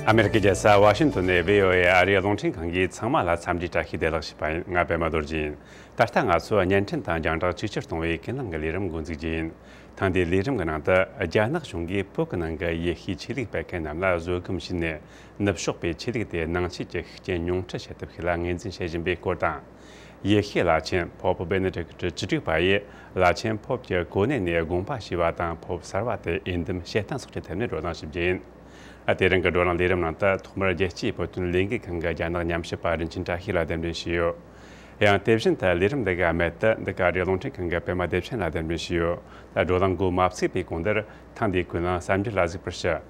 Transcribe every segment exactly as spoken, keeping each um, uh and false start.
ཨ་མེ་རི་ཀའི་རྒྱལ་ས་ཝ་ཤིང་ཏོན་ནས་བྷི་ཨོ་ཨེ་ཨ་རིའི་རླུང་འཕྲིན་ཁང་གིས་ཚང་མ་ལ་འཚམས་འདྲིའི་བཀྲ་ཤིས་བདེ་ལེགས་ཞུས་པ་ཡིན། ང་པད་མ་རྡོ་རྗེ་ཡིན། ད་ལྟ་ང་ཚོ་བརྙན་འཕྲིན་དང་རྒྱང་བསྒྲགས་ཆེས་ཆེར་གཏོང་བའི་ཀུན་གླེང་གི་ལས་རིམ་འགོ་འཛུགས་རྒྱུ་ཡིན། ཐེངས་འདིའི་ལས་རིམ་གྱི་ནང་དུ། རྒྱ་ནག་གཞུང་གིས་བོད་ཀྱི་ནང་གི་ཡེ་ཤུའི་ཆོས་ལུགས་སྤེལ་མཁན་རྣམས་ལ་བཟོད་སྒོམ་བྱས་ནས། ནུབ་ཕྱོགས་པའི་ཆོས་ལུགས་དེ་ནང་ཆོས་ཀྱི་ཤུགས་རྐྱེན་ཉུང་འཕྲི་བྱེད་ཐབས་ཤིག་ལ་ངོས་འཛིན་བྱེད་བཞིན་པའི་སྐོར་དང་། ཡེ་ཤུའི་བླ་ཆེན་Pope Benedict བཅུ་དྲུག་པ་ཡིས་བླ་ཆེན་Pope གྱི་གོ་གནས་ནས་དགོངས་པ་ཞུས་པ་དང་། Pope གསར་པ་དེ་འོས་འདེམས་བྱེད་སྟངས་སོགས་ཀྱི་ཐད་ནས་བགྲོ་གླེང་ཞུ་རྒྱུ་ཡིན། དེ་རིང་གི་བགྲོ་གླེང་ལས་རིམ་ནང་དུ། ཐོག་མར་རྒྱལ་སྤྱིའི་བོད་དོན་ལས་འགུལ་ཁང་གི་རྒྱ་ནག་ཉམས་ཞིབ་པ་རིན་ཆེན་བཀྲ་ཤིས་ལ་གདན་འདྲེན་ཞུས་ཡོད། ཡང་དེ་བཞིན་དུ་ལས་རིམ་འདི་ག་རྨད་དུ་འདི་ག་ཨ་རིའི་རླུང་འཕྲིན་ཁང་གི་པད་མ་བདེ་ཆེན་ལ་གདན་འདྲེན་ཞུས་ཡོད། ད་བགྲོ་གླེང་འགོ་མ་ཚུགས་པའི་གོང་དུ། ཐེངས་འདིའི་ཀུན་གླེང་གསར་འགྱུར་ལ་གཟིགས་པར་ཞུ།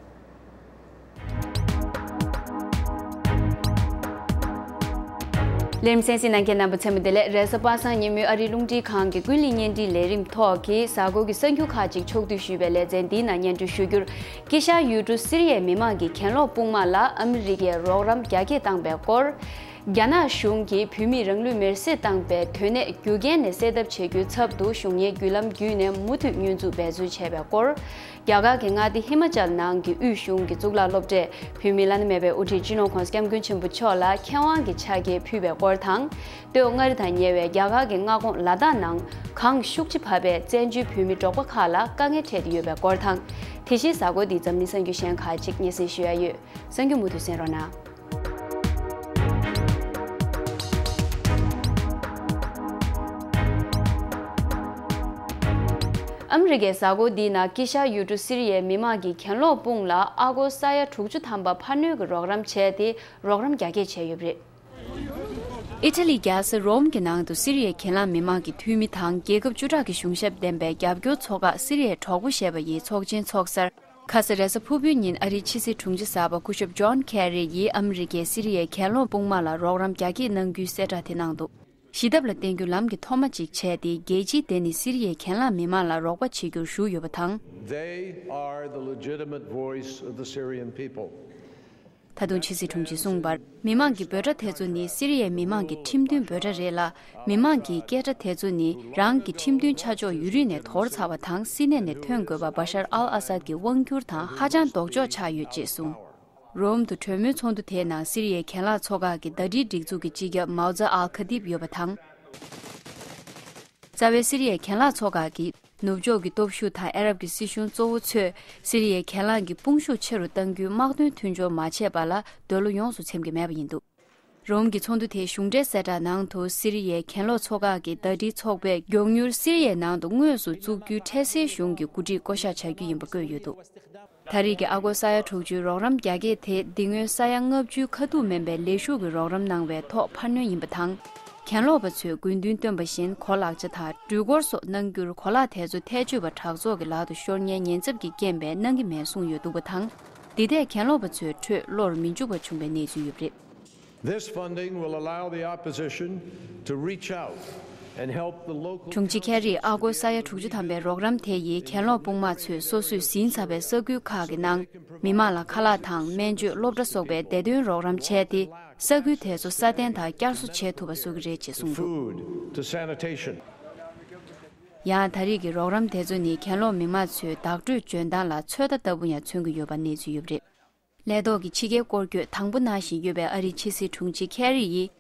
ལས་རིམ་གསན་གཟིགས་གནང་མཁན་རྣམ་པ་ཚང་མ་བདེ་ལེགས། རེས་གཟའ་པ་སངས་ཉིན་མོའི་ཨ་རིའི་རླུང་འཕྲིན་ཁང་གི་ཀུན་གླེང་བརྙན་འཕྲིན་ལས་རིམ་ཐོག་གི་གཟའ་འཁོར་གྱི་གསར་འགྱུར་ཁག་ཅིག་ཕྱོགས་བསྡུས་ཞུས་པའི་ལེ་ཚན་འདིའི་ནང་སྙན་སྒྲོན་ཞུ་རྒྱུར། དཀྱིལ་ཤར་ཡུལ་གྲུ་སི་རི་ཡའི་མི་མང་གིས་གྱེན་ལོག་དཔུང་དམག་ལ་ཨ་མི་རི་ཀས་རོགས་རམ་རྒྱ་སྐྱེད་བཏང་པའི་སྐོར། རྒྱ་ནག་གཞུང་གིས་བོད་མིས་རང་ལུས་མེར་སྲེག་བཏང་པའི་དོན་གནད་རྒྱུ་རྐྱེན་ནས་སེལ་ཐབས་བྱེད་རྒྱུའི་ཚབ་ཏུ་གཞུང་གཉེར་བརྒྱུད་ལམ་བརྒྱུད་ནས་མུ་མཐུད་བསྙོན་འཛུགས་འབད་རྩོལ་བྱས་པའི་སྐོར། རྒྱ་གར་གྱི་མངའ་སྡེ་ཧི་མ་ཅལ་ནང་གི་དབུས་གཞུང་གི་གཙུག་ལག་སློབ་གྲྭས་བོད་མིའི་བླ་ན་མེད་པའི་དབུ་ཁྲིད་སྤྱི་ནོར་༧གོང་ས་༧སྐྱབས་མགོན་ཆེན་པོ་མཆོག་ལ་མཁས་དབང་གི་ཕྱག་འཁྱེར་ཕུལ་བའི་སྐོར་དང་། སྟོད་མངའ་རིས་དང་ཉེ་བའི་རྒྱ་གར་གྱི་མངའ་ཁོངས་ལ་དྭགས་ནང་གངས་ཤུགས་ཆེ་བབས་པས་བཙན་བྱོལ་བོད་མི་འབྲོག་པ་ཁག་ལ་དཀའ་ངལ་འཕྲད་དེ་ཡོད་པའི་སྐོར་དང་། དེ་བཞིན་གཟའ་འཁོར་འདིའི་འཛམ་གླིང་གསར་འགྱུར་གཞན་ཁག་ཅིག་སྙན་སེང་ཞུ་ཡ་ཡོད། གསར་འགྱུར་མུ་མཐུད་གསན་རོགས་གནང་། ཨ་མི་རི་ཀའི་གཟའ་འཁོར་འདིའི་ནང་དཀྱིལ་ཤར་ཡུལ་གྲུ་སི་རི་ཡའི་མི་མང་གིས་གྱེན་ལོག་དཔུང་ལ་ཨ་སྒོར་ས་ཡ་དྲུག་ཅུ་ཐམ་པ་འཕར་སྣོན་གྱི་རོགས་རམ་བྱས་ཏེ། རོགས་རམ་རྒྱ་སྐྱེད་བྱས་ཡོད་པ་རེད། ཨི་ཊ་ལིའི་རྒྱལ་ས་རོམ་གྱི་ནང་དུ་སི་རི་ཡའི་གྱེན་ལངས་མི་མང་གི་འཐུས་མི་དང་། རྒྱལ་ཁབ་བཅུ་ཕྲག་གི་གཞུང་ཞབས་ལྡན་པའི་རྒྱབ་སྐྱོར་ཚོགས་ཁག་སི་རི་ཡའི་གྲོགས་པོ་ཞེས་པ་ཡི་ཚོགས་ཆེན་ཚོགས་སར། ཁ་ས་རེས་གཟའ་ཕུར་བུའི་ཉིན་ཨ་རིའི་ཕྱི་སྲིད་དྲུང་ཆེ་གསར་པ་སྐུ་ཞབས་ཇོན་ཁེ་རི་ཡིས་ཨ་མི་རི་ཀས་སི་རི་ཡའི་གྱེན་ལོག་དཔུང་དམག་ལ་རོགས་རམ་རྒྱ་སྐྱེད་གནང་རྒྱུའི་གསལ་བསྒྲགས་དེ་གནང་འདུག། ཞི་ཐབས་ལ་བརྟེན་རྒྱུ་ལམ་གྱི་ཐོག་མ་ཅིག་བྱས་ཏེ། རྒྱལ་སྤྱིའི་སྡེ་ནི་སི་རི་ཡའི་གྱེན་ལངས་མི་མང་ལ་རོགས་པ་བྱེད་རྒྱུར་ཞུགས་ཡོད་པ་དང་། They are the legitimate voice of the Syrian people. ད་དུང་ཕྱི་སྲིད་དྲུང་ཆེས་གསུངས་པར། མི་མང་གི་འབོད་སྒྲ་དེ་ཚོ་ནི་སི་རི་ཡའི་མི་མང་གི་ཁྲིམས་མཐུན་འབོད་སྒྲ་རེད་ལ། མི་མང་གི་སྐད་སྒྲ་དེ་ཚོ་ནི་རང་གི་ཁྲིམས་མཐུན་ཆ་འཇོག་ཡུན་རིང་ནས་དོར་ཚར་བ་དང་། སྲིད་གནས་ནས་ཐོན་དགོས་པ་བ་ཤར་ཨལ་ཨ་སཱད་ཀྱི་དབང་སྒྱུར་དང་ཧ་ཅང་ལྡོག་ཕྱོགས་ཆགས་ཡོད་ཅེས་གསུངས། རོམ་དུ་གྲོས་མོལ་ཚོགས་འདུ་དེའི་ནང་སི་རི་ཡའི་གྱེན་ལངས་ཚོགས་ཁག་གི་ཟླ་སྒྲིལ་སྒྲིག་འཛུགས་ཀྱི་སྤྱི་ཁྱབ་མའོ་ཛ་ཨལ་ཁ་ཏིབ་ཡོད་པ་དང་། རྩ་བའི་སི་རི་ཡའི་གྱེན་ལངས་ཚོགས་ཁག་གིས་ནུབ་ཕྱོགས་ཀྱི་སྟོབས་ཤུགས་དང་ཨ་རབ་ཀྱི་སྲིད་གཞུང་གཙོ་བོ་ཚོས་སི་རི་ཡའི་གྱེན་ལངས་ཀྱི་དཔུང་ཤུགས་ཆེ་རུ་གཏང་རྒྱུའི་དམག་དོན་མཐུན་སྦྱོར་མ་བྱས་པ་ལ་འདོད་བློ་ཡོངས་སུ་ཚིམ་གྱི་མེད་པ་ཡིན་འདུག། རོམ་གྱི་ཚོགས་འདུ་དེའི་གཞུང་འབྲེལ་གསལ་བསྒྲགས་ནང་དུ། སི་རི་ཡའི་གྱེན་ལོག་ཚོགས་ཁག་གི་ཟླ་སྒྲིལ་ཚོགས་པས་མགྱོགས་མྱུར་སི་རི་ཡའི་ནང་དུ་དངོས་སུ་བཙུགས་རྒྱུའི་འཕྲལ་སེལ་གཞུང་གི་འགོ་ཁྲིད་བསྐོ་གཞག་བྱ་རྒྱུ་ཡིན་པ་བཀོད་ཡོད་འདུག། ད་རེས་ཀྱི་ཨ་སྒོར་ས་ཡ་དྲུག་ཅུའི་རོགས་རམ་རྒྱ་སྐྱེད་དེ། འདི་སྔོན་ས་ཡ་ལྔ་བཅུའི་ཁ་ཐུག་མིན་པའི་ལས་ཞུགས་ཀྱི་རོགས་རམ་གནང་བའི་ཐོག་འཕར་སྣོན་ཡིན་པ་དང་། གྱེན་ལོག་པ་ཚོས་དགོས་འདུན་བཏོན་པ་བཞིན་གོ་ལག་ཆ་དང་འགྲུལ་འཁོར་སོགས་གནང་རྒྱུར་གོ་ལག་དེ་ཚོ་ཐལ་ཆད་པ་དྲག་ཚོགས་ཀྱི་ལག་ཏུ་ཤོར་ཉེན་ཉེན་ཚབས་ཀྱི་རྐྱེན་པས་གནང་གི་མེད་གསུངས་ཡོད་འདུག་པ་དང་། འདི་ཐད་གྱེན་ལོག་པ་ཚོའི་ཁྲོད་བློར་མི་འཇུག་པ་བྱུང་བའི་གནས་ཚུལ་ཡོད་པ་རེད། This funding will allow the opposition to reach out and help the local དྲུང་ཆེ་ཁེ་རིས་ཨ་སྒོར་ས་ཡ་དྲུག་ཅུ་ཐམ་པའི་རོགས་རམ་དེ་ཡིས་གྱེན་ལོག་དཔུང་དམག་ཚོས་སོ་སོས་ཟིན་ཚར་བའི་ས་ཁུལ་ཁག་གི་ནང་མི་མང་ལ་ཁ་ལག་དང་སྨན་བཅོས། སློབ་གྲྭ་སོགས་པའི་བདེ་དོན་རོགས་རམ་བྱས་ཏེ། ས་ཁུལ་དེ་ཚོ་སྲ་བརྟན་དང་བསྐྱར་གསོ་བྱེད་ཐུབ་པ་བཟོ་གི་རེད་ཅེས་གསུངས་འདུག། Food to sanitation. ཡང་ད་རེས་ཀྱི་རོགས་རམ་དེ་ཚོ་ནི་གྱེན་ལོག་མི་མང་ཚོའི་བདག་སྤྲོད་འཇོན་ཐང་ལ་ཚོད་ལྟ་ལྟ་བུ་ཡང་མཚོན་གྱི་ཡོད་པ་གནས་ཚུལ་ཡོད་པ་རེད། ལས་ཐོག་གི་ཕྱི་རྒྱལ་སྐོར་སྐྱོད་དང་པོ་གནང་བཞིན་ཡོད་པའི་ཨ་རིའི་ཕྱི་སྲིད་དྲུང་ཆེ་ཁེ་རི་ཡིས།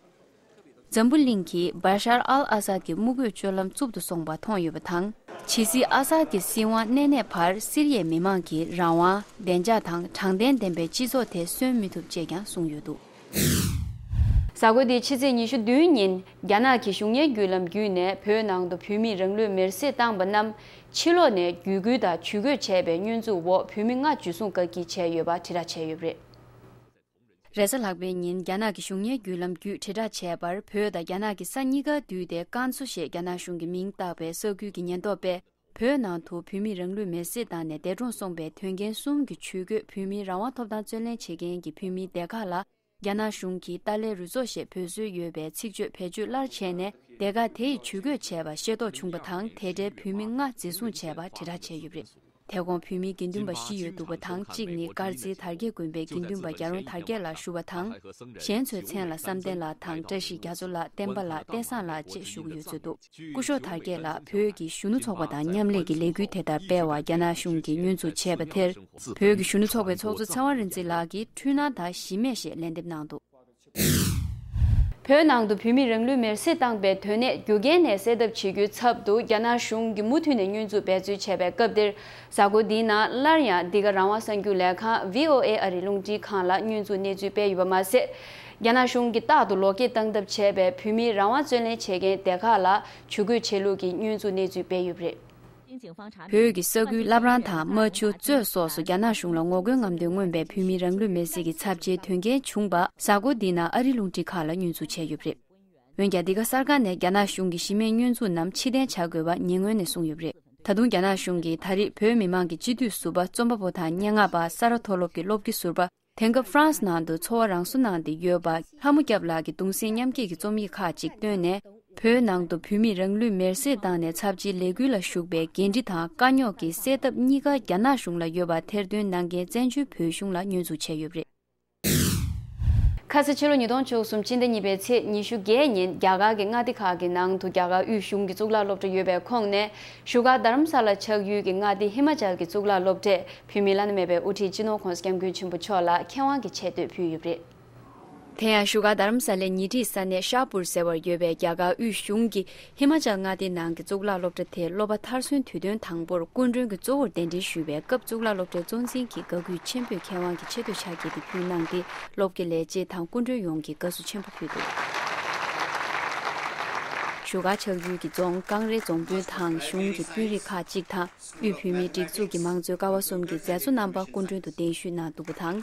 འཛམ་བུ་གླིང་གིས་བཱ་ཤར་ཨལ་ཨ་སཱད་ཀྱི་དམུ་རྒོད་སྤྱོད་ལམ་རྩུབ་ཏུ་སོང་བ་མཐོང་ཡོད་པ་དང་། ཇི་སྲིད་ཨ་སཱད་ཀྱི་སྲིད་དབང་གནས་གནས་བར་སི་རི་ཡའི་མི་མང་གི་རང་དབང་། བདེ་འཇགས་དང་དྲང་བདེན་ལྡན་པའི་སྤྱི་ཚོགས་དེ་སོན་མི་ཐུབ་ཅེས་ཀྱང་གསུངས་ཡོད་འདུག། གཟའ་འཁོར་འདིའི་ཕྱི་ཚེས་ཉི་ཤུ་བདུན་ཉིན། རྒྱ་ནག་གི་གཞུང་གཉེར་བརྒྱུད་ལམ་བརྒྱུད་ནས་བོད་ནང་དུ་བོད་མིས་རང་ལུས་མེར་སྲེག་བཏང་པ་རྣམས། ཕྱི་ལོགས་ནས་བརྒྱུད་སྐུལ་དང་ཇུས་འགོད་བྱས་པའི་བསྙོན་འཛུགས་འོག་བོད་མི་ལྔ་འཇུ་བཟུང་བཀག་སྐྱིལ་བྱས་ཡོད་པ་དྲིལ་བསྒྲགས་བྱས་ཡོད་པ་རེད། རེས་གཟའ་ལྷག་པའི་ཉིན་རྒྱ་ནག་གི་གཞུང་གཉེར་བརྒྱུད་ལམ་བརྒྱུད་དྲིལ་བསྒྲགས་བྱས་པར། བོད་དང་རྒྱ་ནག་གི་ས་གཉིས་ཀ་འདུས་ཏེ་ཀན་སུའུ་ཞེས་རྒྱ་ནག་གཞུང་གི་མིང་བཏགས་པའི་ས་ཁུལ་གྱི་ཉེན་རྟོག་པས། བོད་ནང་དུ་བོད་མིས་རང་ལུས་མེར་སྲེག་བཏང་ནས་འདས་གྲོངས་སོང་པའི་དོན་རྐྱེན་གསུམ་གྱི་ཇུས་འགོད། བོད་མིའི་རང་དབང་ཐོབ་ཐང་རྩོད་ལེན་བྱེད་མཁན་གྱི་བོད་མིའི་སྡེ་ཁག་ལ། རྒྱ་ནག་གཞུང་གིས་ཏཱ་ལའི་རུ་ཚོགས་ཞེས་འབོད་སྲོལ་ཡོད་པའི་ཚིག་བརྗོད་བེད་སྤྱོད་སླར་བྱས་ནས། སྡེ་ཁག་དེ་ཡིས་ཇུས་འགོད་བྱས་པ་ཤེས་རྟོགས་བྱུང་པ་དང་། དེ་འབྲེལ་བོད་མི་ལྔ་འཛིན་བཟུང་བྱས་པ་དྲིལ་བསྒྲགས་བྱས་ཡོད་པ་རེད། དེ་དགོང་བོད་མིའི་དགེ་འདུན་པ་བཞི་ཡོད་འདུག་པ་དང་། གཅིག་ནི་དཀར་མཛེས་དར་རྒྱས་དགོན་པའི་དགེ་འདུན་པ་རྒྱ་རོང་དར་རྒྱས་ལགས་བཞུགས་པ་དང་། གཞན་ཚོའི་མཚན་ལ་བསམ་གཏན་ལགས་དང་། བཀྲ་ཤིས་རྒྱ་མཚོ་ལགས། བསྟན་པ་ལགས། བསྟན་བཟང་ལགས་བཅས་བཞུགས་ཡོད་ཚོད་འདུག་སྐུ་ཞབས་དར་རྒྱས་ལགས་བོད་ཀྱི་གཞོན་ནུ་ཚོགས་པ་དང་མཉམ་ལས་ཀྱི་ལས་འགུལ་དེ་ལྟར་སྤེལ་བར་རྒྱ་ནག་གཞུང་གིས་བསྙོན་འཛུགས་བྱས་པ་དེར། བོད་ཀྱི་གཞོན་ནུ་ཚོགས་པའི་ཚོགས་གཙོ་ཚེ་དབང་རིག་འཛིན་ལགས་ཀྱིས་འཁྲུལ་སྣང་དང་གཞི་མེད་ཞེས་ལན་འདེབས་གནང་འདུག་བོད་ནང་དུ་བོད་མིས་རང་ལུས་མེར་སྲེག་བཏང་པའི་དོན་གནད་རྒྱུ་རྐྱེན་ནས་སེལ་ཐབས་བྱེད་རྒྱུའི་ཚབ་ཏུ་རྒྱ་ནག་གཞུང་གིས་མུ་མཐུད་ནས་བསྙོན་འཛུགས་འབད་རྩོལ་བྱས་པའི་སྐབས་འདིར། གཟའ་འཁོར་འདིའི་ནང་སླར་ཡང་འདི་ག་རང་དབང་གསར་འགྱུར་ལས་ཁང་V O A ཨ་རིའི་རླུང་འཕྲིན་ཁང་ལ་བསྙོན་འཛུགས་གནས་ཚུལ་སྤེལ་ཡོད་པ་མ་ཟད། རྒྱ་ནག་གཞུང་གིས་རྟག་ཏུ་ལོག་སྐྱེལ་བཏང་ཐབས་བྱས་པའི་བོད་མིའི་རང་དབང་རྩོད་ལེན་བྱེད་མཁན་སྡེ་ཁག་ལ་ཇུས་འགོད་བྱེད་ལུགས་ཀྱི་བསྙོན་འཛུགས་གནས་ཚུལ་སྤེལ་ཡོད་པ་རེད། བོད་ཀྱི་ས་ཁུལ་བླ་བྲང་དང་རྨ་ཆུ། གཙོད་སོགས་སུ་རྒྱ་ནག་གཞུང་ལ་ངོ་རྒོལ་རྔམ་སྟོན་མངོན་པའི་བོད་མིའི་རང་ལུས་མེར་སྲེག་གི་ཚབས་ཆེའི་དོན་རྐྱེན་བྱུང་བ་གཟའ་འཁོར་འདིའི་ནང་ཨ་རིའི་རླུང་འཕྲིན་ཁང་ལ་བསྙོན་འཛུགས་བྱས་ཡོད་པ་རེད། འོན་ཀྱང་འདི་ག་གསར་ཁང་ནས་རྒྱ་ནག་གཞུང་གི་གཞི་མེད་བསྙོན་འཛུགས་རྣམས་ཕྱིར་འཐེན་བྱ་དགོས་པ་ཉེ་སྔོན་ནས་གསུངས་ཡོད་པ་རེད། ད་དུང་རྒྱ་ནག་གཞུང་གིས་ད་རེས་བོད་མི་མང་གི་སྤྱི་འཐུས་ཟུར་པ་རྩོམ་པ་པོ་དང་སྙན་ངག་པ་ས་རཱ་མཐོ་སློབ་ཀྱི་སློབ་དགེ་ཟུར་པ། དེང་སྐབས་ཧྥ་རན་སི་ནང་དུ་འཚོ་བ་རང་སོ་གནང་སྟེ་ཡོད་པ་ལྷ་མོ་སྐྱབས་ལགས་ཀྱི་གདུང་སེམས་མཉམ་སྐྱེད་ཀྱི་རྩོམ་ཡིག་ཁག་ཅིག་བཏོན་ནས། བོད་ནང་དུ་བོད་མིས་རང་ལུས་མེར་སྲེག་བཏང་ནས་ཚབས་ཆེའི་ལས་འགུལ་ལ་ཞུགས་པའི་འགན་འཁྲི་དང་དཀའ་རྙོག་གི་སེལ་ཐབས་གཉིས་ཀ་རྒྱ་ནག་གཞུང་ལ་ཡོད་པ་ཐེར་འདོན་གནང་མཁན་བཙན་བྱོལ་བོད་གཞུང་ལ་བསྙོན་འཛུགས་བྱས་ཡོད་པ་རེད། ཁ་ས་ཕྱི་ལོ་ཉིས་སྟོང་བཅུ་གསུམ་སྤྱི་ཟླ་གཉིས་པའི་ཚེས་ཉི་ཤུ་བརྒྱད་ཉིན་རྒྱ་གར་གྱི་མངའ་སྡེ་ཁག་གི་ནང་དུ་རྒྱ་གར་དབུས་གཞུང་གི་གཙུག་ལག་སློབ་གྲྭ་ཡོད་པའི་ཁོངས་ནས། བཞུགས་སྒར་རྡ་རམ་ས་ལ་ཆགས་ཡུལ་གྱི་མངའ་སྡེ་ཧི་མ་ཅལ་གྱི་གཙུག་ལག་སློབ་གྲྭས་བོད་མིའི་བླ་ན་མེད་པའི་དབུ་ཁྲིད་སྤྱི་ནོར་༧གོང་ས་༧སྐྱབས་མགོན་ཆེན་པོ་མཆོག་ལ་མཁས་དབང་གི་ཆེ་བསྟོད་ཕུལ་ཡོད་པ་རེད། དེ་ཡང་བཞུགས་སྒར་རྡ་རམ་ས་ལའི་ཉེ་འཁྲིས་ས་གནས་ཤཱ་པུར་ཟེར་བར་ཡོད་པའི་རྒྱ་གར་དབུས་གཞུང་གི་ཧི་མ་ཅལ་མངའ་སྡེའི་ནང་གི་གཙུག་ལག་སློབ་གྲྭ་དེའི་སློབ་པ་མཐར་སོན་དུས་སྟོན་དང་པོར་སྐུ་མགྲོན་གྱི་གཙོ་བོར་གདན་འདྲེན་ཞུས་པའི་སྐབས། གཙུག་ལག་སློབ་གྲྭའི་གཙོ་འཛིན་གྱིས་དགའ་གུས་ཆེན་པོས་མཁས་དབང་གི་ཆེ་བསྟོད་ཕྱག་འཁྱེར་དེ་ཕུལ་གནང་སྟེ། སློབ་ཀྱི་ལས་བྱེད་དང་སྐུ་མགྲོན་ཡོངས་ཀྱིས་དགའ་བསུ་ཆེན་པོ་ཕུལ་འདུག་བཞུགས་སྒར་ཆགས་ཡུལ་གྱི་རྫོང་ཀང་རའེ་རྫོང་དཔོན་དང་གཞུང་གི་དཔོན་རིགས་ཁག་ཅིག་དང་། དབུས་བོད་མིའི་སྒྲིག་འཛུགས་ཀྱི་མང་གཙོའི་ཀ་བ་གསུམ་གྱི་མཛད་གཙོ་རྣམ་པ་སྐུ་མགྲོན་དུ་གདན་ཞུས་གནང་འདུག་པ་དང་།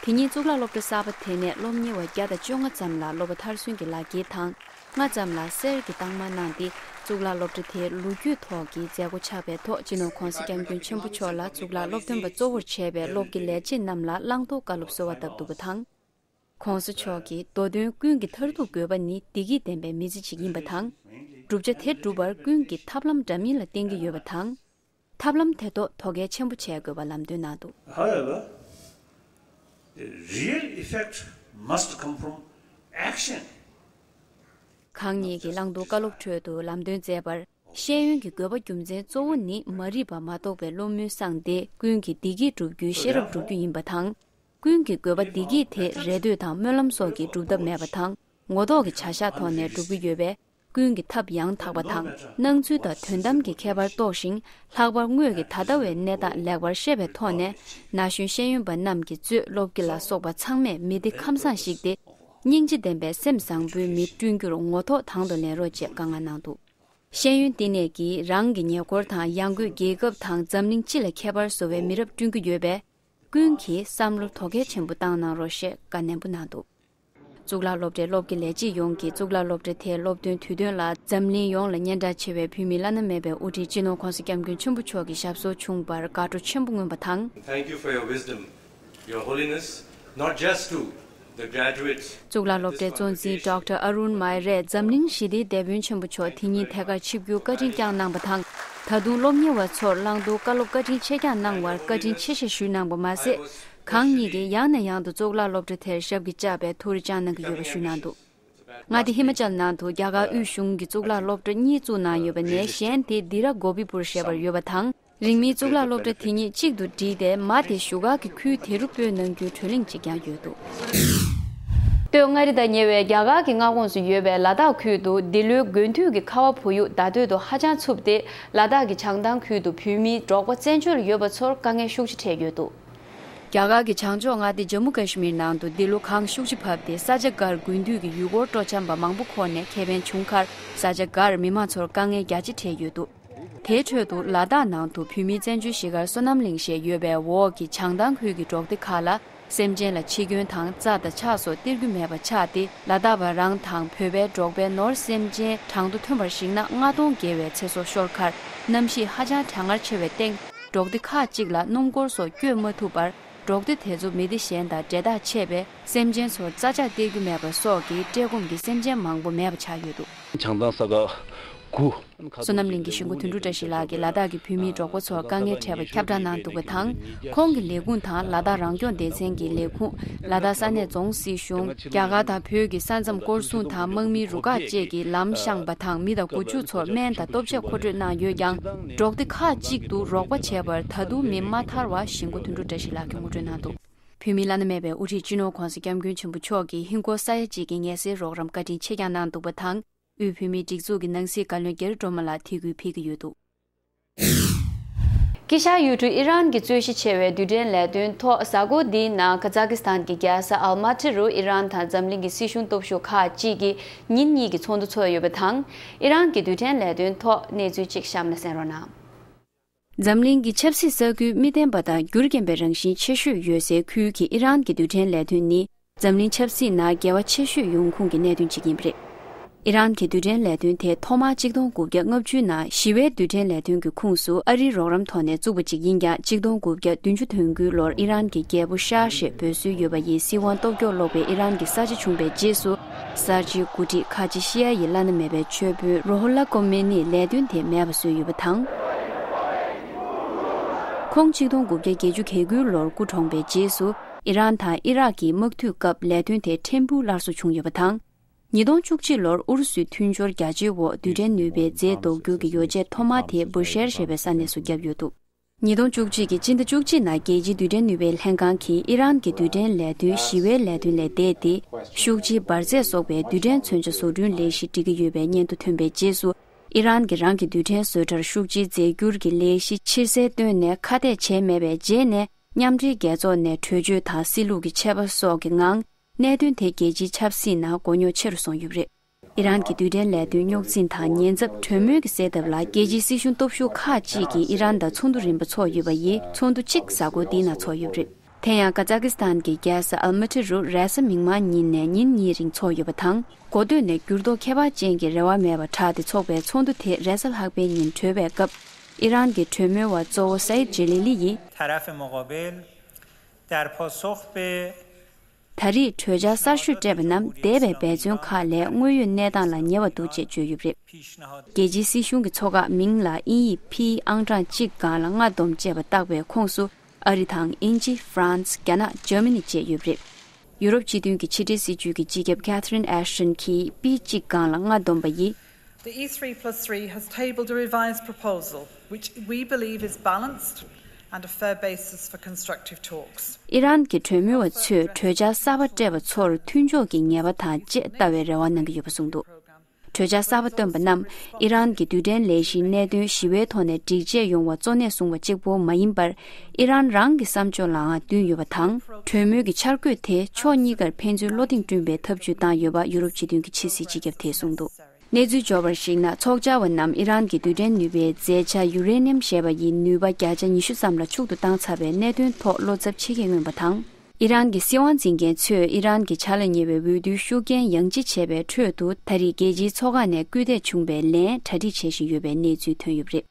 དེ་ཉིན་གཙུག་ལག་སློབ་གྲྭ་གསར་པ་དེ་ནས་སློབ་གཉེར་བ་བརྒྱ་དང་བཅོ་ལྔ་ཙམ་ལ་སློབ་པ་མཐར་སོན་གྱི་ལག་འཁྱེར་དང་། ལྔ་ཙམ་ལ་གསེར་གྱི་རྟགས་མ་གནང་སྟེ། གཙུག་ལག་སློབ་གྲྭ་དེའི་ལོ་རྒྱུས་ཐོག་གི་མཛད་སྒོ་ཆགས་པའི་ཐོག་སྤྱི་ནོར་༧གོང་ས་༧སྐྱབས་མགོན་ཆེན་པོ་མཆོག་ལ་གཙུག་ལག་སློབ་སྟོན་པ་གཙོ་བོར་བྱས་པའི་སློབ་ཀྱི་ལས་བྱེད་རྣམས་ལ་བླང་དོར་བཀའ་སློབ་གསོལ་བ་བཏབ་འདུག་པ་དང་། ༸གོང་ས་མཆོག་གིས་མདོ་དོན་ཀུན་གྱི་མཐར་ཐུག་དགོས་པ་ནི་བདེ་སྐྱིད་ལྡན་པའི་མི་ཚེ་ཞིག་ཡིན་པ་དང་། བསྒྲུབ་བྱ་དེ་བསྒྲུབ་པར་ཀུན་གྱིས་ཐབས་ལམ་འདྲ་མིན་ལ་བརྟེན་གྱི་ཡོད་པ་དང་། ཐབས་ལམ་དེ་ཐོག་དོ་གལ་ཆེན་པོ་བྱེད་དགོས་པ་ལམ་སྟོན་གནང་འདུག However, the real effect must come from action. གང་ཉིད་ཀྱིས་བླང་དོར་བཀའ་སློབ་ཁྲོད་དུ་ལམ་སྟོན་མཛད་པར། ཤེས་ཡོན་གྱི་དགོས་པ་རྒྱུ་མཚན་གཙོ་བོ་ནི་མ་རིག་པ་མ་རྟོགས་པའི་བློ་མུན་སངས་ཏེ། ཀུན་གྱིས་བདེ་སྐྱིད་བསྒྲུབ་རྒྱུའི་ཤེས་རབ་བསྒྲུབ་རྒྱུ་ཡིན་པ་དང་། ཀུན་གྱི་དགོས་པ་བདེ་སྐྱིད་དེ་རེ་འདོད་དང་སྨོན་ལམ་སོགས་ཀྱིས་སྒྲུབ་ཐབས་མེད་པ་དང་། ངོ་ཐོག་གི་བྱ་གཞག་ཐོག་ནས་སྒྲུབ་ཀྱི་ཡོད་པས། ཀུན་གྱིས་ཐབས་ཡང་དག་པ་དང་། སྣང་ཚུལ་དང་དོན་དམ་གྱི་ཁྱད་པར་རྟོགས་ཤིང་། ལྷག་པར་དངོས་ཀྱི་ད་ལྟ་བའི་གནས་སྟངས་ལེགས་པར་ཤེས་པའི་ཐོག་ནས། ན་གཞོན་ཤེས་ཡོན་པ་རྣམས་ཀྱིས་གཙོས་སློབ་དགེ་ལ་སོགས་པ་ཚང་མས་མི་སྡེ་ཁམས་བཟང་ཞིག་སྟེ། སྙིང་རྗེ་ལྡན་པའི་སེམས་བཟང་པོའི་མི་བསྐྲུན་རྒྱུར་ངོ་ཐོག་དང་དུ་ལེན་རོགས་ཅེས་བཀའ་མངགས་གནང་འདུག་ཤེས་ཡོན་བསྟི་གནས་ཀྱིས་རང་གི་ཉེ་འཁོར་དང་ཡང་སྒོས་རྒྱལ་ཁབ་དང་འཛམ་གླིང་སྤྱི་ལ་ཁྱད་པར་བཟོ་བའི་མི་རབས་བསྐྲུན་གྱི་ཡོད་པས། ཀུན་གྱིས་བསམ་བློ་དོ་གལ་ཆེན་པོ་བཏང་གནང་རོགས་ཞེས་བཀའ་ནན་པོ་གནང་འདུག་གཙུག་ལག་སློབ་གྲྭའི་སློབ་དགེ་ལས་བྱེད་ཡོངས་ཀྱིས་གཙུག་ལག་སློབ་གྲྭ་དེའི་སློབ་སྟོན་དུས་སྟོན་ལ་འཛམ་གླིང་ཡོངས་ལ་སྙན་གྲགས་ཆེ་བའི་བོད་མིའི་བླ་ན་མེད་པའི་དབུ་ཁྲིད་སྤྱི་ནོར་༧གོང་ས་༧སྐྱབས་མགོན་ཆེན་པོ་མཆོག་གི་ཞབས་སོར་བྱུང་བར་དགའ་སྤྲོ་ཆེན་པོ་མངོན་པ་དང་། Thank you for your wisdom, Your Holiness, not just to the graduates. གཙུག་ལག་སློབ་གྲྭའི་གཙོ་འཛིན་ཌོག་ཊར་ཨ་རུན་མཱི་རས་འཛམ་གླིང་ཞི་བདེའི་དེད་དཔོན་ཆེན་པོ་མཆོག་དེ་ཉིན་ཐད་ཀར་ཆིབས་བསྒྱུར་བཀའ་དྲིན་བསྐྱངས་གནང་བ་དང་། ད་དུང་སློབ་གཉེར་བ་ཚོར་བླང་དོར་བཀའ་སློབ་བཀའ་དྲིན་ཆེ་བསྐྱངས་གནང་བར་བཀའ་དྲིན་ཆེ་ཞེས་ཞུས་གནང་བ་མ་ཟད། གང་ཉིད་ཀྱིས་ཡང་ནས་ཡང་དུ་གཙུག་ལག་སློབ་གྲྭ་དེར་ཞབས་ཀྱིས་བཅགས་པའི་ཐུགས་རེ་བཅངས་གནང་གི་ཡོད་པ་ཞུས་གནང་འདུག་མངའ་སྡེ་ཧི་མ་ཅལ་ནང་དུ་རྒྱ་གར་དབུས་གཞུང་གིས་གཙུག་ལག་སློབ་གྲྭ་གཉིས་བཙུགས་གནང་ཡོད་པ་ནས། གཞན་དེ་དི་ར་གོ་བི་པུར་ཞེས་པར་ཡོད་པ་དང་། རིང་མིན་གཙུག་ལག་སློབ་གྲྭ་དེ་གཉིས་གཅིག་ཏུ་བསྒྲིལ་ཏེ། མ་དེ་བཞུགས་སྒར་གྱི་ཁུལ་དེ་རུ་སྤོས་གནང་རྒྱུའི་གྲོས་གླེང་ཅིག་ཀྱང་ཡོད་འདུག་སྟོད་མངའ་རིས་དང་ཉེ་བའི་རྒྱ་གར་གྱི་མངའ་ཁོངས་སུ་ཡོད་པའི་ལ་དྭགས་ཁུལ་དུ་འདི་ལོའི་དགུན་དུས་ཀྱི་ཁ་བ་བུ་ཡུག་ཟླ་སྟོད་དུ་ཧ་ཅང་འཚུབ་སྟེ། ལ་དྭགས་ཀྱི་བྱང་ཐང་ཁུལ་དུ་བོད་མིའི་འབྲོག་པ་བཙན་བྱོལ་ཡོད་པ་ཚོར་དཀའ་ངལ་ཤུགས་ཆེ་འཕྲད་ཡོད་འདུག་རྒྱ་གར་གྱི་བྱང་ཕྱོགས་མངའ་སྡེ་ཇམ་མུ་ཀ་ཤི་མིར་ནང་དུ་འདི་ལོ་གངས་ཤུགས་ཆེ་བབས་ཏེ། ས་ཆ་འགར་དགུན་དུས་ཀྱི་ཡུལ་སྐོར་སྤྲོ་འཆམ་པ་མང་པོ་འཁོར་ནས་ཁེ་ཕན་བྱུང་ཁར། ས་ཆ་འགར་མི་མང་ཚོར་དཀའ་ངལ་རྒྱ་ཆེ་འཕྲད་ཡོད་འདུག་དེའི་ཁྲོད་དུ་ལ་དྭགས་ནང་དུ་བོད་མིའི་བཙན་བྱོལ་གཞིས་སྒར་སོ་ནམ་གླིང་ཞེས་ཡོད་པའི་འོག་གི་བྱང་ཐང་ཁུལ་གྱི་འབྲོག་སྡེ་ཁག་ལ། སེམས་ཅན་ལ་འཆི་སྐྱོན་དང་རྩྭ་དང་ཕྱགས་སོགས་སྟེར་རྒྱུ་མེད་པ་ཆགས་ཏེ། ལ་དྭགས་པ་རང་དང་བོད་པའི་འབྲོག་པའི་ནོར་སེམས་ཅན་གྲངས་ཐོ་ཐོན་པར་གཞིགས་ན། ལྔ་སྟོང་བརྒལ་བའི་ཚེ་སྲོག་ཤོར་ཁར། གནམ་གཤིས་ཧ་ཅང་གྲང་ངར་ཆེ་བའི་སྟེང་། འབྲོག་སྡེ་ཁག་ཅིག་ལ་སྣུམ་འཁོར་སོགས་བསྐྱོད་མ་ཐུབ་པར། འབྲོག་སྡེ་དེ་ཚོ་མི་སྡེ་གཞན་དང་འབྲེལ་ཐག་ཆད་པས། སེམས་ཅན་ཚོར་རྩྭ་ཆག་སྟེར་རྒྱུ་མེད་པ་སོགས་ཀྱིས་བཀྲེས་སྐོམ་གྱིས་སེམས་ཅན་མང་པོ་མེད་པ་ཆགས་ཡོད་འདུག་བྱང་ཐང་ས་ཁ་ དགུ། བསོད་ནམས་གླིང་གི་གཞིས་འགོ་དོན་གྲུབ་བཀྲ་ཤིས་ལགས་ཀྱིས་ལ་དྭགས་ཀྱི་བོད་མིའི་འབྲོག་པ་ཚོར་དཀའ་ངལ་འཕྲད་པ་ཁྱབ་བསྒྲགས་གནང་འདུག་པ་དང་། ཁོང་གི་ལས་ཁུངས་དང་ལ་དྭགས་རང་སྐྱོང་སྡེ་ཚན་གྱི་ལས་ཁུངས། ལ་དྭགས་ས་གནས་རྫོང་སྲིད་གཞུང་། རྒྱ་གར་དང་བོད་ཀྱི་ས་མཚམས་སྐོར་སྲུང་དང་དམག་མིའི་རུ་ཁག་བཅས་ཀྱིས་ལམ་བཤངས་པ་དང་། མི་དང་སྒོ་ཕྱུགས་ཚོར་སྨན་དང་ལྟོ་ཆས་མཁོ་སྤྲོད་གནང་ཡོད་ཀྱང་། འབྲོག་སྡེ་ཁག་ཅིག་ཏུ་རོགས་པ་བྱས་པར་ད་དུང་མེ་མ་ཐར་བ་གཞིས་འགོ་དོན་གྲུབ་བཀྲ་ཤིས་ལགས་ཀྱིས་ངོ་སྤྲོད་གནང་འདུག་བོད་མིའི་བླ་ན་མེད་པའི་དབུ་ཁྲིད་སྤྱི་ནོར་༧གོང་ས་༧སྐྱབས་མགོན་ཆེན་པོ་མཆོག་གིས་ཧིན་སྒོར་ས་ཡ་གཅིག་གི་ངལ་སེལ་རོགས་རམ་བཀའ་དྲིན་ཆེ་བསྐྱངས་གནང་འདུག་པ་དང་། དབུས་བོད་མིའི་སྒྲིག་འཛུགས་ཀྱི་ནང་སྲིད་བཀའ་བློན་རྒྱ་རི་སྒྲོལ་མ་ལགས་ཐད་ཀར་ཕེབས་ཀྱི་ཡོད་འདུག་དཀྱིལ་ཤར་ཡུལ་གྲུ་ཨི་རན་གྱི་རྩོད་གཞི་ཆེ་བའི་རྡུལ་ཕྲན་ལས་དོན་ཐོག་གཟའ་འཁོར་འདིའི་ནང་ཀ་ཛ་ཀི་སི་ཐན་གྱི་རྒྱལ་ས་ཨལ་མ་ཊི་རུ་ཨི་རན་དང་འཛམ་གླིང་གི་སྲིད་གཞུང་སྟོབས་ཤུགས་ཁག་ཅིག་གིས་ཉིན་གཉིས་ཀྱི་ཚོགས་འདུ་ཚོགས་ཡོད་པ་དང་། ཨི་རན་གྱི་རྡུལ་ཕྲན་ལས་དོན་ཐོག་གནས་ཚུལ་གཅིག་གཤམ་ལ་གསན་རོགས་གནང་། འཛམ་གླིང་གི་ཆབ་སྲིད་ས་ཁུལ་མི་བརྟན་པ་དང་འགྱུར་རྐྱེན་པའི་རང་བཞིན་ཆེ་ཤོས་ཡོད་སའི་ཁུལ་གྱི་ཨི་རན་གྱི་རྡུལ་ཕྲན་ལས་དོན་ནི། འཛམ་གླིང་ཆབ་སྲིད་ནང་འགལ་བ་ཆེ་ཤོས་ཡོང་ཁུངས་ཀྱི་གནད་དོན་གཅིག་ཡིན་པ་རེད། ཨི་རན་གྱི་རྡུལ་ཕྲན་ལས་དོན་དེ་ཐོག་མར་གཅིག་སྟོང་དགུ་བརྒྱ་ལྔ་བཅུ་ནང་ཞི་བའི་རྡུལ་ཕྲན་ལས་དོན་གྱི་ཁོངས་སུ་ཨ་རིའི་རོགས་རམ་ཐོག་ནས་བཙུགས་པ་ཅིག་ཡིན་ཀྱང་། གཅིག་སྟོང་དགུ་བརྒྱ་བདུན་ཅུ་དོན་དགུའི་ལོར་ཨི་རན་གྱི་རྒྱལ་པོ་ཤཱ་ཞེས་འབོད་སྲོལ་ཡོད་པ་ཡི་སྲིད་དབང་སྟོབས་སྐྱོར་ལོག་པའི་ཨི་རན་གྱི་གསར་བརྗེ་བྱུང་བའི་རྗེས་སུ། གསར་བརྗེའི་འགོ་ཁྲིད་ཁ་ཆེ་ཤི་ཡ་ཡི་བླ་ན་མེད་པའི་ཆོས་དཔོན་རོ་ཧོ་ལ་ཀོ་མེ་ནིས་ལས་དོན་དེ་མེད་པ་བཟོས་ཡོད་པ་དང་། ཁོང་གཅིག་སྟོང་དགུ་བརྒྱ་བརྒྱད་ཅུ་གྱ་དགུའི་ལོར་སྐུ་གྲོངས་པའི་རྗེས་སུ། ཨི་རན་དང་ཨི་རག་གི་དམག་འཐུས་སྐབས་ལས་དོན་དེ་ཕྲན་བུ་སླར་གསོ་བྱུང་ཡོད་པ་དང་། ཉིས་སྟོང་བཅུ་གཅིག་ལོར་ཨུ་རུ་སུའི་མཐུན་སྦྱོར་རྒྱ་ཆེའི་འོག་རྡུལ་ཕྲན་ནུས་པའི་རྫས་ལྡོག་འགྱུར་གྱི་ཡོ་བྱད་ཐོག་མ་དེ་བུ་ཤེར་ཞེས་པའི་ས་གནས་སུ་བརྒྱབ་ཡོད་འདུག་ཉིས་སྟོང་བཅུ་གཅིག་གི་སྤྱི་ཟླ་བཅུ་གཅིག་ནང་རྒྱལ་སྤྱིའི་རྡུལ་ཕྲན་ནུས་པའི་ལྷན་ཁང་གིས་ཨི་རན་གྱི་རྡུལ་ཕྲན་ལས་དོན་ཞི་བའི་ལས་དོན་ལས་འདས་ཏེ། ཤུགས་ཆེའི་འབར་རྫས་སོགས་པའི་རྡུལ་ཕྲན་མཚོན་ཆ་བཟོ་སྐྲུན་ལས་གཞི་སྒྲིག་གི་ཡོད་པའི་སྙན་ཐོ་ཐོན་པའི་རྗེས་སུ། ཨི་རན་གྱིས་རང་གི་རྡུལ་ཕྲན་བཟོ་གྲྭར་ཤུགས་ཆེའི་རྫས་འགྱུར་གྱི་ལས་གཞི་ཕྱིར་གསལ་བཏོན་ནས་ཁ་གཏད་བྱས་མེད་པའི་རྗེས་ནས། མཉམ་འབྲེལ་རྒྱལ་ཚོགས་ནས་གྲོས་ཆོད་དང་སྲིད་ལུགས་ཀྱི་ཆད་པ་སོགས་ཀྱི་ངང་། གནད་དོན་དེ་རྒྱལ་སྤྱིའི་ཆབ་སྲིད་ནང་མགོ་རྙོག་ཆེ་རུ་སོང་ཡོད་པ་རེད། ཨི་རན་གྱི་རྡུལ་ཕྲན་ལས་དོན་རྙོག་འཛིང་དང་ཉེན་ཚབས་གྲོས་མོལ་གྱི་སེལ་ཐབས་ལ། རྒྱལ་སྤྱིའི་སྲིད་གཞུང་སྟོབས་ཤུགས་ཁག་ཅིག་གིས་ཨི་རན་དང་ཚོགས་འདུ་རིམ་པ་ཚོགས་ཡོད་པ་ཡིས། ཚོགས་འདུ་གཅིག་གཟའ་འཁོར་འདིའི་ནང་ཚོགས་ཡོད་པ་རེད། དེ་ཡང་ཀ་ཛ་ཀི་སི་ཐན་གྱི་རྒྱལ་ས་ཨལ་མ་ཊི་རུ་རེས་གཟའ་མིག་དམར་ཉིན་ནས་ཉིན་གཉིས་རིང་ཚོགས་ཡོད་པ་དང་། འགོ་སྟོད་ནས་འགྱུར་ལྡོག་ཁྱད་པར་ཅན་གྱི་རེ་བ་མེད་པར་དྲགས་ཏེ་ཚོགས་པའི་ཚོགས་འདུ་དེ་རེས་གཟའ་ལྷག་པའི་ཉིན་གྲོལ་བའི་སྐབས། ཨི་རན་གྱི་གྲོས་མོལ་བ་གཙོ་བོ་སའིད་ཇེ་ལི་ལི་ཡིས། طرف مقابل در پاسخ به ད་རེས་གྲོས་འཆར་གསར་ཤོས་སྤྲད་པ་རྣམས་འདས་པའི་འབད་བརྩོན་ཁག་ལས་དངོས་ཡོད་གནས་སྟངས་ལ་ཉེ་བ་འདུག་ཅེས་བརྗོད་ཡོད་པ་རེད། རྒྱལ་སྤྱིའི་སྲིད་གཞུང་གི་ཚོགས་ཁག་མིང་ལ་དབྱིན་ཡིག་ཕིའི་ཨང་གྲངས་གཅིག་སྒང་ལ་ལྔ་བསྡོམས་ཅེས་པ་བཏགས་པའི་ཁོངས་སུ། ཨ་རི་དང་དབྱིན་ཇི། ཧྥ་རན་སི། རྒྱ་ནག་ཇར་མ་ནི་བཅས་ཡོད་པ་རེད། ཡུ་རོབ་སྤྱི་མཐུན་གྱི་ཕྱི་འབྲེལ་སྲིད་ཇུས་ཀྱི་སྤྱི་ཁྱབ་Catherine Ashton གྱིས་པི་གཅིག་སྒང་ལ་ལྔ་བསྡོམས་པ་ཡིས། The E three plus three has tabled a revised proposal which we believe is balanced and a fair basis for constructive talks. ཨི་རན་གྱི་གྲོས་མོལ་བ་ཚོས་གྲོས་འཆར་གསར་པ་སྤྲད་པ་ཚོར་མཐུན་ཕྱོགས་ཀྱི་ངེས་པ་དང་བཅས་ལྟ་བའི་རེ་བ་གནང་གི་ཡོད་པ་གསུངས་འདུག་གྲོས་འཆར་གསར་པ་བཏོན་པ་རྣམས་ཨི་རན་གྱི་རྡུལ་ཕྲན་ལས་གཞིའི་གནད་དོན་ཞི་བའི་ཐོག་ནས་སྒྲིག་ཆས་ཡོང་བ་གཙོ་གནད་བཟུང་བ་གཅིག་པོ་མ་ཡིན་པར། ཨི་རན་རང་གི་བསམ་ཕྱོགས་ལའང་བསྟུན་ཡོད་པ་དང་། གྲོས་མོལ་གྱི་འཆར་འགོད་དེ་ཕྱོགས་གཉིས་ཀར་ཕན་ཚུན་བློ་གདེང་བསྐྲུན་པའི་ཐབས་ཇུས་བཏང་ཡོད་པ་ཡུ་རོབ་སྤྱི་མཐུན་གྱི་ཕྱི་སྲིད་སྤྱི་ཁྱབ་དེས་གསུངས་འདུག་གནས་ཚུལ་འབྱོར་བར་གཞིགས་ན། ཚོགས་བཅར་བ་རྣམས་ཨི་རན་གྱི་རྡུལ་ཕྲན་ནུས་པའི་རྫས་ཆ་ཡུ་རེ་ནི་ཡམ་ཞེས་པ་ཡི་ནུས་པ་བརྒྱ་ཆ་ཉི་ཤུ་ཙམ་ལ་ཕྱུག་ཏུ་བཏང་ཚར་བའི་གནད་དོན་ཐོག་བློ་འཚབ་ཆེ་སྐྱེས་མངོན་པ་དང་། ཨི་རན་གྱི་སྲིད་དབང་འཛིན་མཁན་ཚོས་ཨི་རན་གྱི་ཕྱག་ལ་ཉེ་བའི་འོས་བསྡུའི་ཤུགས་རྐྱེན་ཡང་ལྗིད་ཆེ་བའི་ཁྲོད་དུ། ད་རེས་རྒྱལ་སྤྱིའི་ཚོགས་ཁག་ནས་སྐུལ་འདེད་བྱུང་བའི་ལན་གྲ་སྒྲིག་བྱེད་བཞིན་ཡོད་པའི་གནས་ཚུལ་ཐོན་ཡོད་པ་རེད།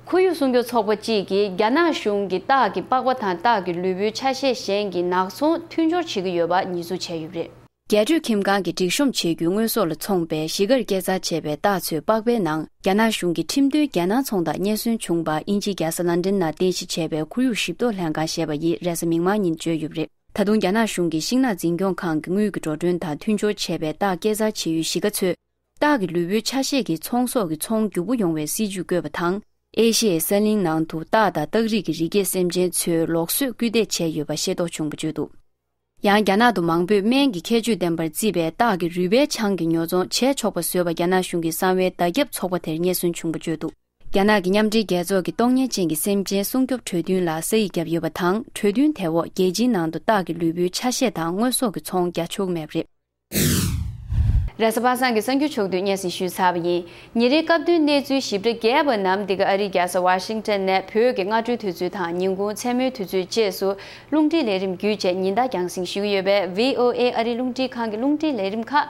ཁོར་ཡུག་སྲུང་སྐྱོབ་ཚོགས་པ་གཅིག་གིས་རྒྱ་ནག་གཞུང་གིས་སྟག་གི་པགས་པ་དང་སྟག་གི་ལུས་པོའི་ཆ་ཤས་གཞན་གྱི་ནག་ཚོང་མཐུན་སྦྱོར་བྱེད་ཀྱི་ཡོད་པ་ཉེས་འཛུགས་བྱས་ཡོད་པ་རེད། རྒྱལ་སྤྱིའི་ཁྲིམས་ཁང་གིས་སྒྲིག་གཤོམ་བྱེད་རྒྱུའི་དངོས་ཟོག་ལ་འཚོང་པའི་གཞིས་ཀར་སྐྱེ་འཚར་བྱས་པའི་སྟག་ཚོའི་པགས་པའི་ནང་རྒྱ་ནག་གཞུང་གི་ཁྲིམས་མཐུན་རྒྱལ་ནང་ཚོང་དང་རྙེད་སོན་བྱུང་བ་དབྱིན་ཇིའི་རྒྱལ་ས་ལན་ཀྲན་ནང་རྟེན་གཞི་བྱས་པའི་ཁོར་ཡུག་ཞིབ་གཏོད་ལྷན་ཁང་ཞེས་པ་ཡིས་རེས་གཟའ་མིག་དམར་ཉིན་བརྗོད་ཡོད་པ་རེད། ད་དུང་རྒྱ་ནག་གཞུང་གིས་ཤིང་ནགས་འཛིན་སྐྱོང་ཁང་གི་དངུལ་གྱི་འགྲོ་གྲོན་དང་མཐུན་སྦྱོར་བྱས་པའི་སྟག་སྐྱེ་འཚར་བྱེད་ཡུལ་གཞིས་ཀ་ཚོས། སྟག་གི་ལུས་པོའི་ཆ་ཤས་ཀྱི་ཚོང་ཟོག་གི་ཚོང་མགྱོགས་པོ་ཡོང་བའི་སྲིད་ཇུས་བཀོད་པ་དང་། ཨེ་ཤི་ཡའི་ས་གླིང་ནང་དུ་སྟག་དང་སྟག་རིགས་ཀྱི་རི་སྐྱེས་སེམས་ཅན་ཚོའི་ལུགས་སྲོལ་སྐུལ་འདེད་བྱས་ཡོད་པ་ཤེས་རྟོགས་བྱུང་བ་བརྗོད་འདུག་ཡང་རྒྱ་ནག་ཏུ་མང་པོས་སྨན་གྱི་ཁྱད་ཆོས་ལྡན་པར་བརྩིས་པའི་སྟག་གི་རུས་པའི་ཆང་གི་ཉོ་ཚོང་བྱས་ཆོག་པ་བཟོས་པ་རྒྱ་ནག་གཞུང་གི་གསང་བའི་བརྡ་ཁྱབ་ཚོགས་པ་དེར་རྙེད་སོན་བྱུང་བ་བརྗོད་འདུག་རྒྱ་ནག་གི་མཉམ་འབྲེལ་རྒྱལ་ཚོགས་ཀྱི་གཏོང་ཉེན་ཅན་གྱི་སེམས་ཅན་སྲུང་སྐྱོབ་གྲོས་མཐུན་ལ་ས་ཡིག་བརྒྱབ་ཡོད་པ་དང་། གྲོས་མཐུན་དེ་འོག་རྒྱལ་སྤྱིའི་ནང་དུ་སྟག་གི་ལུས་པོའི་ཆ་ཤས་དང་དངོས་ཟོག་གི་ཚོང་རྒྱག་ཆོག་མེད་པ་རེད། རེས་གཟའ་པ་སངས་ཀྱི་གསར་འགྱུར་ཕྱོགས་བསྡུས་སྙན་སེང་ཞུས་ཚར་བ་ཡིན། ཉིན་རེའི་སྐབས་བསྟུན་གནས་ཚུལ་ཞིབ་ཕྲ་རྒྱས་པ་རྣམས་འདི་ག་ཨ་རིའི་རྒྱལ་ས་ཝ་ཤིང་ཊོན་ནས་བོད་ཀྱི་སྔ་དྲོའི་དུས་ཚོད་དང་ཉིན་གུང་མཚན་མོའི་དུས་ཚོད་བཅས་སུ་རླུང་འཕྲིན་ལས་རིམ་བརྒྱུད་བཅས་ཉིན་ལྟར་རྒྱང་སྲིང་ཞུ་གི་ཡོད་པས། ཝི་ཨོ་ཨེ་ཨ་རིའི་རླུང་འཕྲིན་ཁང་གི་རླུང་འཕྲིན་ལས་རིམ་ཁག་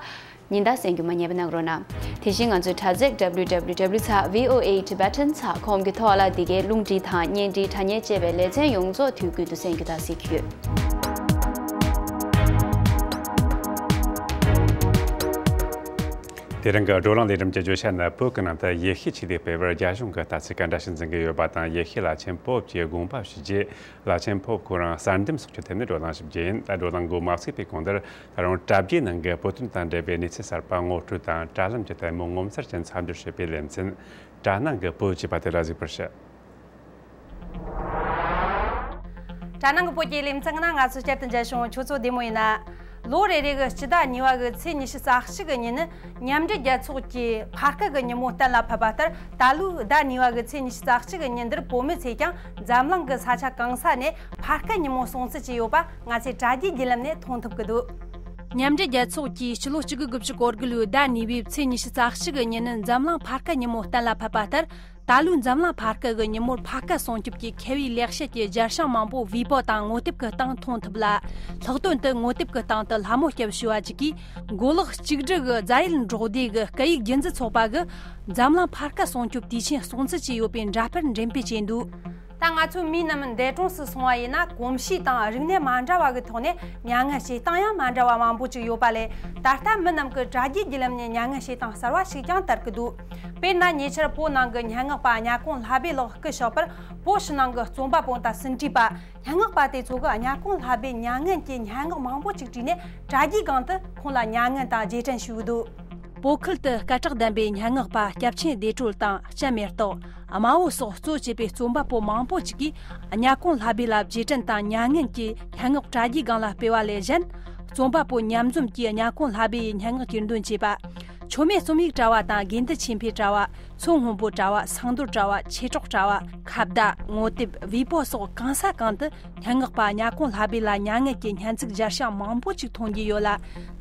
ཉིན་ལྟར་གསན་རྒྱུ་མ་བསྙེལ་བ་གནང་རོགས་གནང་། དེ་བཞིན་ང་ཚོའི་དྲ་ཚིགས་W W W ཚེག་V O A Tibetan ཚེག་com གི་ཐོག་ལ་འདི་གའི་རླུང་འཕྲིན་དང་བརྙན་འཕྲིན་དྲ་བརྙན་བཅས་པའི་ལེ་ཚན་ཡོངས་རྫོགས་དུས་ཀུན་ཏུ་གསན་རྒྱུ་དང་གཟིགས་རྒྱུ་ཡོད། དེ་རིང་གི་བགྲོ་གླེང་ལས་རིམ་གྱི་བརྗོད་བྱ་ནི། བོད་ཀྱི་ནང་དུ་ཡེ་ཤུའི་ཆོས་ལུགས་སྤེལ་བར་རྒྱ་གཞུང་གིས་ལྟ་ཚུལ་ག་འདྲ་ཞིག་འཛིན་གྱི་ཡོད་པ་དང་། ཡེ་ཤུའི་བླ་ཆེན་པོབ་ཀྱིས་དགོངས་པ་ཞུས་རྗེས། བླ་ཆེན་པོབ་ཁོ་རང་གསར་འདེམས་སོགས་ཀྱི་ཐད་ནས་བགྲོ་གླེང་ཞུ་རྒྱུ་ཡིན། ད་བགྲོ་གླེང་འགོ་མ་ཚུགས་པའི་གོང་དུ། ད་རུང་དྲ་རྒྱའི་ནང་གི་བོད་དོན་དང་འབྲེལ་བའི་གནས་ཚུལ་གསར་པ་ངོ་སྤྲོད་དང་། དྲ་ལམ་གྱི་ལྟད་མོ་ངོ་མཚར་ཅན་མཚམས་སྦྱོར་བྱེད་པའི་ལེ་ཚན། དྲ་ནང་གི་བོད་ཅེས་པ་དེ་ལ་གཟིགས་པར་ཞུ། དྲ་ནང་གི་བོད་ཀྱི་ལེ་ཚན་ནང་ང་ཚོ་བསྐྱར་དུ་མཇལ་བྱུང་། ཁྱོད་ཚོ་བདེ་མོ་ཡིན་ན། ལོ་རེ་རེ་གི་སྤྱི་ཟླ་གཉིས་པ་གི་ཚེས་ཉི་ཤུ་རྩ་གཅིག་གི་ཉིན་ནི་མཉམ་འབྲེལ་རྒྱལ་ཚོགས་ཀྱིས་ཕ་སྐད་གི་ཉིན་མོ་གཏན་ལ་ཕབ་པ་ལྟར། ད་ལོའི་ཟླ་གཉིས་པ་གི་ཚེས་ཉི་ཤུ་རྩ་གཅིག་གི་ཉིན་འདིར་བོད་མི་ཚོས་ཀྱང་འཛམ་གླིང་གི་ས་ཆ་གང་ས་ནས་ཕ་སྐད་ཉིན་མོ་སྲུང་བརྩི་བྱས་ཡོད་པ་ང་ཚོས་དྲ་རྒྱའི་བརྒྱུད་ལམ་ནས་མཐོང་ཐུབ་ཀྱི་འདུག། མཉམ་འབྲེལ་རྒྱལ་ཚོགས་ཀྱིས་སྤྱི་ལོ་གཅིག་དགུ་དགུ་བཅུ་གོ་དགུ་ལོའི་ཟླ་གཉིས་པའི་ཚེས་ཉི་ཤུ་རྩ་གཅིག་གི་ཉིན་ནི་འཛམ་གླིང་ཕ་སྐད་ཉིན་མོ་གཏན་ལ་ཕབ་པ་ལྟར། ད་ལོའི་འཛམ་གླིང་ཕ་སྐད་ཀྱི་ཉིན་མོར་ཕ་སྐད་སྲུང་སྐྱོབ་ཀྱི་ཁེ་བའི་ལེགས་བཤད་ཀྱི་རྒྱས་བཤད་མང་པོ་ཝི་པོ་དང་ངོ་དེབ་ཀྱི་སྟེང་མཐོང་ཐུབ་ལ། ལྷག་དོན་དུ་ངོ་དེབ་ཀྱི་སྟེང་དུ་ལྷ་མོ་སྐྱབས་ཞུ་བ་ཅིག་གིས། མགོ་ལོག་གཅིག་སྒྲིལ་གྱི་རྫ་ཡུལ་འབྲོག་སྡེ་གི་སྐད་ཡིག་རྒྱུན་འཛིན་ཚོགས་པ་གིས་འཛམ་གླིང་ཕ་སྐད་སྲུང་སྐྱོབ་དུས་ཆེན་སྲུང་བརྩི་བྱས་ཡོད་པའི་འདྲ་དཔེར་འགྲེམས་སྤེལ་བྱས་འདུག། ད་ང་ཚོའི་མིའི་རྣམས་འདས་གྲོངས་སུ་སོང་བ་ཡིན་ན། གོམས་གཤིས་དང་རིག་གནས་མ་འདྲ་བ་གི་ཐོག་ནས་མྱ་ངན་བྱེད་སྟངས་ཡང་མ་འདྲ་བ་མང་པོ་ཅིག་ཡོད་པ་ལས། ད་ལྟ་མི་རྣམས་ཀྱིས་དྲ་རྒྱའི་བརྒྱུད་ལམ་ནས་མྱ་ངན་བྱེད་སྟངས་གསར་བ་ཞིག་ཀྱང་དར་གྱི་འདུག། དཔེར་ན། ཉེ་ཆར་བོད་ནང་གི་སྙན་ངག་པ་གཉའ་གོང་ལྷ་སྦས་ལགས་སྐུ་གཤེགས་པར། བོད་ཕྱི་ནང་གི་རྩོམ་པ་པོ་དང་ཟིན་བྲིས་པ། སྙན་ངག་པ་དེ་ཚོ་གིས་གཉའ་གོང་ལྷ་སྦས་མྱ་ངན་གྱི་སྙན་ངག་མང་པོ་ཅིག་བྲིས་ནས། དྲ་རྒྱའི་སྒང་དུ་ཁོང་ལ་མྱ་ངན་དང་རྗེས་དྲན་ཞུས་འདུག། བོད་ཁུལ་དུ་སྐད་གྲགས་ལྡན་པའི་སྙན་ངག་པ་སྐྱབས་ཆེན་བདེ་གྲོལ་དང་། སྤྱན་མེ་ཏོག། དམར་བོ་སོགས་གཙོ་བྱས་པའི་རྩོམ་པ་པོ་མང་པོ་ཅིག་གིས་གཉའ་གོང་ལྷ་སྦས་ལ་རྗེས་དྲན་དང་མྱ་ངན་གྱི་སྙན་ངག་དྲ་རྒྱའི་སྒང་ལ་སྤེལ་བ་ལས་གཞན། རྩོམ་པ་པོ་མཉམ་འཛོམས་ཀྱིས་གཉའ་གོང་ལྷ་སྦས་ཡི་སྙན་ངག་གྱེར་འདོན་བྱས་པ། མཆོད་མེ་རྩོམ་ཡིག་དྲ་བ་དང་། དགེ་འདུན་ཆོས་འཕེལ་དྲ་བ། མཚོ་སྔོན་པོ་དྲ་བ། སང་རྡོར་དྲ་བ། ཆོས་གྲོགས་དྲ་བ། ཁ་བརྡ། ངོ་དེབ། ཝི་པོ་སོགས་གང་ས་གང་དུ་སྙན་ངག་པ་གཉའ་གོང་ལྷ་སྦས་ལ་མྱ་ངན་གྱི་སྙན་ཚིག་རྒྱས་བཤད་མང་པོ་ཅིག་མཐོང་རྒྱུ་ཡོད་ལ།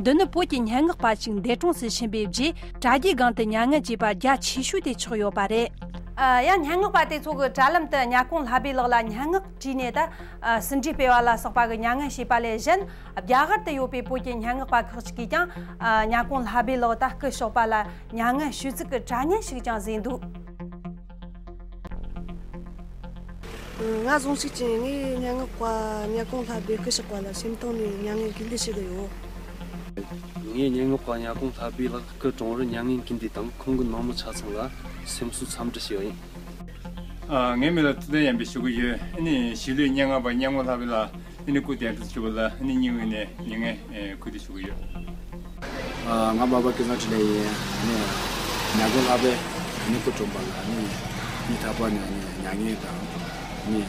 འདི་ནི་བོད་ཀྱི་སྙན་ངག་པ་ཞིག་འདས་གྲོངས་སུ་ཕྱིན་པའི་རྗེས། དྲ་རྒྱའི་སྒང་དུ་མྱ་ངན་བྱས་པ་རྒྱ་ཆེ་ཤོས་དེ་ཆགས་ཡོད་པ་རེད། ཨ། ཡང་སྙན་ངག་པ་དེ་ཚོ་གིས་དྲ་ལམ་དུ་གཉའ་གོང་ལྷ་སྦས་ལགས་ལ་སྙན་ངག་བྲིས་ནས། ད་ཨ་ཟིན་བྲིས་སྤེལ་བ་ལ་སོགས་པ་གི་མྱ་ངན་བྱས་པ་ལས་གཞན། རྒྱ་གར་དུ་ཡོད་པའི་བོད་ཀྱི་སྙན་ངག་པ་ཁག་ཅིག་གིས་ཀྱང་། ཨ། གཉའ་གོང་ལྷ་སྦས་ལགས་ད་སྐུ་གཤེགས་པ་ལ་མྱ་ངན་ཞུ་ཚིག་གི་དྲ་བརྙན་ཞིག་ཀྱང་བཟོས་འདུག། ང་ཟུང་ཞིག་ཅིང་ངས་སྙན་ངག་པ་གཉའ་གོང་ལྷ་སྦས་སྐུ་གཤེགས་པ་ལ་སེམས་གཏིང་ནས་མྱ་ངན་གུས་འདུད་ཞུ་གི་ཡོད། ངས་སྙན་ངག་པ་གཉའ་གོང་ལྷ་སྦས་ལགས་སྐུ་གྲོངས་བར་མྱ་ངན་གུས་འདུད་དང་། ཁོང་གི་ནང་མི་ཆ་ཚང་ལ་སེམས་གསོ་འཚམས་འདྲི་ཞུ་བ་ཡིན། ཨ། ངའི་མིང་ལ་ཐུབ་བསྟན་ཡར་འཕེལ་ཞུ་གི་ཡོད། ཨ་ནི་གཞིས་ལུས་སྙན་ངག་པ་གཉའ་གོང་ལྷ་སྦས་ལགས། ཨ་ནི་སྐུ་གདན་དུ་བཞུགས་པ་ལ་ཨ་ནི་སྙིང་དབུས་ནས་མྱ་ངན་གུས་འདུད་ཞུ་གི་ཡོད། ཨ། ང་སྦག་སྦག་སྐལ་བཟང་འཕྲིན་ལས་ཡིན། ཨ་ནི་གཉའ་གོང་ལྷ་སྦས་ཨ་ནི་སྐུ་གྲོངས་པ་ལ་ཨ་ནི་སྙིང་ཐག་པ་ནས་ཨ་ནི་མྱ་ངན་དང་ཨ་ནི་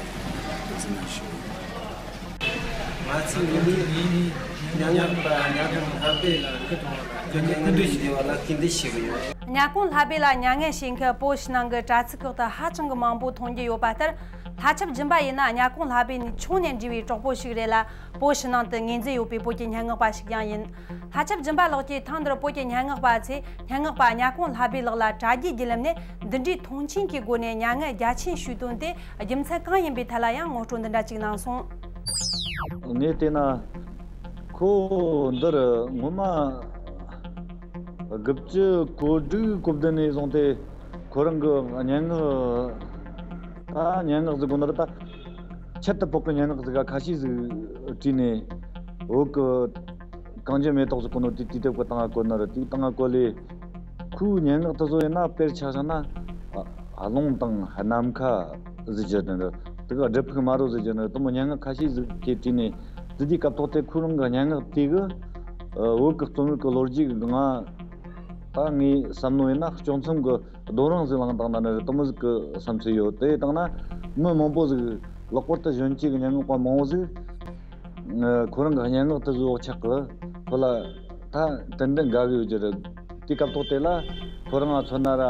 གདུང་སེམས་མཉམ་སྐྱེད་ཞུ་གི་ཡོད། ང་ཚོས་ངེད་གཉིས་ནི་སྙན་ངག་པ་གཉའ་གོང་ལྷ་སྦས་ལགས་སྐུ་གྲོངས་པ་ལ་སྐུ་གདུང་ཞུ་བ་ལ་གུས་འདུད་ཞུ་གི་ཡོད། གཉའ་གོང་ལྷ་སྦས་ལ་མྱ་ངན་བྱེད་མཁན་བོད་ཕྱི་ནང་གི་དྲ་ཚིགས་ཁག་ཏུ་ཧ་ཅང་གི་མང་པོ་མཐོང་རྒྱུ་ཡོད་པ་ལྟར། ལྷ་ཆབ་སྦྱིན་པ་ཡིན་ན་གཉའ་གོང་ལྷ་སྦས་ནས་ཆུང་ནས་འབྲིང་བའི་གྲོགས་པོ་ཞིག་རེད་ལ། བོད་ཕྱི་ནང་དུ་ངོས་འཛིན་ཡོད་པའི་བོད་ཀྱི་སྙན་ངག་པ་ཞིག་ཀྱང་ཡིན། ལྷ་ཆབ་སྦྱིན་པ་ལགས་ཀྱིས་ཐེངས་འདིར་བོད་ཀྱི་སྙན་ངག་པ་ཚོས་སྙན་ངག་པ་གཉའ་གོང་ལྷ་སྦས་ལགས་ལ་དྲ་རྒྱའི་བརྒྱུད་ལམ་ནས་འདི་འདྲའི་མཐོང་ཆེན་གྱི་སྒོ་ནས་མྱ་ངན་རྒྱ་ཆེན་ཞུས་དོན་དེ་རྒྱུ་མཚན་གང་ཡིན་པའི་ཐད་ལ་ཡང་ངོ་སྤྲོད་འདི་འདྲ་ཅིག་གནང་སོང་། ངས་བལྟས་ན། ཁོ་འདིར་སྔོན་མ་དགུ་བཅུ་གོ་དྲུག་གོ་བདུན་ནས་བཟུང་སྟེ་ཁོ་རང་གི་སྙན་ངག་ད་སྙན་ངག་ཟིག་གོ་ནོར་ད་ཁྱད་དུ་འཕགས་ཀྱི་སྙན་ངག་ཟིག་ག་ཁ་ཤས་ཟིག་བྲིས་ནས་བོད་ཀྱི་གངས་ཅན་མེ་ཏོག་ཟིག་གོ་ནོར་དེ་དུས་དེབ་ཀྱི་སྟེང་ང་བཀོད་ནི་རེད། དེའི་སྟེང་ང་བཀོད་ལས་ཁོའི་སྙན་ངག་དེ་ཚོ་ཡིན་ན་དཔེར་ཆ་བཞག་ན་རླུང་དང་ནམ་མཁའ་ཟེར་རྒྱུ་དེ་འདྲ། དེ་ག་སྒྲུབ་ཕུག་དམར་རོ་ཟེར་རྒྱུ་འདྲ། དེ་མོ་སྙན་ངག་ཁ་ཤས་ཟིག་གིས་བྲིས་ནས་དེ་དུས་སྐབས་ཐོག་དེ་ཁོ་རང་གི་སྙན་ངག་དེ་གི་བོད་ཀྱི་རྩོམ་རིག་གི་ལོ་རྒྱུས་ཀྱི་ང་ད་ངའི་བསམ་མནོ་ཡིན་ན་དཀྱོག་མཚམས་ཀྱི་རྡོ་རིང་ཟིག་བསླངས་བཏང་ན་ནི་དེ་མོ་ཟིག་གི་བསམ་ཚུལ་ཡོད། དེ་བཏང་ན་མི་མང་པོ་ཟིག་ལྷག་པར་དུ་གཞོན་སྐྱེས་ཀྱི་སྙན་ངག་པ་མང་བོ་ཟིག་ཁོ་རང་གི་སྙན་ངག་དེ་ཚོ་ཆགས་གི་ཁོ་ལ་ད་ཏན་ཏན་དགའ་གི་ཡོད་རྒྱུ་རེད། དེ་སྐབས་ཐོག་དེ་ལ་ཁོ་རང་ང་མཚོན་ན་ར།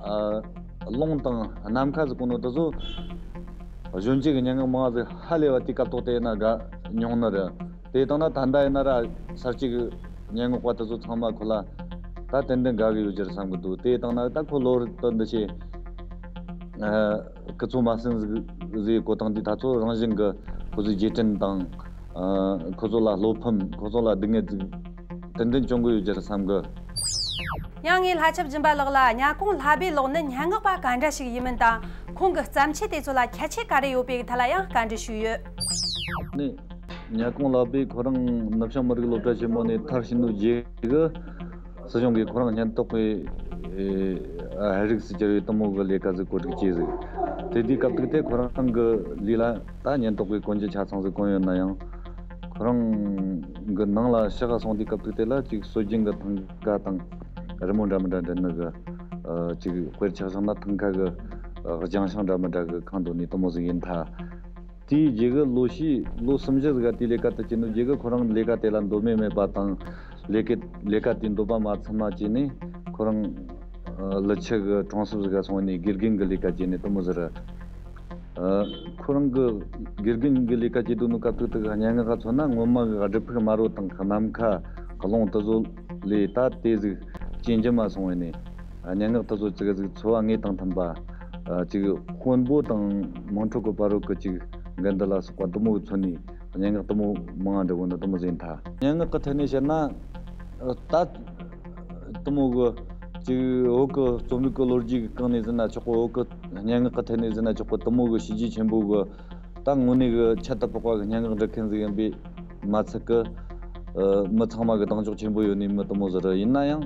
ཨ། རླུང་དང་ནམ་མཁའ་ཟེར་གོ་ནོ་དེ་ཚོ་གཞོན་སྐྱེས་ཀྱི་སྙན་ངག་མང་ཟིག་ཧ་ལས་པ་དེ་སྐབས་ཐོག་དེ་ཡིན་ན་དགའ་མྱོང་ནི་རེད། དེ་བཏང་ན་ད་ལྟ་ཡིན་ན་ར་གསར་སྐྱེས་ཀྱི་སྙན་ངག་པ་དེ་ཚོ་ཚང་མ་ཁོ་ལ་ད་ཏན་ཏན་དགའ་གི་ཡོད་རྒྱུ་རེད་བསམ་གི་འདུག། དེ་བཏང་ན་ད་ཁོ་ལོ་རེ་དུ་འདི་བྱས། ཨ། སྐུ་ཚོགས་མ་ཟིན་ཟིག་ཟིག་གོ་སྟངས་དེ་ད་ཚོ་རང་བཞིན་གི་ཁོ་ཚོའི་རྗེས་དྲན་དང་། ཨ། ཁོ་ཚོ་ལ་བློ་ཕམ། ཁོ་ཚོ་ལ་སྡུག་བསྔལ་ཟིག་ཏན་ཏན་བྱུང་གི་ཡོད་རྒྱུ་རེད་བསམ་གི། ཡང་ངས་ལྷ་ཆབ་སྦྱིན་པ་ལགས་ལ་གཉའ་གོང་ལྷ་སྦས་ལགས་ནི་སྙན་ངག་པ་ག་འདྲ་ཞིག་ཡིན་མིན་དང་། ཁོང་གི་བརྩམས་ཆོས་དེ་ཚོ་ལ་ཁྱད་ཆོས་ག་རེ་ཡོད་པའི་ཐད་ལ་ཡང་བཀའ་འདྲི་ཞུས་ཡོད། ནི། གཉའ་གོང་ལྷ་སྦས་ཁོ་རང་ནུབ་བྱང་མི་རིགས་སློབ་གྲྭ་ཆེན་མོ་ནས་མཐར་ཕྱིན་ནོ་རྗེས་གི། སྲིད་གཞུང་གིས་ཁོ་རང་ཉེན་རྟོག་པའི་ཨེ་ཧ་རིགས་སུ་གྱུར་བའི་དེ་མོ་གི་ལས་ཀ་ཟིག་བཀོད་སྒྲིག་བྱས་ཟིག་དེ་དུས་སྐབས་དུས་དེ་ཁོ་རང་གི་ལུས་ལ་ད་ཉེན་རྟོག་པའི་གོན་རྒྱུ་ཆ་ཚང་ཟིག་གོན་ཡོད་ན་ཡང་། ཁོ་རང་གི་ནང་ལ་ཕྱག་ག་སོང་དུས་སྐབས་དུས་དེ་ལ་ཅིག་སྲོལ་རྒྱུན་གི་ཐང་ཀ་དང་རི་མོ་འདྲ་མི་འདྲ་འདྲེན་ནི་གི་ཨ་ཅིག་དཔེར་ཆ་བཞག་ན་ཐང་ཀ་གི་ཨ་ལྗང་ཤིང་འདྲ་མི་འདྲ་གི་ཁང་དོན་ནི་དེ་མོ་ཟིག་ཡིན་ཐལ། དེའི་རྗེས་གི་ལོ་ཤས་ལོ་གསུམ་བཞི་ཟིག་ག་དེའི་ལས་ཀ་དེ་བྱས་ནོ་རྗེས་གི་ཁོ་རང་ལས་ཀ་དེ་ལ་འདོད་མོས་མེད་པ་དང་། ལས་ཀ་ལས་ཀ་དེ་འདོད་པ་མ་ཚིམ་མ་བྱས་ནས་ཁོ་རང་ཨ་ཀླུ་ཆུ་གི་གྲོང་གསེབ་ཟིག་ག་སོང་ནས་དགེ་རྒན་གི་ལས་ཀ་བྱས་ནས་དེ་མོ་ཟིག་ར། ཨ་ཁོ་རང་གི་དགེ་རྒན་གི་ལས་ཀ་བྱེད་དུས་ནོ་སྐབས་དུས་དེ་གི་སྙན་ངག་ག་མཚོན་ན་སྔོན་མ་གི་སྒྲུབ་ཕུག་དམར་པོ་དང་ནམ་མཁའ་རླུང་དེ་ཚོ་ལས་ད་དེ་ཟིག་སྐྱེ་འགྱུར་མ་སོང་བས་ནས། སྙན་ངག་དེ་ཚོ་ཙི་གེ་ཟིག་འཚོ་བ་དངོས་དང་མཐུན་པ། ཨ་ཅིག་དཔོན་པོ་དང་དམངས་ཁྲོད་ཀྱི་བར་རོལ་གྱི་ཅིག་འགལ་འདུ་ལ་སོགས་པ་དེ་མོ་མཚོན་ནས་སྙན་ངག་དེ་མོ་མང་བ་འབྲི་གོ་ནི་དེ་མོ་ཟིག་ཡིན་ཐལ། སྙན་ངག་གི་ཐད་ནས་བཤད་ན་ད་དེ་མོ་གི་ཅིག་བོད་ཀྱི་རྩོམ་རིག་གི་ལོ་རྒྱུས་ཀྱི་སྒང་ནས་ཟེར་ན་ཆོག་གི། བོད་ཀྱི་སྙན་ངག་གི་ཐད་ནས་ཟེར་ན་ཆོག་གི། དེ་མོ་གི་བྱས་རྗེས་ཆེན་པོ་གི་ད་དངོས་གནས་གི་ཁྱད་དུ་འཕགས་པ་གི་སྙན་ངག་འབྲི་མཁན་ཟིག་ཡིན་པས་མ་ཚད་གི། ཨ་མི་ཚང་མ་གི་གདེང་འཇོག་ཆེན་པོ་ཡོད་ནི་མི་དེ་མོ་ཟིག་རེད། ཡིན་ན་ཡང་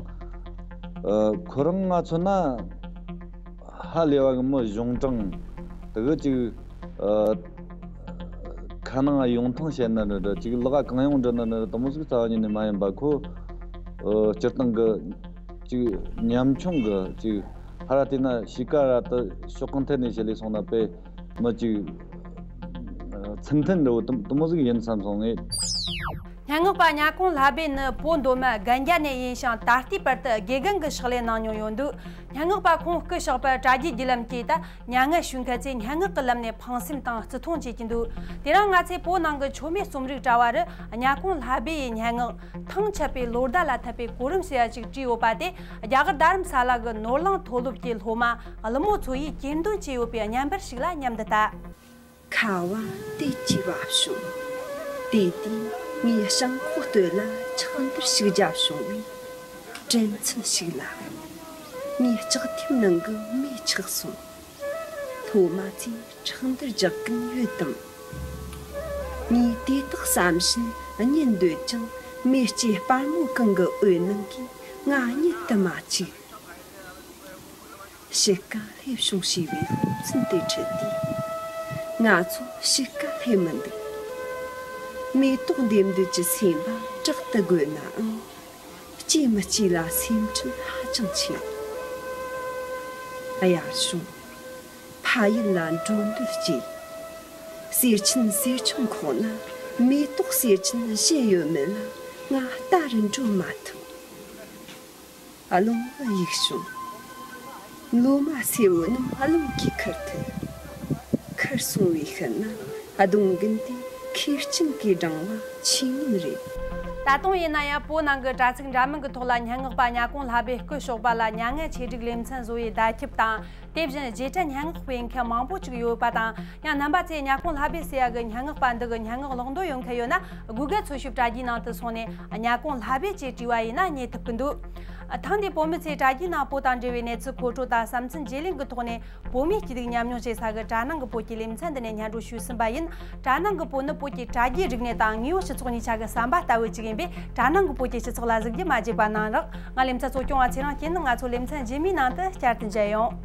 ཨ་ཁོ་རང་ང་མཚོན་ན་ཧ་ལས་པ་གི་མི་གཞུང་དྲང་དེ་གི་ཅིག་ཨ་ཁ་ནང་ཡོང་ཐང་བཤད་ན་འདྲ་འདྲ། ཅིག་ལག་གང་ཡོང་འདྲ་ན་འདྲ་དེ་མོ་ཟིག་རྩ་བ་ཉིད་ནས་མ་ཡིན་པ། ཁོ་ཨ་སྤྱིར་བཏང་གི་ཅིག་ཉམ་ཆུང་གི་ཅིག་ཧ་ར་དེ་ན་གཤིས་ཀ་ར་དེ་ཕྱོགས་གང་ཐད་ནས་བཤད་ལས་སོང་ན་དཔེ་མི་ཅིག་ཚུལ་མཐུན་འདྲ་བོ་དེ་དེ་མོ་ཟིག་ཡིན་བསམ་སོང་ངས། སྙན་ངག་པ་གཉའ་གོང་ལྷ་སྦས་ནི་བོད་མདོ་སྨད་རྒན་རྒྱ་ནས་ཡིན་ཞིང་། ད་ལྟའི་བར་དུ་དགེ་རྒན་གྱི་ཕྱག་ལས་གནང་མྱོང་ཡོད་འདུག་སྙན་ངག་པ་ཁོང་སྐུ་གཤེགས་པར་དྲ་རྒྱའི་བརྒྱུད་ལམ་གྱིས་ད་མྱ་ངན་ཞུ་མཁན་ཚོས་སྙན་ངག་གི་ལམ་ནས་ཕངས་སེམས་དང་བརྩི་མཐོང་བྱེད་ཀྱི་འདུག་དེ་རིང་ང་ཚོས་བོད་ནང་གི་མཆོད་མེ་རྩོམ་རིག་དྲ་བ་རུ་གཉའ་གོང་ལྷ་སྦས་ཡི་སྙན་ངག་ཐང་ཆད་པའི་ལོ་ཟླ་ལ་འཐད་པའི་གོ་རིམ་ཟེར་ཡ་ཅིག་བྲིས་ཡོད་པ་དེ། རྒྱ་གར་རྡ་རམ་ས་ལ་གི་ནོར་གླིང་མཐོ་སློབ་ཀྱི་སློབ་མ་ཀླུ་མོ་མཚོ་ཡིས་གྱེར་འདོན་བྱས་ཡོད་པའི་བརྙན་པར་ཞིག་ལ་མཉམ་དུ་ལྟ། ཁ་བ་དེ་གྱིས་བ་བྱུང་། དེ་དུས་ངའི་ཞང་ཁོག་སྟོད་ལ་ཆག་འདར་ཞིག་བརྒྱབ་བྱུང་བས། དྲན་ཚུལ་ཞིག་ལ། ངའི་ལྕགས་ཐེམ་ནང་གི་མེ་ཆག་སོང་། སློབ་མ་ཚོས་ཁྲག་འདར་རྒྱག་གིན་ཡོད་དམ། ངས་དེ་དག་བསམ་བཞིན་གཉིད་འདོད་ཀྱང་། མེ་ལྕེ་སྤར་མོ་གང་གི་འོད་སྣང་གིས་ང་གཉིད་དུ་མ་བཅུག་དཔྱིད་ཀ་སླེབས་བྱུང་ཞེས་པའི་སློབ་ཚན་དེ་ཁྲིད་དུས། ང་ཚོ་དཔྱིད་ཀ་སླེབས་མི་འདུག་མེ་ཏོག་འདེབས་འདོད་ཀྱི་སེམས་པ་དྲག་ཏུ་རྒོད་ནའང་། སྐྱེས་མི་སྐྱེས་ལ་སེམས་ཁྲལ་ཧ་ཅང་ཆེ། གཡར་བྱུང་། ཕ་ཡུལ་ལ་འགྲོ་འདོད་སྐྱེས། གསེར་ཆེན་གསེར་ཆུང་ཁོག་ན་མེ་ཏོག་གསེར་ཆེན་བཞད་ཡོད་མེད་ལ་ང་ལྟ་རུ་འགྲོ་མ་ཐུབ། རླུང་བུ་གཡུག་བྱུང་། ལོ་མ་སེར་བོ་རྣམས་རླུང་གིས་ཁུར་ཐུབ། ཁུར་སོང་བའི་ཤུལ་ན་གདོང་གིན་དེ་ཁེར་རྐྱང་གི་སྦྲང་བ་ཆོས་ཉིད་རེད། ད་དུང་ཡིན་ན་ཡང་བོད་ནང་གི་དྲ་ཚིགས་འདྲ་མིན་གྱི་ཐོག་ལ་གཉའ་ངག་པ་གཉའ་གོང་ལྷ་སྦས་སྐུ་གཤེགས་པ་ལ་མྱ་ངན་ཆེད་སྒྲིག་ལེ་ཚན་བཟོ་བའི་བརྡ་ཁྱབ་དང་། དེ་བཞིན་རྗེས་དྲན་སྙན་ངག་སྤེལ་མཁན་མང་པོ་ཅིག་ཡོད་པ་དང་། ཡང་རྣམ་པ་ཚོས་གཉའ་གོང་ལྷ་སྦས་ཟེར་ཡ་གི་སྙན་ངག་པ་འདི་གི་སྙན་ངག་ཀློག་འདོད་ཡོད་མཁན་ཡོད་ན། Google འཚོལ་ཞིབ་དྲ་རྒྱའི་ནང་དུ་སོང་ནས་གཉའ་གོང་ལྷ་སྦས་ཅེས་བྲིས་པ་ཡིན་ན་རྙེད་ཐུབ་ཀྱི་འདུག་ཐེངས་འདིའི་བོད་མི་ཚོས་དྲ་རྒྱའི་ནང་བོད་དང་འབྲེལ་བའི་གནས་ཚུལ་མཁོ་སྤྲོད་དང་བསམ་ཚུལ་བརྗེ་ལེན་གྱི་ཐོག་ནས། བོད་མིའི་སྐྱིད་སྡུག་མཉམ་མྱོང་བྱེད་ས་གི་དྲ་ནང་གི་བོད་ཀྱི་ལེ་ཚན་འདི་ནས་སྙན་སྒྲོན་ཞུས་ཟིན་པ་ཡིན། དྲ་ནང་གི་བོད་ནི་བོད་ཀྱི་དྲ་རྒྱའི་རིག་གནས་དང་དངོས་ཡོད་སྤྱི་ཚོགས་གཉིས་ཆ་གི་ཟམ་པ་ལྟ་བུ་ཅིག་ཡིན་པས། དྲ་ནང་གི་བོད་ཀྱི་སྤྱི་ཚོགས་ལ་གཟིགས་རྒྱུ་མ་བརྗེད་པ་གནང་རོགས། ང་ལེ་ཚན་གཙོ་སྐྱོང་བ་ཚེ་རིང་སྐྱིད་ནི། ང་ཚོ་ལེ་ཚན་རྗེས་མའི་ནང་དུ་བསྐྱར་དུ་མཇལ་ཡོང་།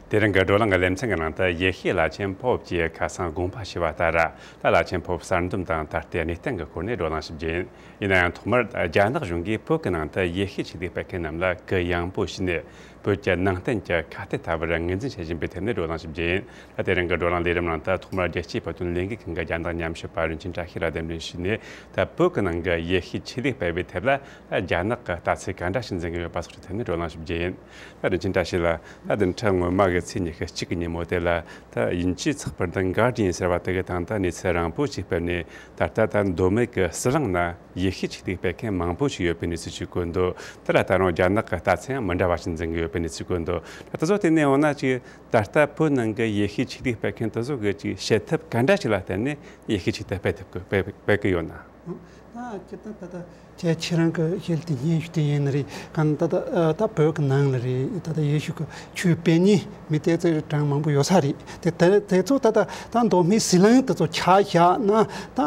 དེ་རིང་གི་བགྲོ་གླེང་གི་ལེ་ཚན་གྱི་ནང་དུ་ཡེ་ཤུའི་བླ་ཆེན་པོབ་ཀྱིས་ཁ་སང་དགོངས་པ་ཞུས་པ་ལྟར། ད་བླ་ཆེན་པོབ་གསར་འདེམས་དང་ད་ལྟའི་གནས་སྟངས་ཀྱི་སྐོར་ནས་བགྲོ་གླེང་ཞིབ་རྒྱས་ཡིན། ཡིན་ན་ཡང་ཐོག་མར་རྒྱ་ནག་གཞུང་གིས་བོད་ཀྱི་ནང་དུ་ཡེ་ཤུའི་ཆོས་ལུགས་སྤེལ་མཁན་རྣམས་ལ་གུ་ཡངས་པོ་བྱས་ནས་བོད་ཀྱི་ནང་བསྟན་གྱི་ཁ་གཏད་ལྟ་བུར་ངོས་འཛིན་བྱེད་བཞིན་པའི་ཐད་ནས་བགྲོ་གླེང་ཞིབ་རྒྱས་ཡིན། ད་དེ་རིང་གི་བགྲོ་གླེང་ལས་རིམ་ནང་དུ་ཐོག་མར་རྒྱལ་སྤྱིའི་བོད་དོན་ལས་འགུལ་ཁང་གི་རྒྱ་ནག་ཉམས་ཞིབ་པ་རིན་ཆེན་བཀྲ་ཤིས་ལ་གདན་འདྲེན་ཞུས་ནས། ད་བོད་ཀྱི་ནང་གི་ཡེ་ཤུའི་ཆོས་ལུགས་སྤེལ་བའི་ཐད་ལ་ད་རྒྱ་ནག་གི་ལྟ་ཚུལ་ག་འདྲ་ཞིག་འཛིན་གྱི་ཡོད་པ་སོགས་ཀྱི་ཐད་ནས་བགྲོ་གླེང་ཞིབ་རྒྱས་ཡིན། ད་རིན་ཆེན་བཀྲ་ཤིས་ལགས། ད་བདུན་ཕྲག་སྔོན་མ་གི་ཚེས་ཉི་ཤུ་གཅིག་གི་ཉིན་མོ་དེ་ལ་ད་དབྱིན་ཇིའི་ཚགས་པར་The Guardian ཟེར་བ་དེ་གི་སྟེང་དུ་གནས་ཚུལ་རིང་པོ་ཞིག་སྤེལ་ནས། ད་ལྟ་ད་མདོ་སྨད་ཀྱི་ཟི་ལིང་ན་ཡེ་ཤུའི་ཆོས་ལུགས་སྤེལ་མཁན་མང་པོ་ཞིག་ཡོད་པའི་གནས་ཚུལ་ཞིག་བཀོད་འདུག་དེ་ལ་ད་རུང་རྒྱ་ནག་གི་ལྟ་ཚུལ་ཡང་མི་འདྲ་བ་ཞིག་འཛིན་གྱི་ཡོད་པའི་གནས་ཚུལ་བཀོད་འདུག་ད་དེ་ཚོ་དེ་ནས་འོང་ན་ཅིག་ད་ལྟ་བོད་ནང་གི་ཡེ་ཤུའི་ཆོས་ལུགས་སྤེལ་མཁན་དེ་ཚོ་གི་ཅིག་བྱེད་ཐབས་ག་འདྲ་ཞིག་ལ་བརྟེན་ནས་ཡེ་ཤུའི་ཆོས་དེ་སྤེལ་ཐུབ་གི་སྤེལ་སྤེལ་གི་ཡོད་ན། ད་ཅི་ད་ད་ད་ཁྱེད་ཁྱེད་རང་གི་ཤེས་དེ་སྙན་ཞུ་དེ་ཡིན་ནི་རེད། གང་ད་ད་ད་བོད་ཀྱི་ནང་ལ་རེད། ད་ད་ཡེ་ཤུ་གི་ཆོས་སྤེལ་མཁན་མི་དེ་ཚོའི་གྲངས་མང་པོ་ཡོད་ས་རེད། དེ་དེ་དེ་ཚོ་ད་ད་ད་མདོ་སྨད་ཟི་ལིང་དེ་ཚོ་ཆ་བཞག་ན་ད་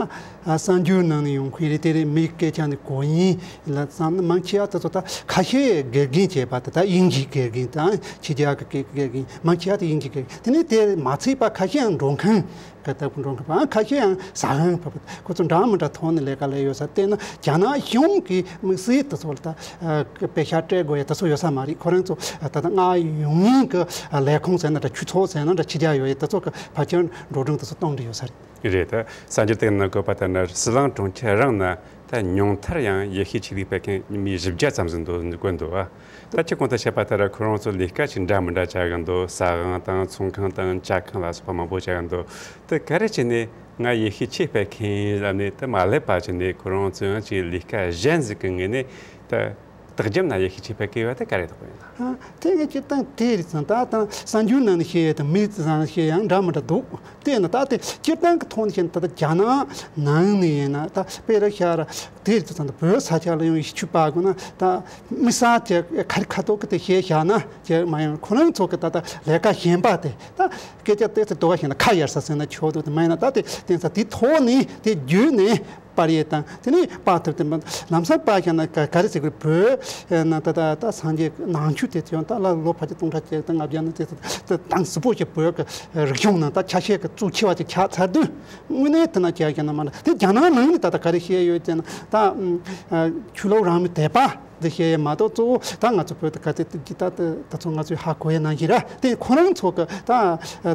གསར་འགྱུར་ནང་ནས་ཡོང་མཁན་རེད། དེ་རེད། མི་སྐད་ཆ་ནི་གོ་ཡིན་ལ་བསམ་ན། མང་ཆེ་བ་དེ་ཚོ་ད་ཁ་ཤས་དགེ་རྒན་བྱས་པ་དེ། ད་དབྱིན་ཇིའི་དགེ་རྒན་དང་ཕྱི་རྒྱལ་གྱི་དགེ་དགེ་རྒན། མང་ཆེ་བ་དེ་དབྱིན་ཇིའི་དགེ་རྒན། དེ་ནས་དེ་མ་ཚད་པ་ཁ་ཤས་ཡང་མགྲོན་ཁང་གི་ལྟ་བུ། མགྲོན་ཁང་པ་ཁ་ཤས་ཡང་ཟ་ཁང་པ། ཁོ་ཚོ་འདྲ་མི་འདྲ་ཐོག་ནས་ལས་ཀ་ལས་ཡོད་ས། དེ་ནི་རྒྱ་ནག་གཞུང་གི་དམིགས་བསལ་དེ་ཚོ་ལ་ད་ཨ་དཔེ་ཆ་སྤྲད་དགོས་ཡ་དེ་ཚོ་ཡོད་ས་མ་རེད། ཁོ་རང་ཚོ་ད་ལྟ་སྔར་ཡོང་མཁན་གྱི་ལས་ཁུངས་ཟེར་ན་འདྲ། ཆོས་ཚོགས་ཟེར་ན་འདྲ། ཕྱི་རྒྱལ་ཡོད་ཡ་དེ་ཚོ་གི་ཕལ་ཆེར་འགྲོ་གྲོན་དེ་ཚོ་གཏོང་འདྲ་ཡོད་ས་རེད། རེད། ད་གསར་འགྱུར་དེ་ནང་བཀོད་པ་ལྟར་ན། ཟི་ལིང་གྲོང་ཁྱེར་རང་ན་ད་ཉུང་མཐར་ཡང་ཡེ་ཤུའི་ཆོས་ལུགས་སྤེལ་མཁན་མི་བཞི་བརྒྱ་ཙམ་ཟིག་འདུག་བཀོད་འདུག་བ། ད་ཁྱེད་གོང་དུ་བཤད་པ་ལྟར་ཁོ་རང་ཚོ་ལས་ཀ་ཅིག་འདྲ་མི་འདྲ་བྱ་གི་འདུག་ཟ་ཁང་དང་ཚོང་ཁང་དང་ཇ་ཁང་ལ་སོགས་པ་མང་པོ་བྱ་གི་འདུག་དེ་ག་རེ་བྱས་ནས་ང་ཡེ་ཤུའི་ཆོས་སྤེལ་མཁན་ལབ་ནས་དེ་མ་སླེབས་པ་བྱས་ནས་ཁོ་རང་ཚོ་ཡང་ཅིག་ལས་ཀ་གཞན་ཟིག་གི་ངོས་ནས་ད། ལྟག་རྒྱབ་ན་ཡེ་ཤུའི་ཆོས་སྤེལ་མཁན་ཡོད་པ་དེ་ག་རེ་འདུག་ཡིན་ན། ཨ། དེ་ངས་སྤྱིར་བཏང་དེ་རེད་ཙང་། ད་ད་གསར་འགྱུར་ནང་ནས་བཤད་ཡས་དང་མི་ཚང་བཤད་ཡས་ཡང་འདྲ་མི་འདྲ་འདུག་དེ་ཡིན་ན་ད་དེ་སྤྱིར་བཏང་གི་ཐོག་ནས་བཤད་ན། ད་ད་རྒྱ་ནག་ནང་ནས་ཡིན་ན་ད་དཔེ་ར་ཤ་ར་དེ་རེད་ཙང་། ད་བོད་ས་ཆ་ལ་ཡང་ཡེ་ཤུ་ཆོས་སྤེལ་དགོས་ན་ད་དམིགས་བསལ་གྱི་ཁ་རི་ཁ་ཐོག་གི་དེ་བཤད་བཞག་ན་ཅི་མ་ཡོང་། ཁོ་རང་ཚོ་གི་ད་ད་ལས་ཀ་གཞན་པ་དེ་ད་སྐད་ཆ་ཏོག་ཙམ་དོ་ག་བཤད་ན་ཁ་གཡར་ས་ཟེར་ན་ཆོག་འདུག་དེ་མ་ཡིན་ན་ད་དེ་བསྟན་ས་དེ་ཐོག་ནས་དེ་བརྒྱུད་ནས། སྤར་ཡས་དང་། དེ་ནས་སྤར་ཐུབ་དེ་མ་ལམ་སང་སྤར་བཞག་ན་ག་ག་རེ་ཟེར་དགོས་རེད། བོད་ན་ད་ད་ད་སངས་རྒྱས་ནང་ཆོས་དེ་ཚོ་ཡང་ད་ལ་ལོ་ཕལ་ཆེར་སྟོང་ཕྲག་གཅིག་དང་ལྔ་བརྒྱ་ནང་དེ་ཚོ་དེ་དང་གཟུགས་པོ་ཞིག་བོད་ཀྱི་རིག་གཞུང་ནང་ད་ཆ་ཤས་ཀྱི་གཙོ་ཆེ་བ་ཅིག་ཆགས་ཚར་དུས། དངོས་གནས་དེ་ན་བྱས་བཞག་ན་མ་འདྲ། དེ་རྒྱ་ནག་ནང་ནས་ད་ད་ག་རེ་བཤད་ཡོད་ཅེ་ན། ད་ཨ་ཆོས་ལུགས་རང་མོས་དད་པ་འདི་བཤད་ཡས་མ་གཏོགས། གཙོ་བོ་ད་ང་ཚོ་བོད་དུ་ག་ཚོད་ཀྱི་ད་ད་ད་ཚོ་ང་ཚོས་ཧ་གོ་ཡས་ནང་བཞིན་ར། དེ་ཁོ་རང་ཚོ་གི་ད་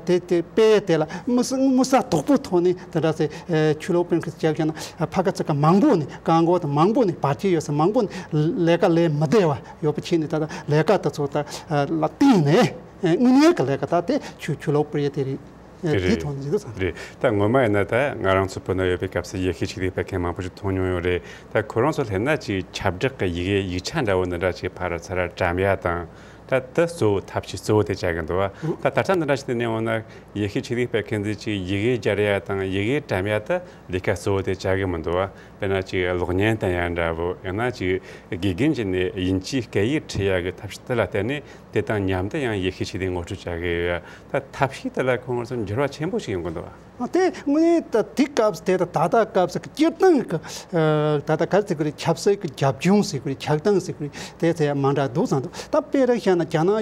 དེ་དེ་དཔེ་དེ་ལ་མི་ས་མི་ས་དོག་པོ་ཐོག་ནས་དེ་འདྲ་སེ་ཆོས་ལུགས་སྤེལ་མཁན་བྱས་བཞག་ན། ཕ་གི་ཚོ་གི་མང་པོ་ནས། རྐང་འཁོར་དང་མང་པོ་ནས། བར་ཆད་ཡོད་ས་མང་པོ་ནས་ལས་ཀ་ལས་མི་བདེ་བ་ཡོད་པ་བྱས་ནས། ད་ལྟ་ལས་ཀ་དེ་ཚོ་ད་ལ་བརྟེན་ནས་དངོས་གནས་ཀྱི་ལས་ཀ་ད་དེ་ཆོས་ཆོས་ལུགས་སྤེལ་ཡས་དེ་རེད། དེ་རེད། དེ་ཐོག་ནས་ཡིན་དུས་ཙང་། རེད། ད་སྔོན་མ་ཡིན་ན་ད་ང་རང་ཚོ་བོད་ན་ཡོད་པའི་སྐབས་སུ་ཡེ་ཤུའི་ཆོས་ལུགས་སྤེལ་མཁན་མང་པོ་ཞིག་མཐོང་མྱོང་ཡོད་རེད། ད་ཁོ་རང་ཚོ་སླེབས་ན་ཅིག་ཁྱབ་བསྒྲགས་ཀྱི་ཡི་གེ་ཡིག་ཆ་འདྲ་བོ་འདི་འདྲ་ཅིག་ཕར་ཚུར་བཀྲམ་ཡ་དང་། ད་དེ་གཙོ་བོ་ཐབས་ཤེས་གཙོ་བོ་དེ་བྱ་གི་འདུག་བ། ད་ད་ལྟ་འདི་འདྲ་ཞིག་ཏུ་གནས་འོང་ན་ཡེ་ཤུའི་ཆོས་ལུགས་སྤེལ་མཁན་ཚོས་ཅིག་ཡི་གེ་སྦྱར་ཡ་དང་ཡི་གེ་བཀྲམ་ཡ་ད་ལས་ཀ་གཙོ་བོ་དེ་བྱ་གི་མི་འདུག་བ། དཔེར་ན་ཅིག་གློག་བརྙན་བསྟན་ཡ་འདྲ་བོ། ཡང་ན་ཅིག་དགེ་རྒན་གྱིས་ནས་དབྱིན་ཇིའི་སྐད་ཡིག་ཁྲིད་ཡ་གི་ཐབས་ཤེས་དེ་ལ་བརྟེན་ནས། དེ་དང་མཉམ་དུ་ཡང་ཡེ་ཤུའི་ཆོས་ལུགས་ངོ་སྤྲོད་བྱ་གི་ཡོད། ད་ཐབས་ཤེས་དེ་ལ་ཁོང་ཚོ་འགྱུར་བ་ཆེན་པོ་ཞིག་ཡོང་གི་འདུག་བ། ཨ། དེ་དངོས་གནས་ད་དེ་སྐབས་དེ་དང་ད་ལྟ་སྐབས་སུ་སྤྱིར་བཏང་གི་ཨ་ད་ལྟ་ག་རེ་ཟེར་དགོས་རེད། ཆབ་སྲིད་ཀྱི་རྒྱབ་ལྗོངས་ཟེར་དགོས་རེད། ཆགས་སྟངས་ཟེར་དགོས་རེད། དེ་ཚོ་ཡང་མ་འདྲ་འདུག་བསམ་འདུག་ད་དཔེར་བཞག་ན་རྒྱ་ནག་ཨ་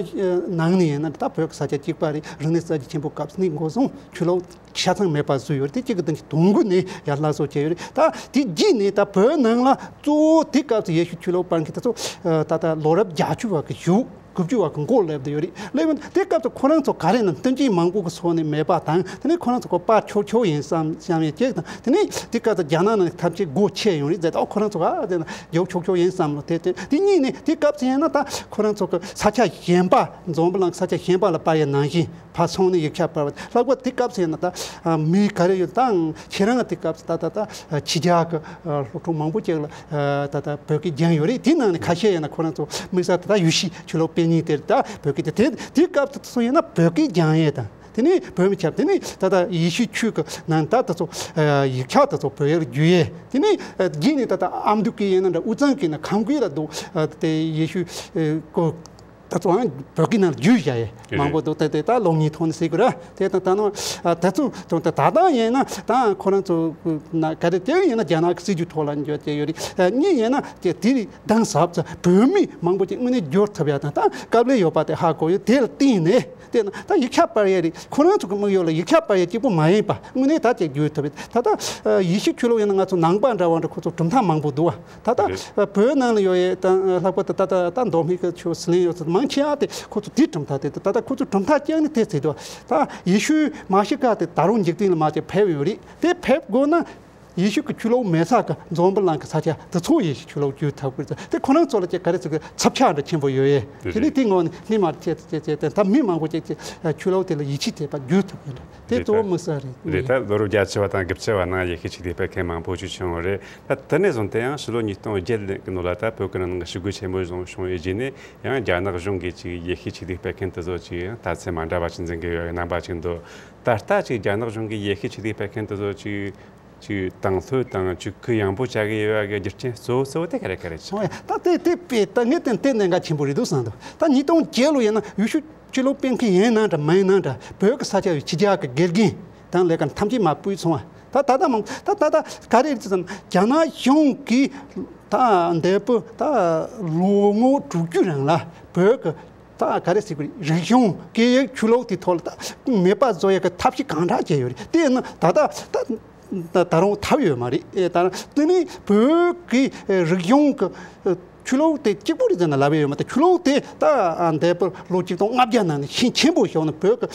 ནང་ནས་ཡིན་ན། ད་བོད་ཀྱི་ས་ཆ་གཅིག་པ་རེད། རིག་གནས་གསར་བརྗེ་ཆེན་པོ་སྐབས་སུ་ནས་འགོ་བཟུང་ཆོས་ལུགས་ཆ་ཚང་མེད་པ་བཟོས་ཡོད་རེད། དེ་གཅིག་གི་དོན་གྱི་དུང་དགོན་ནས་ཡར་སླར་གསོ་བྱས་ཡོད་རེད། ད་དེ་རྗེས་ནས་ད་བོད་ནང་ལ་གཙོ་བོ་དེ་སྐབས་སུ་ཡེ་ཤུ་ཆོས་ལུགས་སྤེལ་མཁན་དེ་ཚོ་ཨ་ད་ལྟ་ལོ་རབས་བརྒྱད་ཅུ་བ་གི་གཞུག་དགུ་བཅུ་བ་གི་འགོ་སླེབས་བསྡད་ཡོད་རེད། སླེབས་ཡོང་དུས་དེ་སྐབས་སུ་ཁོ་རང་ཚོ་ག་རེ་ན་སྟོན་ཆས་མང་པོ་གི་ཕྱོགས་ནས་མེད་པ་དང་། དེ་ནས་ཁོ་རང་ཚོ་གི་པར་ཆོག་ཆོག་ཡིན་བསམ་བསམ་ཡས་གཅིག་དང་། དེ་ནས་དེ་སྐབས་སུ་རྒྱ་ནག་ནང་ཐམས་ཅད་སྒོ་ཕྱེ་ཡོང་རེད་ཟེར། ཨོ་ཁོ་རང་ཚོ་ག་དེ་ན་རྒྱག་ཆོག་ཆོག་ཡིན་བསམ་ལོ། དེ་དེ་དེ་གཉིས་ནས་དེ་སྐབས་སུ་ཡིན་ན་ད་ཁོ་རང་ཚོ་གི་ས་ཆ་གཞན་པ། འཛམ་བུ་གླིང་གི་ས་ཆ་གཞན་པ་ལ་སྤར་ཡས་ནང་བཞིན་ཕར་སོང་ནས་ཡིག་ཆ་སྤར་བ། ལྷག་པར་དེ་སྐབས་སུ་ཡིན་ན་ད་ཨ་མི་ག་རེ་ཡོད་དང་། ཁྱེད་རང་དེ་སྐབས་སུ་ད་ད་ད་ཨ་ཕྱི་རྒྱལ་གི་ཨ་སློབ་ཕྲུག་མང་པོ་ཅིག་ལ་ཨ་ད་ད་བོད་སྐད་སྦྱངས་ཡོད་རེད། དེ་ནང་ནས་ཁ་ཤས་ཡིན་ན་ཁོ་རང་ཚོ་དམིགས་བསལ་ད་ད་ཡེ་ཤུའི་ཆོས་ལུགས་སྤེལ་མཁན་དེ་རེད། ད་བོད་སྐད་དེ་དེ་དེ་སྐབས་སུ་ཡིན་ན་བོད་སྐད་སྦྱང་ཡས་དང་། དེ་ནས་བོད་མི་ཁྱབ། དེ་ནས་ད་ལྟ་ཡེ་ཤུའི་ཆོས་ཀྱི་ནང་ད་ད་ཚོ་ཨ་ཡིག་ཆ་ད་ཚོ་བོད་ཡིག་ལ་བསྒྱུར་ཡས། དེ་ནས་ཨ་རྗེས་ནས་ད་ལྟ་ཨ་མདོ་སྐད་ཡིན་ན་འདྲ། དབུས་གཙང་སྐད་ན་ཁམས་སྐད་ལ་འདུག་ཨ་དེ་ཡེ་ཤུ་ཨ་ཀོ་ད་ཚོ་ཨ་བོད་སྐད་ནང་ལ་བསྒྱུར་བཞག་ཡས་མང་པོ་འདུག་དེ་དེ་ད་གློག་བརྙན་ཐོག་ནས་གཟིགས་དགོས་ར། དེ་དང་ད་ནང་ཨ་དེ་ཚོ་ད་ད་ད་ཡིན་ན་ད་ཁོ་རང་ཚོ་ན་ག་རེ་དེ་ཡིན་ན་རྒྱ་ནག་གི་སྲིད་ཇུས་ཐོག་ལ་འགྱུར་བ་བྱས་ཡོད་རེད། ཨ་གཉིས་ཡིན་ན་དེ་དེ་རིགས་གདམ་ཟབ་ཚ་བོད་མི་མང་པོ་ཅིག་དངོས་གནས་བསྒྱུར་ཐུབ་ཡ་དང་། ད་སྐབས་ལས་ཡོད་པ་དེ་ཧ་གོ་ཡོད། དེ་ལ་བརྟེན་ནས། དེ་ན་ད་ཡིག་ཆ་སྤར་ཡས་རེད། ཁོ་རང་ཚོ་གི་དམིགས་ཡུལ་ལ་ཡིག་ཆ་སྤར་ཡས་གཅིག་པུ་མ་ཡིན་པ་དངོས་གནས་ད་ཅིག་བསྒྱུར་ཐུབ་པས། ད་ལྟ་ཡེ་ཤུ་ཆོས་ལུགས་ཡིན་ན་ང་ཚོ་ནང་པ་འདྲ་བ་འདྲ། ཁོ་ཚོ་གྲུབ་མཐའ་མང་པོ་འདུག་བ། ད་ལྟ་རེད། བོད་ནང་ལ་ཡོད་ཡས་ད་ལྷག་པར་དུ་ད་ལྟ་ད་མདོ་སྨད་ཀྱི་ཆོས་ཟི་ལིང་ཡོད་ཚད་མང་ཆེ་བ་དེ་ཁོ་ཚོ་དེའི་གྲུབ་མཐའ་དེ། ད་ལྟ་ཁོ་ཚོ་གྲུབ་མཐའ་བཅངས་ནས་དེ་ཟེར་འདུག་ད་ཡེ་ཤུ་མ་ཤི་ཀ་དེ་ད་རུང་འཇིག་རྟེན་ལ་མ་ཆེ་ཕེབས་ཡོད་རེད། དེ་ཕེབས་དགོས་ན། ཡེ་ཤུ་གི་ཆོས་ལུགས་མེད་ས་གི་འཛམ་བུ་གླིང་གི་ས་ཆ་དེ་ཚོ་ཡེ་ཤུ་ཆོས་ལུགས་བསྒྱུར་ཐུབ་ཀྱི་རེད། དེ་ཁོ་རང་ཚོ་ལ་ཅིག་ག་རེ་ཟེར་གི་ཚབས་ཆེ་འདྲ་ཆེན་པོ་ཡོད་ཡས། དེ་ནི་དེ་ངོས་ནས་སྣེ་མར་བྱས་བྱས་བྱས་ཏེ་ད་མི་མང་པོ་ཅིག་ཅིག་ཆོས་ལུགས་དེ་ལ་ཡིད་ཆེས་བྱེད་པ་བསྒྱུར་ཐུབ་ཀྱི་རེད། དེ་གཙོ་བོ་དམིགས་བསལ་རེད། རེད། ད་ལོ་རབས་བརྒྱད་ཅུ་བ་དང་དགུ་བཅུ་བ་ནང་ཡེ་ཤུའི་ཆོས་ལུགས་སྤེལ་མཁན་མང་པོ་ཞིག་བྱུང་བ་རེད། ད་དེ་ནས་བཟུང་སྟེ་ཡང་ཕྱི་ལོ་ཉིས་སྟོང་བརྒྱད་གི་ནང་ལ་ད་བོད་ཀྱི་ནང་ཞི་རྒོལ་ཆེན་པོ་བྱུང་བྱུང་བའི་རྗེས་ནས། ཡང་རྒྱ་ནག་གཞུང་གིས་ཅིག་ཡེ་ཤུའི་ཆོས་ལུགས་སྤེལ་མཁན་དེ་ཚོ་ཅིག་ཡང་ལྟ་ཚུལ་མ་འདྲ་བ་ཅིག་འཛིན་གི་ཡོད་པའི་རྣམ་པ་ཅིག་འདུག་ད་ལྟ་ཅིག་རྒྱ་ནག་གཞུང་གིས་ཡེ་ཤུའི་ཆོས་ལུགས་སྤེལ་མཁན་དེ་ཚོ་ཅིག་ ཅིག་དང་ལྷོད་དང་ཅིག་གུ་ཡངས་པོ་བྱ་གི་ཡོད་པ་གི་རྒྱུ་རྐྱེན་གཙོ་བོ་གཙོ་བོ་དེ་ག་རེ་ག་རེ་ཆགས། ཨོ་ཡ། ད་དེ་དེ་དཔེ་ད་ངས་དེ་དེ་གནད་འགག་ཆེན་པོ་རེད་འདུག་བསམ་འདུག་ད་ཉིས་སྟོང་བརྒྱད་ལོ་ཡིན་ན་ཡུལ་ཤུལ་ཆོས་ལུགས་སྤེལ་མཁན་ཡིན་ན་འདྲ་མ་ཡིན་ན་འདྲ་བོད་ཀྱི་ས་ཆ་ཕྱི་རྒྱལ་གྱི་དགེ་རྒན་དང་ལས་ཀ་ཐམས་ཅད་མར་ཕུད་སོང་བ། ད་ད་ལྟ་མང་ད་ད་ལྟ་ག་རེ་རེད་ཟེར་ན་རྒྱ་ནག་གཞུང་གིས་ད་འདས་པོ་ད་ལོ་ངོ་དྲུག་ཅུ་རིང་ལ་བོད་ཀྱི་ད་ག་རེ་ཟེར་དགོས་རེད། རིག་གཞུང་སྐད་ཡིག་ཆོས་ལུགས་དེ་ཐོག་ལ་ད་མེད་པ་བཟོ་ཡག་གི་ཐབས་ཤེས་གང་དྲག་བྱས་ཡོད་རེད། དེ་ཡིན་ན་ད་ལྟ་ད་ད་ད་རུང་ཐབས་ཡོད་མ་རེད། ཨེ་ད་དེ་ནི་བོད་ཀྱི་རིག་གཞུང་གི་ཆོས་ལུགས་དེ་གཅིག་པུ་རེད་ཟེར་ན་ལབ་ཡ་ཡོད་མ་རེད། ཆོས་ལུགས་དེ་ད་འདས་པའི་ལོ་ཆིག་སྟོང་ལྔ་བརྒྱ་ནང་ནས་ཤུགས་ཆེན་པོ་བྱུང་ནས་བོད་ཀྱི་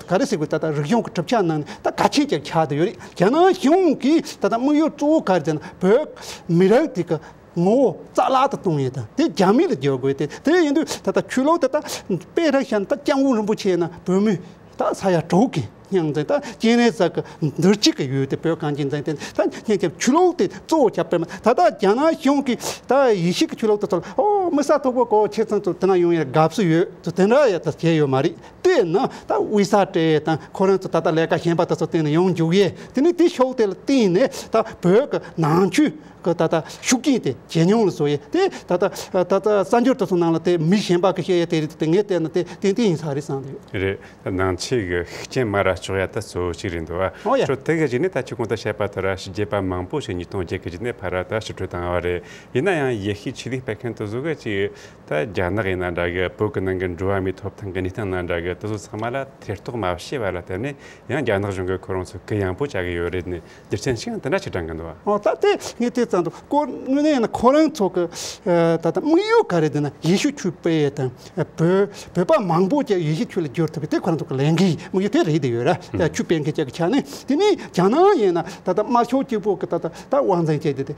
ག་རེ་ཟེར་དགོས། ད་ལྟ་རིག་གཞུང་གི་གྲུབ་ཆ་ནང་ནས་ད་གལ་ཆེན་ཅིག་ཆགས་བསྡད་ཡོད་རེད། རྒྱ་ནག་གཞུང་གིས་ད་ལྟ་དམིགས་ཡུལ་གཙོ་བོ་ག་རེ་ཟེར་ན་བོད་མི་རིགས་དེ་གི་ངོ་བོ་རྩ་བརླག་ཏུ་གཏོང་ཡས་དང་དེ་རྒྱ་མི་ལ་བསྒྱུར་དགོས་ཏེ། དེ་ཡིན་དུས་ད་ལྟ་ཆོས་ལུགས་དེ་ད་དཔེ་ར་བཞག་ན་ད་སྐྱབས་མགོན་རིན་པོ་ཆེ་ཡིན་ན་བོད་མི་ད་ས་ཡ་དྲུག་གི་སྙིང་འཛིན་ད་སྤྱན་རས་གཟིགས་ཀྱི་མདུན་གཅིག་གི་ཡུལ་དེ་བོད་གངས་ཅན་འཛིན་དེ་ད་སྙིང་རྗེ་ཆོས་ལུགས་དེ་གཙོ་བོ་བྱས་པས་མ་ད་ལྟ་རྒྱ་ནག་གཞུང་གིས་ད་ཡེ་ཤུ་གི་ཆོས་ལུགས་དེ་ཚོ་ལ་ཨོ་མི་ས་མཐོ་པོ་གོ་ཁྱེད་ཚང་ཚོ་དེ་ན་ཡོང་ཡས་དགའ་བསུ་ཡོད་ཚོ་དེ་འདྲ་ཡ་ད་བྱས་ཡོད་མ་རེད། དེ་ན་ད་དབུས་ས་སྤྲད་ཡས་དང་ཁོ་རང་ཚོ་ད་ལྟ་ལས་ཀ་གཞན་པ་དེ་ཚོ་བསྟན་ནས་ཡོང་འཇུག་ཡས་དེ་ནི་དེ་ཤོག་དེ་ལ་བརྟེན་ནས་ད་བོད་ཀྱི་ནང་ཆོས་ཀྱི་ད་ལྟ་ཤུགས་རྐྱེན་དེ་ཇེ་ཉུང་ལ་བཟོ་ཡས་དེ་ད་ལྟ་ད་ལྟ་གསར་འགྱུར་དེ་ཚོ་ནང་ལ་དེ་མི་གཞན་པ་གི་བཤད་ཡས་དེ་རེད་དེ་ངས་བལྟས་ན་དེ་ཏན་ཏན་ཡིན་ས་རེད་བསམ་གི་ཡོད། རེད། ད་ནང་ཆོས་ཀྱི་ཤུགས་རྐྱེན་མར་གཅོག་ཡ་ད་གཙོ་བོ་གཅིག་རེད་འདུག་ཨ། ཨོ་ཡ། ཁྱོད་དེ་ག་ཅིག་ནི་ད་ཁྱོད་གོང་དུ་བཤད་པ་ལྟར་ཕྱི་རྒྱལ་པ་མང་པོ་ཞིག་ཉིས་སྟོང་བརྒྱད་གི་ཅིག་ནས་ཕར་ད་ཕྱིར་འཕྲོས་བཏང་བ་རེད། ཡིན་ན་ཡང་ཡེ་ཤུའི་ཆོས་ལུགས་སྤེལ་མཁན་དེ་ཚོ་གི་ཅིག་ད་རྒྱ་ནག་ཡིན་ན་འདྲ་གི་བོད་ཀྱི་ནང་གི་འགྲོ་བ་མིའི་ཐོབ་ཐང་གི་གནས་སྟངས་ན་འདྲ་གི་དེ་ཚོ་ཚང་མ་ལ་ཐེ་གཏོགས་མ་བྱས་པ་ལ་བརྟེན་ནས་ཡང་རྒྱ་ནག་གཞུང་གིས་ཁོ་རང་ཚོ་གུ་ཡངས་པོ་བྱ་གི་ཡོད་རེད་ནས་རྒྱུ་རྐྱེན་ཞིག་ཡང་དེ་འདྲ་ཞིག་དྲངས་གི་འདུག་བ། ཨོ་ད་དེ་ངས་དེ་ཙམ་དུ་ཁོ་དངོས་གནས་ཡིན་ན་ཁོ་རང་ཚོ་གི་ད་ལྟ་དམིགས་ཡུལ་ག་རེ་དེ་ན་ཡེ་ཤུ་ཆོས་སྤེལ་ཡས་དང་བོད་བོད་པ་མང་པོ་ཅིག་ཡེ་ཤུ་ཆོས་ལ་བསྒྱུར་ཐུབ་པའི་དེ་ཁོ་རང་ཚོ་གི་ལས་འགན་དམིགས་ཡུལ་དེ་རེད་དེ་ཡོད་ར། ཆོས་སྤེལ་མཁན་ཅིག་གི་ཆ་ནས་དེ་ནས་རྒྱ་ནག་ཡིན་ན་ད་ལྟ་དམར་ཤོག་གཅིག་པོ་གི་ད་ལྟ་ད་དབང་འཛིན་བྱས་ཏེ་དེ།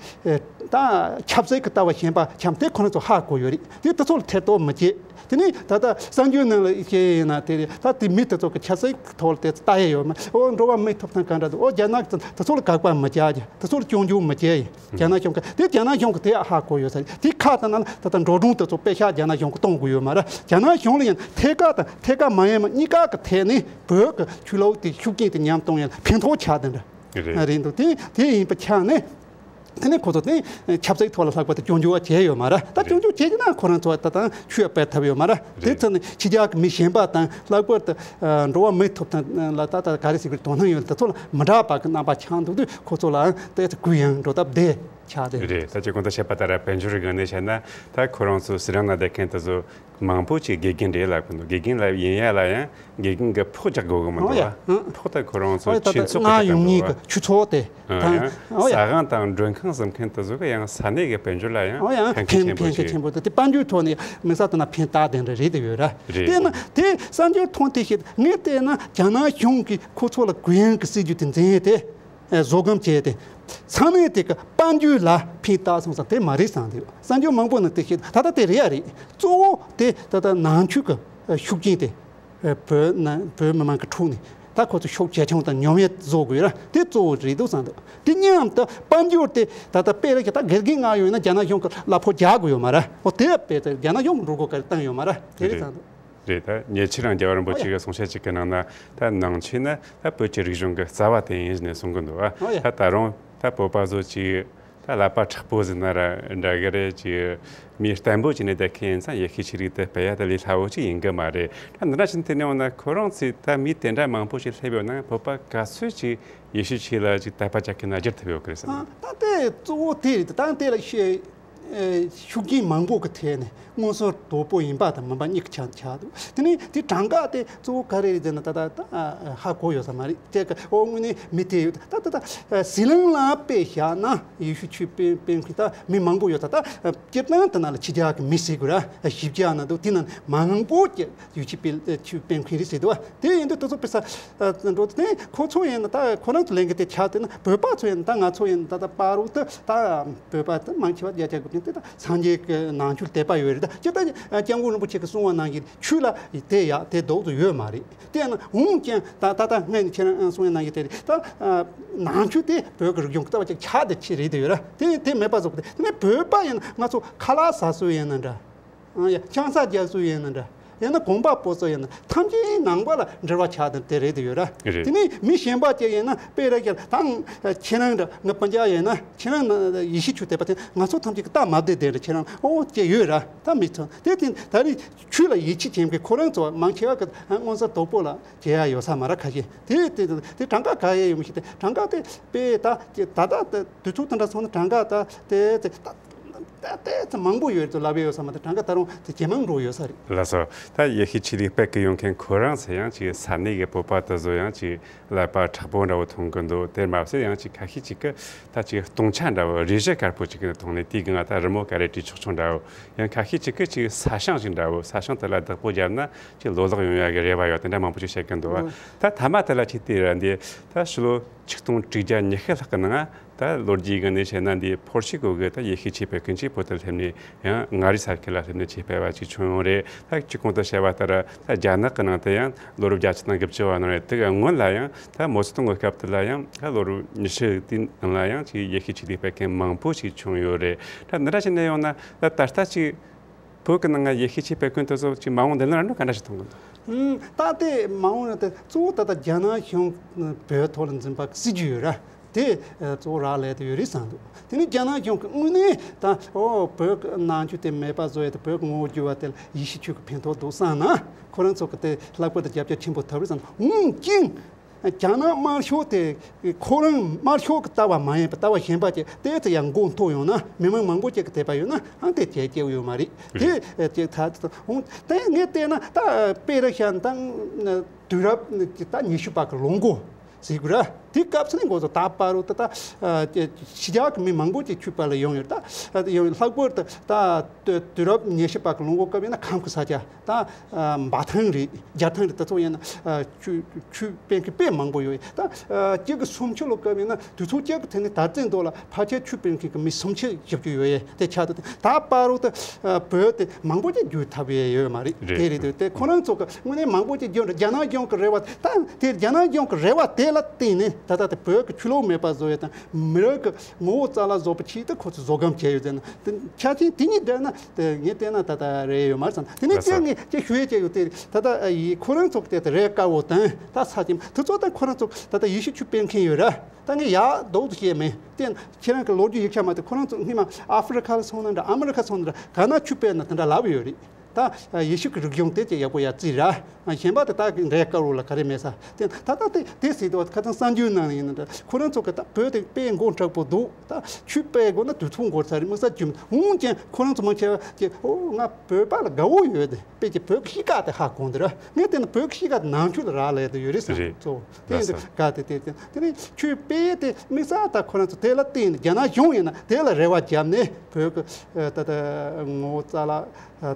ད་ཆབ་སྲིད་ཀྱི་ལྟ་བ་གཞན་པ་འཆམ་དེ་ཁོ་རང་ཚོ་ཧ་གོ་ཡོད་རེད། དེ་དེ་ཚོ་ལ་ཐེ་གཏོགས་མི་བྱེད། དེ་ནས་ད་ལྟ་གསར་འགྱུར་ནང་ལ་བཤད་ཡིན་ན་དེ་རེད། ད་དེ་མི་དེ་ཚོ་གི་ཆབ་སྲིད་ཀྱི་ཐོག་ལ་དེ་ལྟ་ཡ་ཡོད་མ། ཨོ་འགྲོ་བ་མིའི་ཐོབ་ཐང་ག་འདྲ་འདུག་ཨོ་རྒྱ་ནག་གི་དེ་ཚོ་ལ་དགག་པ་མི་བྱ་རྒྱུ་དེ་ཚོ་ལ་སྐྱོན་བརྗོད་མི་བྱ་ཡ་རྒྱ་ནག་གཞུང་གི་དེ་རྒྱ་ནག་གཞུང་གི་དེ་ཧ་གོ་ཡོད་ས་རེད། དེ་ཁ་ད་ན་ལ་ད་ལྟ་འགྲོ་གྲོན་དེ་ཚོ་པེ་ཤག་རྒྱ་ནག་གཞུང་གི་གཏོང་དགོས་ཡོད་མ་རེད། རྒྱ་ནག་གཞུང་ལ་ཡིན་ཐད་ཀ་དང་ཐད་ཀ་མ་ཡིན་པ་གཉིས་ཀ་གི་ཐད་ནས་བོད་ཀྱི་ཆོས་ལུགས་དེ་ཤུགས་རྐྱེན་དེ་ཉམས་གཏོང་ཡ་ལ་ཕན་ཐོགས་ཆགས་དེ་འདྲ་རེད། རེད་འདུག་དེ་དེ་ཡིན་པ་ཆ་ནས། དེ་ནས་ཁོ་ཚོ་དེ་ཆབ་སྲིད་ཐོག་ལ་ལྷག་པར་དུ་སྐྱོན་བརྗོད་བྱས་ཡོད་མ་རེད། ད་རེད། སྐྱོན་བརྗོད་བྱས་ཀྱི་ན་ཁོ་རང་ཚོ་ད་དང་ཆོས་སྤེལ་ཐབས་ཡོད་མ་རེད། དེ་རེད། ཚོ་ནི་ཕྱི་རྒྱལ་གྱི་མི་གཞན་པ་དང་ལྷག་པར་དུ་འགྲོ་བ་མིའི་ཐོབ་ཐང་ལ་ད་ལྟ་ག་རེ་ཟེར་དགོས་རེད། དོ་སྣང་ཡོད་དེ་ཚོ་ལ་མི་འདྲ་བ་གི་རྣམ་པ་ཆགས་འདུག་དུས་ཁོ་ཚོ་ལའང་དེ་ཚོ་གུ་ཡངས་འགྲོ་སྟབས་བདེ་ཆགས་དེ་རེད། ད་ཅི་གོང་དུ་བཤད་པ་ལྟར་དཔལ་འབྱོར་གྱི་སྒང་ནས་བཤད་ན་ད་ཁོ་རང་ཚོ་སི་རང་ན་བསྡད་མཁན་དེ་ཚོ། མང་པོ་ཅིག་དགེ་རྒན་རེད་ལབ་གི་འདུག་དགེ་རྒན་ལབ་ཡིན་ཡ་ལ་ཡང་དགེ་རྒན་གྱི་ཕོགས་རྒྱག་དགོས་གི་མི་འདུག་ཨ། ཨང་། ཕོགས་ད་ཁོ་རང་ཚོ་ཨོ་ཡ་ད་ཆོས་ལྟ་ཚོགས་ང་ཀྱི་ཡོང་ད་མཉེས་འདུག་གི་ཨ། ཆོས་ཚོགས་དེ་ཨ་ཡང་ཨོ་ཡ་ཟ་ཁང་དང་མགྲོན་ཁང་བཟོ་མཁན་དེ་ཚོ་གི་ཡང་ས་གནས་ཀྱི་དཔལ་འབྱོར་ལ་ཡང་ཨོ་ཡ་ཕན་ཁེ་ཕན་ཆེན་པོ་ཕན་ཁེ་ཅིག་ཆེན་པོ་དེ་དེ་དཔལ་འབྱོར་ཐོག་ནས་མི་ས་དེ་ན་ཕན་བཏགས་དེ་འདྲ་རེད་དེ་ཡོད་ར། རེད། དེ་ན་དེ་གསར་འགྱུར་ཐོན་དེ་ཤེས་ངས་བལྟས་ན་རྒྱ་ནག་གཞུང་གིས་ཁོ་ཚོ་ལ་གུ་ཡངས་ཀྱི་སྲིད་ཇུས་དེ་འཛིན་ཡས་དེ། བཟོ་སྒོམ་བྱས་ཏེ། ས་གནས་དེ་གི་དཔལ་འབྱོར་ལ་ཕན་བཏགས་སོང་ཙང་དེ་མ་རེད་བསམ་འདུག་གསར་འགྱུར་མང་པོ་ནང་དེ་བཤད་ད་ལྟ་དེ་རེད་ཡ་རེད། གཙོ་བོ་དེ་ད་ལྟ་ནང་ཆོས་ཀྱི་ཤུགས་རྐྱེན་དེ་བོད་ནང་བོད་མི་མང་གི་ཁྲོད་ནས་ད་ཁོ་ཚོ་ཤུགས་ཇེ་ཆུང་དང་ཉམས་ཡས་བཟོ་དགོས་ར་དེ་གཙོ་བོ་རེད་འདུག་བསམ་འདུག་དེ་མཉམ་དུ་དཔལ་འབྱོར་དེ་ད་ལྟ་དཔེ་ར་ཞིག་ད་དགེ་རྒན་ང་ཡོད་ན་རྒྱ་ནག་གཞུང་གི་གླ་ཕོགས་རྒྱག་དགོས་ཡོད་མ་ར་འོ་དེ་དཔེ་དེ་རྒྱ་ནག་གཞུང་གི་འགྲོ་སྒོ་ག་རེ་བཏང་ཡོད་མ་ར་དེ་རེད་བསམ་འདུག་རེད། ད་ཉེ་ཆར་རང་རྒྱལ་བ་རིན་པོ་ཆེ་གི་གསུང་བཤད་ཅིག་གི་ནང་ན་ད་ནང་ཆོས་ནི་ད་བོད་ཀྱི་རིག་གཞུང་གི་རྩ་བ་དེ་ཡིན་ནས་གསུང་གི་འདུག་ཨ། ཨོ་ཡ། ད་ད་རུང་ད་བོད་པ་ཚོ་ཅིག་ད་ཀླད་པ་མཁྲེགས་པོ་ཟེར་ན་ར་འདྲ་གི་རེད། ཅིག་མི་བརྟན་པོ་ཅིག་ནས་བསྡད་མཁན་ཡིན་ཙང་ཡེ་ཤུའི་ཆོས་ལུགས་དེ་སྤེལ་ཡ་དེ་ལས་སླ་བོ་ཅིག་ཡིན་གི་མ་རེད། ད་འདི་འདྲ་ཞིག་དེ་ནས་འོང་ན་ཁོ་རང་ཚོས་ད་མི་དེ་འདྲ་མང་པོ་ཞིག་སླེབས་ཡོད་ན་བོད་པ་ག་ཚོད་ཅིག་ཡེ་ཤུའི་ཆོས་ལ་ཅིག་དད་པ་བྱ་མཁན་ན་འགྱུར་ཐུབ་ཡོད་གི་རེད་ཟེར་ན། ཨ་ད་དེ་གཙོ་བོ་དེ་རེད། ད་དེ་ལ་ཤེས། ཤུགས་རྐྱེན་མང་པོ་གི་ཐད་ནས་མངོན་གསལ་དོད་པོ་ཡིན་པ་དང་མིན་པ་གཉིས་ཀྱི་ཆ་ཆགས་འདུག་དེ་ནས་དེ་གྲངས་ཀ་དེ་གཙོ་བོ་ག་རེ་རེད་ཟེར་ན་ད་ལྟ་ད་ཧ་གོ་ཡོད་ས་མ་རེད། དེ་ག་ཨོ་དངོས་གནས་མི་དེ་ཡོད་ད་ད་ད་ཟི་ལིང་ལ་དཔེ་བཞག་ན་ཡེ་ཤུ་ཆོས་སྤེལ་སྤེལ་མཁན་ད་མི་མང་པོ་ཡོད་ད་ད་སྤྱིར་བཏང་དེ་ན་ལ་ཕྱི་རྒྱལ་གི་མི་ཟེར་དགོས་ར་བཞི་བརྒྱ་ན་འདུག་དེ་ན་མང་པོ་ཀྱི་ཡེ་ཤུ་སྤེལ་ཆོས་སྤེལ་མཁན་རེད་ཟེར་འདུག་བ། དེ་ཡིན་དུས་དེ་ཚོ་དཔེ་ས་འགྲོ་དེ་ནས་ཁོ་ཚོ་ཡིན་ན་ད་ཁོ་རང་ཚོ་ལས་འགན་དེ་ཆགས་དེ་ན་བོད་པ་ཚོ་ཡིན་ན་ད་ང་ཚོ་ཡིན་ན་ད་ད་པ་རུ་ད་ད་བོད་པ་ད་མང་ཆེ་བ་རྒྱ་ཆེ་དགོས་དེ་ད་སངས་རྒྱས་ཀྱི་ནང་ཆོས་དད་པ་ཡོད་རེད། ད་སྤྱིར་ད་སྐྱབས་མགོན་རིན་པོ་ཆེ་གི་གསུང་བ་ནང་བཞིན་ཆོས་ལ་དེ་ཡག་དེ་ལྡོག་ཏུ་ཡོད་མ་རེད། དེ་ཡང་ན་འོང་ཀྱང་ད་ད་ད་སྔ་ནས་ཁྱེད་རང་གསུང་བའི་ནང་བཞིན་དེ་རེད། ད་ནང་ཆོས་དེ་བོད་ཀྱི་རིག་གཞུང་གི་ལྟ་བ་ཅིག་ཆགས་དེ་ཆེ་རེད་དེ་ཡོད་ར། དེ་དེ་མེད་པ་བཟོ་དགོས་དེ་ནས་བོད་པ་ཡིན་ན་ང་ཚོ་ཁ་ལག་ཟ་སྲོལ་ཡིན་ན་འདྲ། ཨང་ཡ་ཆང་ས་རྒྱག་སྲོལ་ཡིན་ན་འདྲ། ཡང་ན་དགོན་པ་པོ་ཚོ་ཡིན་ན་ཐམས་ཅད་ནང་པ་ལ་འབྲེལ་བ་ཆགས་དང་དེ་རེད་དེ་ཡོད་ར། རེད། དེ་ནས་མི་གཞན་པ་ཅིག་ཡིན་ན་དཔེ་ར་ཁྱེད་ད་ཁྱེད་རང་འདྲ་ང་སྤུན་ཀྱག་ཡིན་ན་ཁྱེད་རང་ན་ཡེ་ཤུ་ཆོས་དད་པ་དེ་ང་ཚོ་ཐམས་ཅད་ཀྱི་སྟབས་མ་བདེ་དེ་འདྲ་ཁྱེད་རང་ཨོ་ཅིག་ཡོད་ར། ད་མི་ཚོ་དེ་དེ་ད་རེས་ཆོས་ལ་ཡིད་ཆེས་བྱེད་མཁན་ཁོ་རང་ཚོ་མང་ཆེ་བ་གི་མངོན་གསལ་དོད་པོ་ལ་བྱེད་ཡ་ཡོད་ས་མ་ར། ཁ་ཤས་དེ་དེ་དེ་གྲངས་ཀ་ག་ཡས་ཡོད་མི་ཤེས། དེ་གྲངས་ཀ་དེ་དཔེ་ད་ད་ད་དུས་ཚོད་དེ་འདྲ་སོང་ན་གྲངས་ཀ་ད་དེ་དེ་ད། ད་ལྟའི་ཚེ་མང་པོ་ཡོད་དུ་ལབ་ཡོད་ས་མ་གཏོགས་གྲངས་ཀ་ད་རུང་དེ་ཇེ་མང་འགྲོ་ཡོད་ས་རེད། ལགས་སོ། ད་ཡེ་ཤུ་ཆོས་ལུགས་སྤེལ་གི་ཡོང་མཁན་ཁོ་རང་ཚོ་ཡང་ཅིག་ས་གནས་ཀྱི་བོད་པ་དེ་ཚོ་ཡང་ཅིག་ཀླད་པ་མཁྲེགས་པོ་འདྲ་བོ་མཐོང་གི་འདུག་དེར་མ་ཟད་ཡང་ཅིག་ཁ་ཤས་ཅིག་གི་ད་ཅིག་སྟོང་ཆ་འདྲ་བོ་རེ་ཞིག་དཀར་པོ་ཅིག་གི་མཐོང་ནས་དེའི་སྒང་ད་རི་མོ་ག་རེ་བྲིས་ཆོག་ཆོག་འདྲ་བོ། ཡང་ཁ་ཤས་ཅིག་གི་ཅིག་ས་ཞིང་ཞིག་འདྲ་བོ། ས་ཞིང་དེ་ལ་བདག་པོ་བརྒྱབ་ན་ཅིག་ལོ་ལེགས་ཡོང་ཡ་གི་རེ་བ་ཡོད་དེ་འདྲ་མང་པོ་ཅིག་བཤད་གི་འདུག་བ། ད་མཐའ་མ་དེ་ལ་ཅིག་དེ་ར་འདི་ད་ཕྱི་ལོ་ཆིག་སྟོང་དྲུག་བརྒྱ་ཉི་ཤུ་ལྷག་གི་ནང་ད་ལོ་རྒྱུས་སྒང་ནས་བཤད་ན་འདི་ཕོར་ཤི་གོ་གི་ད་ཡེ་ཤུ་ཆོས་སྤེལ་མཁན་ཅིག་བོད་དུ་སླེབས་ནས་ཡང་མངའ་རིས་ས་ཁུལ་ལ་སླེབས་ནས་ཆོས་སྤེལ་བ་ཅིག་བྱུང་ཡོད་རེད། ད་ཅིག་གོང་དུ་བཤད་པ་ལྟར་ད་རྒྱ་ནག་གི་ནང་དུ་ཡང་ལོ་རབས་བརྒྱད་ཅུ་དང་དགུ་བཅུ་བ་ནང་རེད། དེ་ག་སྔོན་ལ་ཡང་ད་མའོ་ཙེ་ཏུང་གི་སྐབས་དེ་ལ་ཡང་ད་ལོ་རབས་ཉི་ཤུ་དེའི་ནང་ལ་ཡང་ཅིག་ཡེ་ཤུ་ཆོས་ལུགས་སྤེལ་མཁན་མང་པོ་ཞིག་བྱུང་ཡོད་རེད། ད་འདི་འདྲ་བྱས་ནས་ཡོང་ན་ད་ད་ལྟ་ཅིག་བོད་ཀྱི་ནང་ང་ཡེ་ཤུ་ཆོས་སྤེལ་མཁན་དེ་ཚོ་ཅིག་མ་འོངས་འདི་ལ་ར་འགྲོ་ག་འདྲ་ཞིག་མཐོང་གི་འདུག་ཨུམ། ད་ལྟའི་མ་འོངས་ལ་ད་གཙོ་བོ་ད་ལྟ་རྒྱ་ནག་གཞུང་བོད་ཐོག་ལ་འཛིན་པ་སྲིད་ཇུས་ཡོད་ར། དེ་གཙོ་བོ་རག་ལས་དེ་ཡོད་རེད་བསམ་འདུག་དེ་ནི་རྒྱ་ནག་གཞུང་གི་དངོས་གནས་ད་ཨོ་བོད་ཀྱི་ནང་ཆོས་དེ་མེད་པ་བཟོ་ཡ་དེ་བོད་ཀྱི་ངོ་བོ་འགྱུར་བ་དེ་ལ་ཡེ་ཤུ་ཆོས་ཀྱི་ཕན་ཐོགས་འདུག་བསམ་ན་ཁོ་རང་ཚོ་གི་དེ་ལྷག་པར་དུ་རྒྱབ་སྐྱོར་ཆེན་པོ་ཐོབ་རེད་བསམ། འོན་ཀྱང་རྒྱ་ནག་དམར་ཤོག་དེ་ཁོ་རང་དམར་ཤོག་གི་ལྟ་བ་མ་ཡིན་པ་ལྟ་བ་གཞན་པ་ཅིག་དེ་ཚོ་ཡང་མགོ་འཐོམས་ཡོང་ན་མི་མང་མང་པོ་ཅིག་གི་དད་པ་ཡོད་ན་ཨང་དེ་བྱེད་སྐྱེ་བོ་ཡོད་མ་རེད། དེ་ཅིག་ད་འོང་དེ་ངས་བལྟས་ན་ད་དཔེ་ར་བཞག་ན་ད་དུས་རབས་ད་ཉི་ཤུ་པ་གི་ལོ་མགོ་ཟེར་དགོས་ར། དེ་སྐབས་སུ་ནས་འགོ་ཚུགས་ད་བར་དུ་ད་ཕྱི་རྒྱལ་གྱི་མི་མང་པོ་ཅིག་ཆོས་པ་ལ་ཡོང་ཡོད། ད་ཡོང་ལྷག་པར་དུ་ད་དུས་རབས་ཉི་ཤུ་པ་གི་ལོ་མགོ་སྐབས་ཡིན་ན་ཁམས་ཀྱི་ས་ཆ་ད་འབའ་ཐང་རེད། རྒྱ་ཐང་རེད། ད་ཚོ་ཡིན་ན་ཆོས་ཆོས་སྤེལ་མཁན་དཔེ་མང་པོ་ཡོད། ད་གཅིག་གི་སུམ་ཅུ་ལོ་སྐབས་ཡིན་ན་དུས་ཚོད་གཅིག་གི་ཐད་ནས་ད་ལྟའི་མདོ་ལ་ཕལ་ཆེར་ཆོས་སྤེལ་མཁན་གྱི་མི་སུམ་ཅུ་བཞི་བཅུ་ཡོད་ཡས་དེ་ཆགས་འདུག་ད་བར་དུ་བོད་དེ་མང་པོ་ཅིག་བསྒྱུར་ཐུབ་ཡས་ཡོད་མ་རེད། རེད། དེ་རེད་འདུག་དེ་ཁོ་རང་ཚོ་གི་དངོས་གནས་མང་པོ་ཅིག་བསྒྱུར་འདུག་རྒྱ་ནག་གཞུང་གི་རེ་བ་ད་དེ་རྒྱ་ནག་གཞུང་གི་རེ་བ་དེ་ལ་བརྟེན་ནས་ད་ལྟ་དེ་བོད་ཀྱི་ཆོས་ལུགས་མེད་པ་བཟོ་ཡས་དང་མི་རིགས་ཀྱི་ངོ་བོ་རྩ་ལ་བཟོ་བའི་ཆེད་དུ་ཁོ་ཚོས་བཟོ་སྒོམ་བྱས་ཡོད་ཟེར་ན་དེ་ཆ་རྐྱེན་དེ་གཉིས་བསྡུར་ན་དེ་ངས་བལྟས་ན་ད་ལྟ་རེད་ཡོད་མ་རེད་བསམ། དེ་ནས་ལགས་སོ། ཅིག་ངས་ཅིག་ཞུ་ཡས་ཅིག་ཡོད། དེ་ད་ལྟ་ཡི་ཁོ་རང་ཚོ་གི་དེ་རེད་དཀར་བོ་དང་ད་ས་ཆེན་དེ་ཚོ་ད་ཁོ་རང་ཚོ་ད་ལྟ་ཡེ་ཤུ་ཆོས་སྤེལ་མཁན་ཡོད་ར། ད་ངས་ཡག་སྡུག་ཏུ་བཤད་མེད། དེ་ཁྱེད་རང་གི་ལོ་རྒྱུས་ཡིག་ཆ་མ་དེ་ཁོ་རང་ཚོ་སྔོན་མ་ཨ་ཧྥེ་རི་ཁ་ལ་སོང་ན་འདྲ་ཨ་མི་རི་ཁ་སོང་ན་འདྲ་ག་ན་ཆོས་སྤེལ་ན་དེ་འདྲ་ལབ་ཡོད་རེད། ད་ཡེ་ཤུ་གི་རིག་གཞུང་དེ་ཅིག་ཡག་པོ་ཡར་བརྩིས་ར། གཞན་པ་དེ་དག་གི་འདྲ་དཀར་བོ་ལ་ག་རེ་མེད་ས། དེ་ད་ལྟ་དེ་དེ་ཟེར་དུས་ཁ་སང་གསར་འགྱུར་ནང་ཡིན་ན་འདྲ་ཁོ་རང་ཚོ་གི་ད་བོད་དེ་དཔེ་མགོ་མཁྲེགས་པོ་འདུག་ད་ཆོས་སྤེལ་དགོས་ན་དུས་ཚོད་འགོར་ཚར་རེད་དམིགས་བསལ་གྱི་འོན་ཀྱང་ཁོ་རང་ཚོ་མང་ཆེ་བ་ཅིག་ཨོ་ང་བོད་པ་ལ་དགའ་བོ་ཡོད་དེ་དཔེ་ཀྱི་བོད་ཀྱི་གཤིས་ཀ་དེ་ཧ་གོ་འདི་ར། ངས་བལྟས་ན་བོད་ཀྱི་གཤིས་ཀ་དེ་ནང་ཆོས་ལ་རག་ལས་དེ་ཡོད་རེད་བསམ། རེད། གཙོ་བོ་དེ་ཡིན་དུས་ལགས་སོ། ག་དེ་དེ་དེ་དེ་ནས་ཆོས་སྤེལ་དེ་དམིགས་བསལ་ད་ཁོ་རང་ཚོ་དེ་ལ་བརྟེན་ནས་རྒྱ་ནག་གཞུང་ཡིན་ན་དེ་ལ་རེ་བ་བརྒྱབ་ནས་བོད་ཀྱི་ད་ལྟ་ངོ་བོ་རྩ་ལ་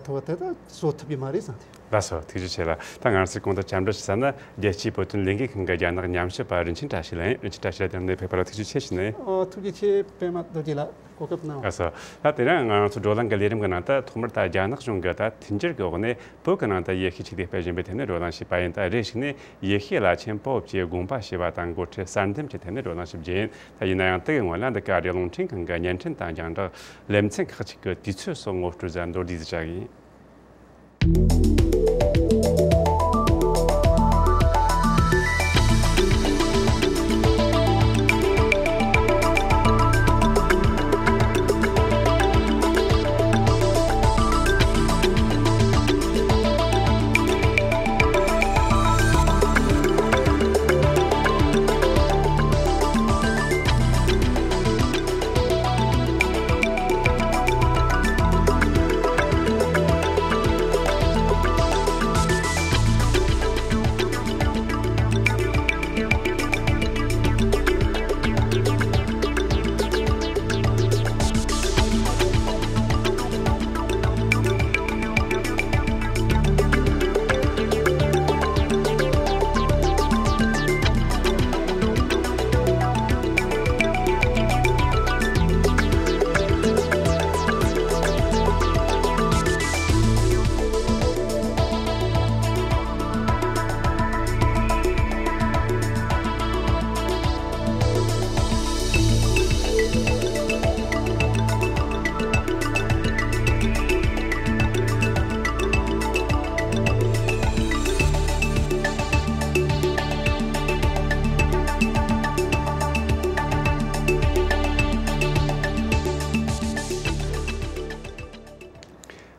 ཐོག་དེ་ད་བཟོ་ཐུབ་ཀྱི་མ་རེད་བསམ་དེ། ལགས་སོ། ཐུགས་རྗེ་ཆེ་ལ། ད་ང་རང་ཚོས་གོང་དུ་བཅར་འདྲི་ཞུ་ས་ན་རྒྱལ་སྤྱིའི་བོད་དོན་ལས་འགུལ་ཁང་གི་རྒྱ་ནག་ཉམས་ཞིབ་པ་རིན་ཆེན་བཀྲ་ཤིས་ལགས་ཡིན། རིན་ཆེན་བཀྲ་ཤིས་ལགས་དེ་རིང་འདིར་ཕེབས་པ་ལ་ཐུགས་རྗེ་ཆེ་ཞུ་ནི་ཡིན། ཨོ་ཐུགས་རྗེ་ཆེ། པད་མ་རྡོ་རྗེ་ལགས་གོ་སྐབས་གནང་བ། ལགས་སོ། ད་དེ་རིང་ང་རང་ཚོ་བགྲོ་གླེང་གི་ལས་རིམ་གྱི་ནང་དུ་ཐོག་མར་ད་རྒྱ་ནག་གཞུང་གིས་ད་མཐུན་འགྱུར་གྱི་འོག་ནས་བོད་ཀྱི་ནང་དུ་ཡེ་ཤུའི་ཆོས་ལུགས་སྤེལ་བཞིན་པའི་ཐད་ནས་བགྲོ་གླེང་ཞུས་པ་ཡིན། ད་རེ་ཞིག་ནས་ཡེ་ཤུའི་བླ་ཆེན་པོབ་ཀྱི་དགོངས་པ་ཞུས་པ་དང་འགོ་ཁྲིད་གསར་འདེམས་ཀྱི་ཐད་ནས་བགྲོ་གླེང་ཞུ་རྒྱུ་ཡིན། ད་ཡིན་ན་ཡང་དེ་གི་སྔོན་ལ་འདི་ག་རེ་རླུང་འཕྲིན་ཁང་གི་བརྙན་འཕྲིན་དང་རྒྱང་བསྒྲགས་ལེ་ཚན་ཁག་ཅིག་གི་དུས་ཚོད་སོགས་ངོ་སྤྲོད་མཛད། མདོར་བསྡུས་ཤིག་བྱ་གི་ཡིན།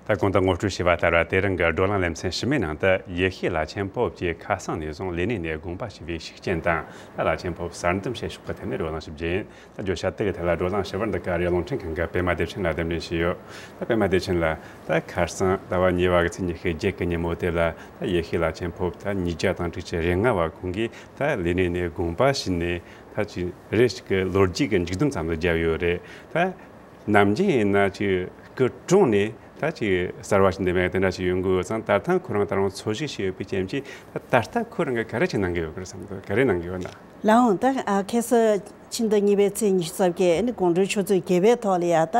ད་གོང་དུ་ངོ་སྤྲོད་བྱས་པ་ལྟར་བ། དེ་རིང་གི་བགྲོ་གླེང་ལེ་ཚན་ཕྱི་མའི་ནང་དུ་ཡེ་ཤེས་བླ་ཆེན་ཕོབ་ཀྱིས་ཁ་སང་ནས་བཟུང་ལས་གནས་ནས་དགོངས་པ་ཞུས་པའི་ཤུགས་རྐྱེན་དང་། ད་བླ་ཆེན་ཕོབ་གསར་འདེམས་བྱེད་ཕྱོགས་ཀྱི་ཐད་ནས་བགྲོ་གླེང་ཞིབ་རྒྱས་ཡིན། ད་བརྗོད་བྱ་དེ་གི་ཐད་ལ་བགྲོ་གླེང་ཞུ་བར་འདི་ག་རེ་རླུང་འཕྲིན་ཁང་གི་པད་མ་བདེ་ཆེན་ལ་གདན་འདྲེན་ཞུས་ཡོད། ད་པད་མ་བདེ་ཆེན་ལགས། ད་ཁ་སང་ཟླ་བ་གཉིས་པ་གི་ཚེས་ཉི་ཤུ་བརྒྱད་ཀྱི་ཉིན་མོ་དེ་ལ། ད་ཡེ་ཤེས་བླ་ཆེན་ཕོབ་ད་ཉིས་བརྒྱ་དང་དྲུག་ཅུ་རེ་ལྔ་བ་ཁོང་གིས་ད་ལས་གནས་ནས་དགོངས་པ་ཞུས་ནས། ད་ཅིག་རེ་ཞིག་གི་ལོ་རྒྱུས་ཀྱི་མཇུག་སྡོམ་ཙམ་དུ་བརྒྱབ་ཡོད་རེད། ད་ནམ་རྒྱུན་ཡིན་ན་ཅིག་སྐུ་གྲོངས་ནས་ད་ཅིག་གསར་བ་ཞིག་འདེམས་ཡ་དེ་འདྲ་ཞིག་ཡོང་གི་ཡོད་ཙང་། ད་ཐེངས་ཁོ་རང་ད་རུང་འཚོ་བཞུགས་བྱས་ཡོད་པའི་རྐྱེན་གྱིས། ད་ད་ལྟ་ཁོ་རང་གིས་ག་རེ་ཅིག་གནང་གི་ཡོད་གི་རེད་བསམ་གི། ག་རེ་གནང་གི་ཡོད་ན། ལགས་འོང་། ད་ཨ་ཁ་སང་ཕྱི་ཟླ་གཉིས་པའི་ཚེས་ཉི་ཤུ་རྩ་བརྒྱད་ཨ་ནི་དགོང་དྲོའི་ཆུ་ཚོད་བརྒྱད་པའི་ཐོག་ལ་ཡ། ད་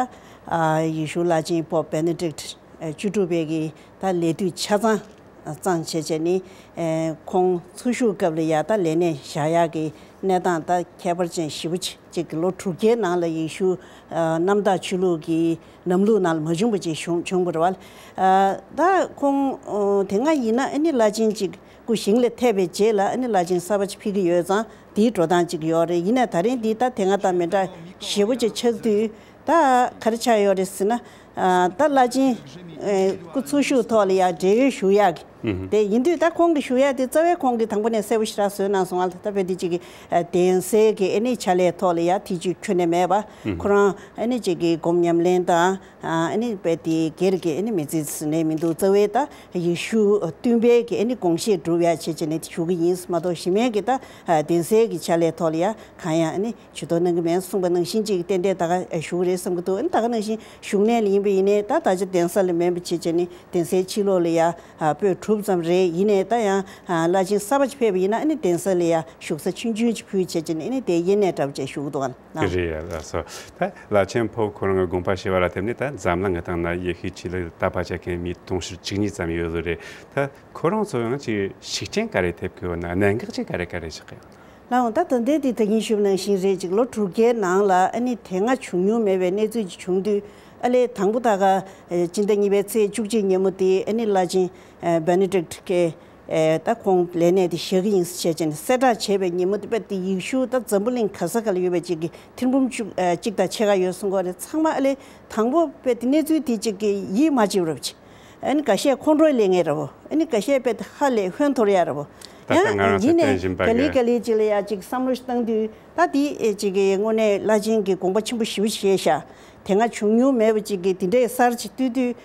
ཨ་ཡེ་ཤུ་བླ་ཆེན་པོབ་བེ་ནེ་ཌིག་ཨ་བཅུ་དྲུག་པའི་གི་ད་ལས་དུས་ཆ་ཚང་གཙང་བྱས་བྱས་ནས། ཨ་ཁོང་འཚོ་བཞུགས་སྐབས་ལ་ཡ་ད་ལས་གནས་བཞག་ཡག་གི་གནས་སྟངས་ད་ཁྱད་པར་ཅན་ཞེ་པོ་ཅིག་ཅིག་ལོ་དྲུག་བརྒྱའི་ནང་ལ་ཡེ་ཤུ་ཨ་གནམ་བདག་ཆོས་ལུགས་ཀྱི་ལམ་ལུགས་ནང་ལ་མ་བྱུང་བ་ཅིག་བྱུང་བྱུང་བ་རེད་བ། ཨ་ད་ཁོང་ཨ་དེ་སྔ་ཡིན་ན་ཨ་ནི་བླ་ཆེན་ཅིག་སྐུ་ཞིང་ལས་ཐེབས་པའི་རྗེས་ལ་ཨ་ནི་བླ་ཆེན་གསར་པ་ཅིག་ཕུད་ཀྱི་ཡོད་ཙང་། དེའི་འགྲོ་སྟངས་ཅིག་ཡོད་རེད། ཡིན་ནའི་ད་རིང་འདི་ད་དེ་སྔ་དང་མི་འདྲ་ཞེ་པོ་ཅིག་ཆགས་དུས། ད་ག་རེ་ཆགས་ཡོད་རེད་ཟེར་ན། ཨ་ད་བླ་ཆེན་ཨེ་སྐུ་འཚོ་བཞུགས་ཐོག་ལ་ཡ་བགྲེས་ཡོལ་ཞུ་ཡག་གི། ཨུ་ཧུམ། དེ་ཡིན་དུས་ད་ཁོང་གིས་ཞུ་ཡག་དེ་རྩ་བའི་ཁོང་གིས་དང་པོ་ནས་གསལ་པོ་ཞེ་དྲག་བཟོས་གནང་སོང་ང་། ད་དཔེ་དེ་ཅིག་གི་ཨ་གདན་སའི་གི་ཨ་ནི་ཕྱག་ལས་ཐོག་ལ་ཡ་ཐེ་བྱུས་ཁྱོན་ནས་མེད་པ། ཨུ་ཧུམ། ཁོ་རང་ཨ་ནི་ཅིག་གི་སྒོམ་ཉམས་ལེན་དང་། ཨ་ནི་དཔེ་དེ་སྒེར་གྱི་ཨ་ནི་མི་ཚེ་ཟེར་ནས་མི་འདུག་རྩ་བའི་ད་ཡེ་ཤུ་སྟོན་པའི་གི་ཨ་ནི་དགོངས་བཞེད་སྒྲུབ་ཡ་བྱེད་བྱས་ནས་ཞུ་གི་ཡིན་མ་གཏོགས། གཞན་མའི་གི་ད་གདན་སའི་གི་ཕྱག་ལས་ཐོག་ལ་ཡ་གང་ཡང་ཨ་ནི་ཇུས་གཏོགས་གནང་གི་མེད་གསུངས་པ་ནང་བཞིན་ཅིག་ཏན་ཏན་ད་ག་ཞུ་གི་རེད་བསམ་གི་འདུག་ཨ་ནི་ད་ག་ནང་བཞིན་བཞུགས་གནས་ལ་ཡིན་པ་ཡིན་ནའི་ད་ད་ཆ་གདན་ས་ལ་མེད་པ་བྱེད་བྱས་ནས་གདན་སའི་ཕྱི་ལོགས་ལ་ཡ་སྤོས་གྲུབ་ཙམ་རེད། ཡིན་ནའི་ད་ཡང་བླ་ཆེན་གསར་པ་ཅིག་ཕེབས་པ་ཡིན་ན་ཨ་ནི་གདན་ས་ལ་ཡ་བཞུགས་ས་ཆུང་ཆུང་ཅིག་ཕུལ་བྱས་བྱས་ནས་ཨ་ནི་དེ་ཡེ་ནས་འདྲ་པོ་ཅིག་ཞུ་གི་འདུག་ཨ། རེད་ཡ། ལགས་སོ། ད་བླ་ཆེན་ཕོབ་ཁོ་རང་གི་དགོངས་པ་ཞུས་པ་ལ་བརྟེན་ནས། ད་འཛམ་གླིང་གི་སྟེང་ན་ཡེ་ཤུའི་ཆོས་ལུགས་དད་པ་བྱེད་མཁན་མི་དུང་ཕྱུར་བཅུ་གཉིས་ཙམ་ཡོད་ལོ་རེད། ད་ཁོ་རང་ཚོ་ཡང་ཅིག་ཤུགས་རྐྱེན་ག་རེ་ཐེབས་ཀྱི་ཡོད་ན། གནད་འགག་ཅིག་ག་རེ་ག་རེ་ཆགས་ཀྱི་ཡོད་ན། ལགས་འོང་། ད་ད་ལྟའི་དེ་ད་གིན་ཞུས་པ་ནང་བཞིན་རེད། ཅིག་ལོ་དྲུག་བརྒྱའི་ནང་ལ་ཨ་ནི་དེ་སྔ་བྱུང་མྱོང་མེད་པའི་གནས་ཚུལ་ཅིག་བྱུང་དུས། ཨ་ལས་དང་པོ་ད་ག་ཨེ་སྤྱི་ཟླ་གཉིས་པའི་ཚེས་བཅུ་གཅིག་ཉིན་མོ་དེ་ཨ་ནི་བླ་ཆེན་ཨེ་བེ་ནེ་ཌིག་གི་ཨེ་ད་ཁོང་ལས་གནས་དེ་བཞག་གི་ཡིན་ཟེར་བྱས་ནས་གསལ་བསྒྲགས་བྱས་པའི་ཉིན་མོ་དེ། དཔེ་དེ་ཡེ་ཤུ་ད་འཛམ་བུ་གླིང་ག་ས་ག་ལ་ཡོད་པའི་ཅིག་གི་ཐེར་འབུམ་བཅུ་ཨེ་གཅིག་དང་ཕྱེད་ཀ་ཡོད་གསུང་གི་རེད། ཚང་མ་ཨ་ལས་དང་པོ་དཔེ་དེ་གནས་ཚུལ་དེ་ཅིག་གི་ཡིད་མ་ཆེས་པ་རེད་བ། ཅིག་ཨ་ནི་འགའ་ཤས་ཁོང་ཁྲོ་ལངས་ཡས་རེད་བ། ཨ་ནི་འགའ་ཤས་དཔེ་དེ་ཧ་ལས་ཧོན་འཐོར་ཡས་རེད་བ། ད་ལྟ་ཡང་ང་རང་ཡིན་ཚོ་ནས་བསྟན་བཞིན་པ་ག་ལེ་གི་ག་ལེ་ཅིག་ལ་ཡ་ཅིག་བསམ་བློ་ཞིག་བཏང་དུས། ད་དེ་ཨེ་ཅིག་གི་དངོས་གནས་བླ་ཆེན་གྱི་དགོངས་པ་ཆེན་པོ་ཞེ་པོ་བཞེས་ཤག་དེ་སྔ་བྱུང་མྱོང་མེད་པ་ཅིག་གི་དེ་འདྲའི་གསར་ཅིག་བཏུས་དུས།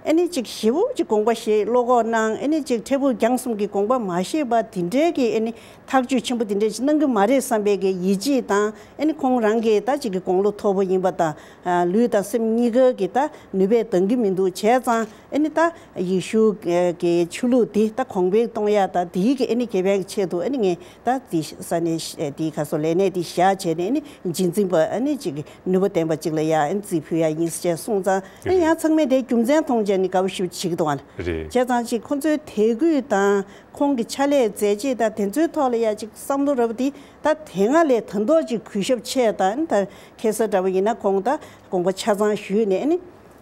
ཨ་ནི་ཅིག་ཞེ་པོ་ཅིག་དགོངས་པ་བཞེས། བློ་ཁོག་གནང་། ཨ་ནི་ཅིག་འཕྲལ་ཕུགས་རྒྱང་གསུམ་གྱི་དགོངས་པ་མ་བཞེས་པ་དེ་འདྲའི་གི་ཨ་ནི་ཐག་གཅོད་ཆེན་པོ་དེ་འདྲ་ཞིག་གནང་གི་མ་རེད་བསམ་པའི་གི་ཡིད་ཆེས་དང་། ཨ་ནི་ཁོང་རང་གི་ད་ཅིག་གི་དགུང་ལོ་མཐོ་པོ་ཡིན་པ་དང་། ཨ་ལུས་དང་སེམས་གཉིས་ཀ་གི་ད་ནུས་པས་འདང་གི་མི་འདུག་བྱས་ཙང་། ཨ་ནི་ད་ཡེ་ཤུ་གི་ཆོས་ལུགས་འདི་ད་གོང་འཕེལ་གཏོང་ཡ་ད་དེའི་གི་ཨ་ནི་དགེ་ཕན་གྱི་ཆེད་དུ། ཨ་ནི་ངས་ད་དེ་ས་གནས་དེའི་ཁ་སོ་ལས་གནས་དེ་བཞག་བྱས་ནས། ཨ་ནི་རྗེས་འཛིན་པ་ཨ་ནི་ཅིག་གི་ནུས་པ་ལྡན་པ་ཅིག་ལ་ཡ་ཨ་ནི་རྩིས་ཕུལ་ཡ་ཡིན་ཟེར་གསུངས་ཙང་། ཨ་ནི་ཡང་ཚང་མས་དེའི་རྒྱུ་མཚན་མཐོང་བྱས་ནས་དགའ་པོ་ཞེ་པོ་བྱེད་ཀྱི་འདུག་ཨ། རེད། བྱས་ཙང་ཅིག་ཁོང་ཚོའི་དད་གུས་དང་ཁོང་གི་ཕྱག་ལས་མཛད་རྗེས་དང་དེ་ཚོའི་ཐོག་ལ་ཡ་ཅིག་བསམ་བློ་རེ་བ་དེ་ད་དེ་སྔ་ལས་ད་མདོག་ཅིག་གུས་ཞབས་ཆེ། ད་ཨ་ནི་ད་ཁ་སང་འདྲ་པོ་ཡིན་ན་ཁོང་ད་དགོངས་པ་ཆ་ཚང་ཞུས་ནས། ཨ་ནི་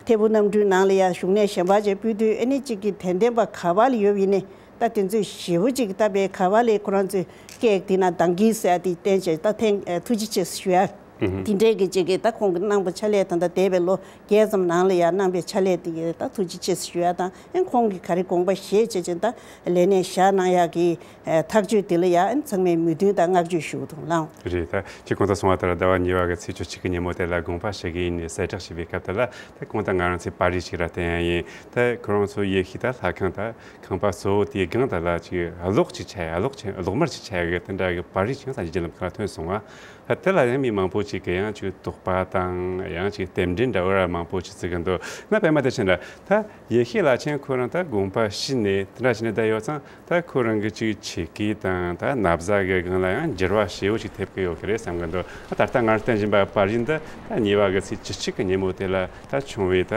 ཐད་འཕུར་གནམ་གྲུའི་ནང་ལ་ཡ་བཞུགས་གནས་གཞན་པ་ཅིག་ཕུལ་དུས། ཨ་ནི་ཅིག་གི་དད་ལྡན་པ་ག་པ་ལ་ཡོད་པ་ཡིན་ནའི་ད་དེ་ཚོས་ཞེ་པོ་ཅིག་ད་དཔེ་ག་པ་ལ་ཁོ་རང་ཚོའི་སྐད་དེ་ན་འདང་གི་ཟེར་ཡ་དེ་བསྟན་བྱས། ད་ཐེངས་ཨ་ཐུགས་རྗེ་ཆེ་ཞུ་ཡ། ཨུ་ཧུམ། དེ་འདྲས་ཀྱི་ཅིག་གི་ད་ཁོང་གིས་གནང་པའི་ཕྱག་ལས་དང་། ད་འདས་པའི་ལོ་བརྒྱད་ཙམ་ནང་ལ་ཡ་གནང་པའི་ཕྱག་ལས་དེ་གི་ད་ཐུགས་རྗེ་ཆེ་ཞུ་ཡ་དང་། ཨེ་ཁོང་གིས་ག་རེ་དགོངས་པ་བཞེས་བྱས་བྱས་ད་ལས་གནས་བཞག་གནང་ཡ་གི་ཨེ་ཐག་གཅོད་དེ་ལ་ཡ་ཨེ་ཚང་མས་མོས་མཐུན་དང་བསྔགས་བརྗོད་ཞུ་གི་འདུག་ལགས། རེད། ད་ཁྱེད་གོང་དུ་གསུངས་པ་ལྟར་ཟླ་བ་གཉིས་པ་གི་ཚེས་བཅུ་གཅིག་གི་ཉིན་མོ་དེ་ལ་དགོངས་པ་ཞུ་གི་ཡིན་ནས་གསལ་བསྒྲགས་བྱས་པའི་སྐབས་དེ་ལ། ད་གོང་དུ་ང་རང་ཚོས་པར་རིས་ཤིག་ར་བསྟན་ཡ་ཡིན། ད་ཁོ་རང་ཚོ་ཡེ་ཤུའི་ད་ལྷ་ཁང་ད་ཁང་པ་གཙོ་བོ་དེའི་སྒང་དེ་ལ་ཅིག་གློག་ཅིག་ཆགས་ཡ། གློག་ཆེན་གློག་དམར་ཅིག་ཆགས་ཡ་གི་དེ་འདྲ་གི་པར་རིས་ཅིག་ཡང་གསར་འགྱུར་བརྒྱུད་ལམ་ཁག་ལ་ཐོན་སོང་བ། ད་དེ་ལ་ཡང་མི་མང་པོ་ཅིག་གིས་ཡང་ཅིག་དོགས་པ་དང་ཡང་ཅིག་རྟེན་འབྲེལ་འདྲ་བོ་ར་མང་པོ་ཅིག་བརྩི་གི་འདུག་ན་པད་མ་བདེ་ཆེན་ལགས། ད་ཡེ་ཤེས་བླ་ཆེན་ཁོ་རང་ད་དགོངས་པ་ཞུས་ནས་དེ་འདྲ་བྱས་ནས་བསྡད་ཡོད་ཙང་། ད་ཁོ་རང་གི་ཅིག་ཆེ་སྐྱེས་དང་ད་ན་བཟའ་གི་སྒང་ལ་ཡང་འགྱུར་བ་ཞེ་པོ་ཅིག་ཐེབས་ཀྱི་ཡོད་ཀྱི་རེད་བསམ་གི་འདུག་ད་ལྟ་ང་བསྟན་བཞིན་པ་པར་རིས་འདི་ད་གཉིས་པ་གི་ཚེས་བཅུ་གཅིག་གི་ཉིན་མོ་དེ་ལ་ད་བྱུང་བའི་ད་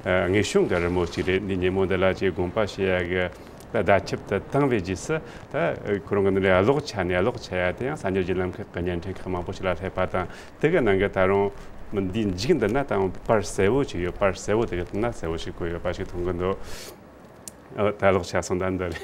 དངོས་བྱུང་གི་རི་མོ་ཅིག་རེད། འདི་ཉིན་མོ་འདི་ལ་ཅིག་དགོངས་པ་ཞུ་ཡ་གི་ད་བརྡ་ཁྱབ་དེ་བཏང་བའི་རྗེས་སུ། ད་ཁོ་རང་གི་འདི་ལ་གློག་ཆགས་ནས། གློག་ཆགས་ཡ་དེ་ཡང་གསར་འགྱུར་བརྒྱུད་ལམ་ཁག་གི་བརྙན་འཕྲིན་ཁག་མང་པོ་ཞིག་ལ་སླེབས་པ་དང་། དེ་གི་ནང་གི་ད་རུང་འདིའི་མཇུག་འདི་ན་ད་རུང་པར་གསལ་བོ་ཅིག་ཡོད། པར་གསལ་བོ་དེ་གི་ནང་གསལ་བོ་ཞིག་བཀོད་ཡོད་པ་ཞིག་མཐོང་གི་འདུག་ཨ། ད་གློག་ཆགས་སོང་། ད་འདི་རེད།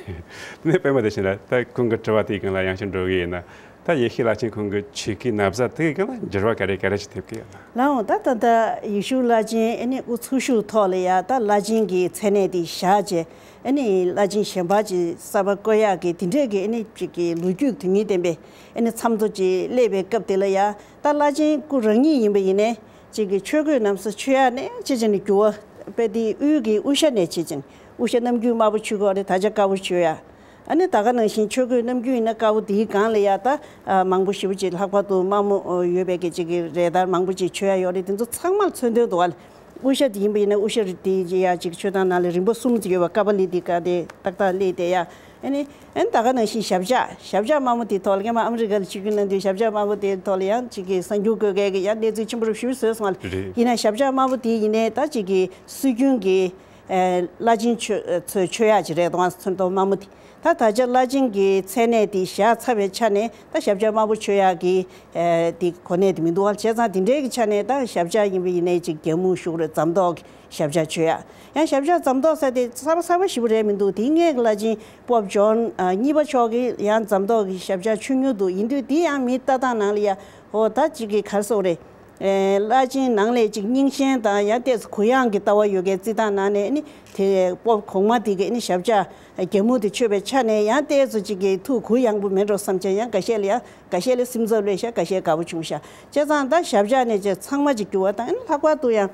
དེ་ནས་པད་མ་བདེ་ཆེན་ལགས། ད་ཁོང་གི་དྲི་བ་དེའི་སྒང་ལ་ཡང་ཞིག་འགྲོ་གི་ཡིན་ན། ད་ཡེ་ཤེས་བླ་ཆེན་ཁོང་གི་ཆོས་སྐུའི་ན་བཟའ་དེ་གི་ལ་འགྱུར་བ་ག་རེ་ག་རེ་ཞིག་ཐེབས་ཀྱི་ཡོད་ན། ལགས་འོང་། ད་ད་ལྟ་ཡེ་ཤེས་བླ་ཆེན་ཨ་ནི་དབུ་ཚུགས་ཞུགས་ཐོག་ལ་ཡ་ད་བླ་ཆེན་གྱི་མཚན་གནས་དེ་བཞག་བྱས་ཨ་ནི་བླ་ཆེན་གཞན་པ་ཅིག་གསར་པ་བསྐོ་ཡག་གི་དེ་འདྲས་ཀྱི་ཨ་ནི་ཅིག་གི་ལོ་རྒྱུས་དོན་སྙིང་ལྡན་པའི་ཨ་ནི་མཚམས་ཐོ་ཅིག་སླེབས་པའི་སྐབས་དེ་ལ་ཡ་ད་བླ་ཆེན་སྐུ་རང་ཉིད་ཡིན་པ་ཡིན་ནའི་ཅིག་གི་ཆོས་གོས་རྣམས་སུ་མཆོད་ཡག་ནས་ཅི་བྱས་ནས་འགྱུར་བ་དཔེ་དེ་དབུས་ཀྱི་དབུ་ཞྭ་ནས་ཅི་བྱས་ནས་དབུ་ཞྭ་རྣམ་འགྱུར་དམར་པོ་མཆོད་ཀྱི་ཡོད་རེད། ད་ཆ་དཀར་པོ་མཆོད་ཡག་ཨ་ནི་ད་ག་ནང་བཞིན་ཆོས་གོས་རྣམ་འགྱུར་ཡིན་ན་དཀར་པོ་དེའི་སྒང་ལ་ཡ་ད་ཨ་མང་པོ་ཞེ་པོ་ཅིག་ལྷག་པར་དུ་དམར་མོ་ཨོ་ཡོད་པའི་གི་ཅིག་གི་རས་དར་མང་པོ་ཅིག་མཆོད་ཡག་ཡོད་རེད། དེ་ཚོ་ཚང་མར་མཚོན་དོན་འདུག་བ། དབུ་ཞྭ་དེ་ཡིན་པ་ཡིན་ན་དབུ་ཞྭ་རེད་དེ་ཡ་ཅིག་མཆོད་སྟངས་ནང་ལ་རིམ་པ་གསུམ་ཅིག་ཡོད་པ། ཀ་པ་ལི་ཏི་ཀ་དེ་ཏག་ཏག་སླེབས་དེ་ཡ། ཨ་ནི་ཨ་ནི་ད་ག་ནང་བཞིན་ཞབས་བཅགས་ཞབས་བཅགས་དམར་མོ་དེའི་ཐོག་ལ་སྔོན་མ་ཨ་མི་རི་ཀ་ལ་ཆིབས་བསྒྱུར་གནང་དུས་ཞབས་བཅགས་དམར་མོ་དེའི་ཐོག་ལ་ཡང་ཅིག་གི་གསར་འགྱུར་བཀོད་མཁན་གྱི་ཡང་གནས་ཚུལ་ཆེན་པོ་རུ་ཞུ་བཟོས་སོང་བ་རེད། ཡིན་ན་ཞབས་བཅགས་དམར་མོ་དེ་ཡིན་ནའི་ད་ཅིག་གི་སྲོལ་རྒྱུན་གྱི་ཨེ་བླ་ཆེན་མཆོད་ཚོས་མཆོད་ཡག་ཅིག་རེད་དང་ཚོན་མདོག་དམར་མོ་དེ། ད་ད་ཆ་བླ་ཆེན་གྱི་མཚན་གནས་དེ་བཞག་ཚར་བའི་ཆ་ནས་ད་ཞབས་བཅགས་དམར་པོ་མཆོད་ཡག་གི་ཨེ་དེ་གོ་གནས་དེ་མི་འདུག་བ། བྱས་ཙང་དེ་འདྲའི་གི་ཆ་ནས་ད་ཞབས་བཅགས་ཡིན་པ་ཡིན་ནའི་ཅིག་རྒྱ་སྨུག་ཞུགས་རེད། རྫམ་མདོག་གི་ཞབས་བཅགས་མཆོད་ཡག་ཡང་ཞབས་བཅགས་རྫམ་མདོག་ཟེར་དེ་གསར་པ་གསར་པ་ཞེ་པོ་རེད་མི་འདུག་དེ་སྔའི་གི་བླ་ཆེན་པོབ་ཇོན་ཨ་གཉིས་པ་མཆོག་གིས་ཡང་རྫམ་མདོག་གི་ཞབས་བཅགས་མཆོད་མྱོང་འདུག་ཡིན་དུས་དེ་ཡང་མི་ལྟ་སྟངས་ནང་ལ་ཡ་ཧོ་ད་ཅིག་གི་ག་རེ་ཟེར་དགོས་རེད། ཨེ་བླ་ཆེན་ནང་ལས་ཅིག་རྙིང་ཞེན་དང་ཡང་ཏོག་ཙམ་གུ་ཡངས་ཀྱི་ལྟ་བ་ཡོད་མཁན་རྩིས་སྟངས་ནང་ནས་ནི་དེ་པོབ་གོང་མ་དེ་གི་ནི་ཞབས་བཅགས་རྒྱ་སྨུག་དེ་མཆོད་པའི་ཆ་ནས་ཡང་ཏོག་ཙམ་ཅིག་གི་ཐུགས་གུ་ཡངས་པོ་མེད་འགྲོ་བསམ་བྱས། ཡང་འགའ་ཤས་ལ་ཡང་འགའ་ཤས་ལ་སེམས་འཚབ་སླེབས་ཤག་འགའ་ཤས་དགའ་པོ་བྱུང་ཤག་བྱས་ཙང་ད་ཞབས་བཅགས་ནས་ཅིག་ཚང་མ་ཅིག་འགྱུར་བ་དང་ཨ་ནི་ལྷག་པར་དུ་ཡང་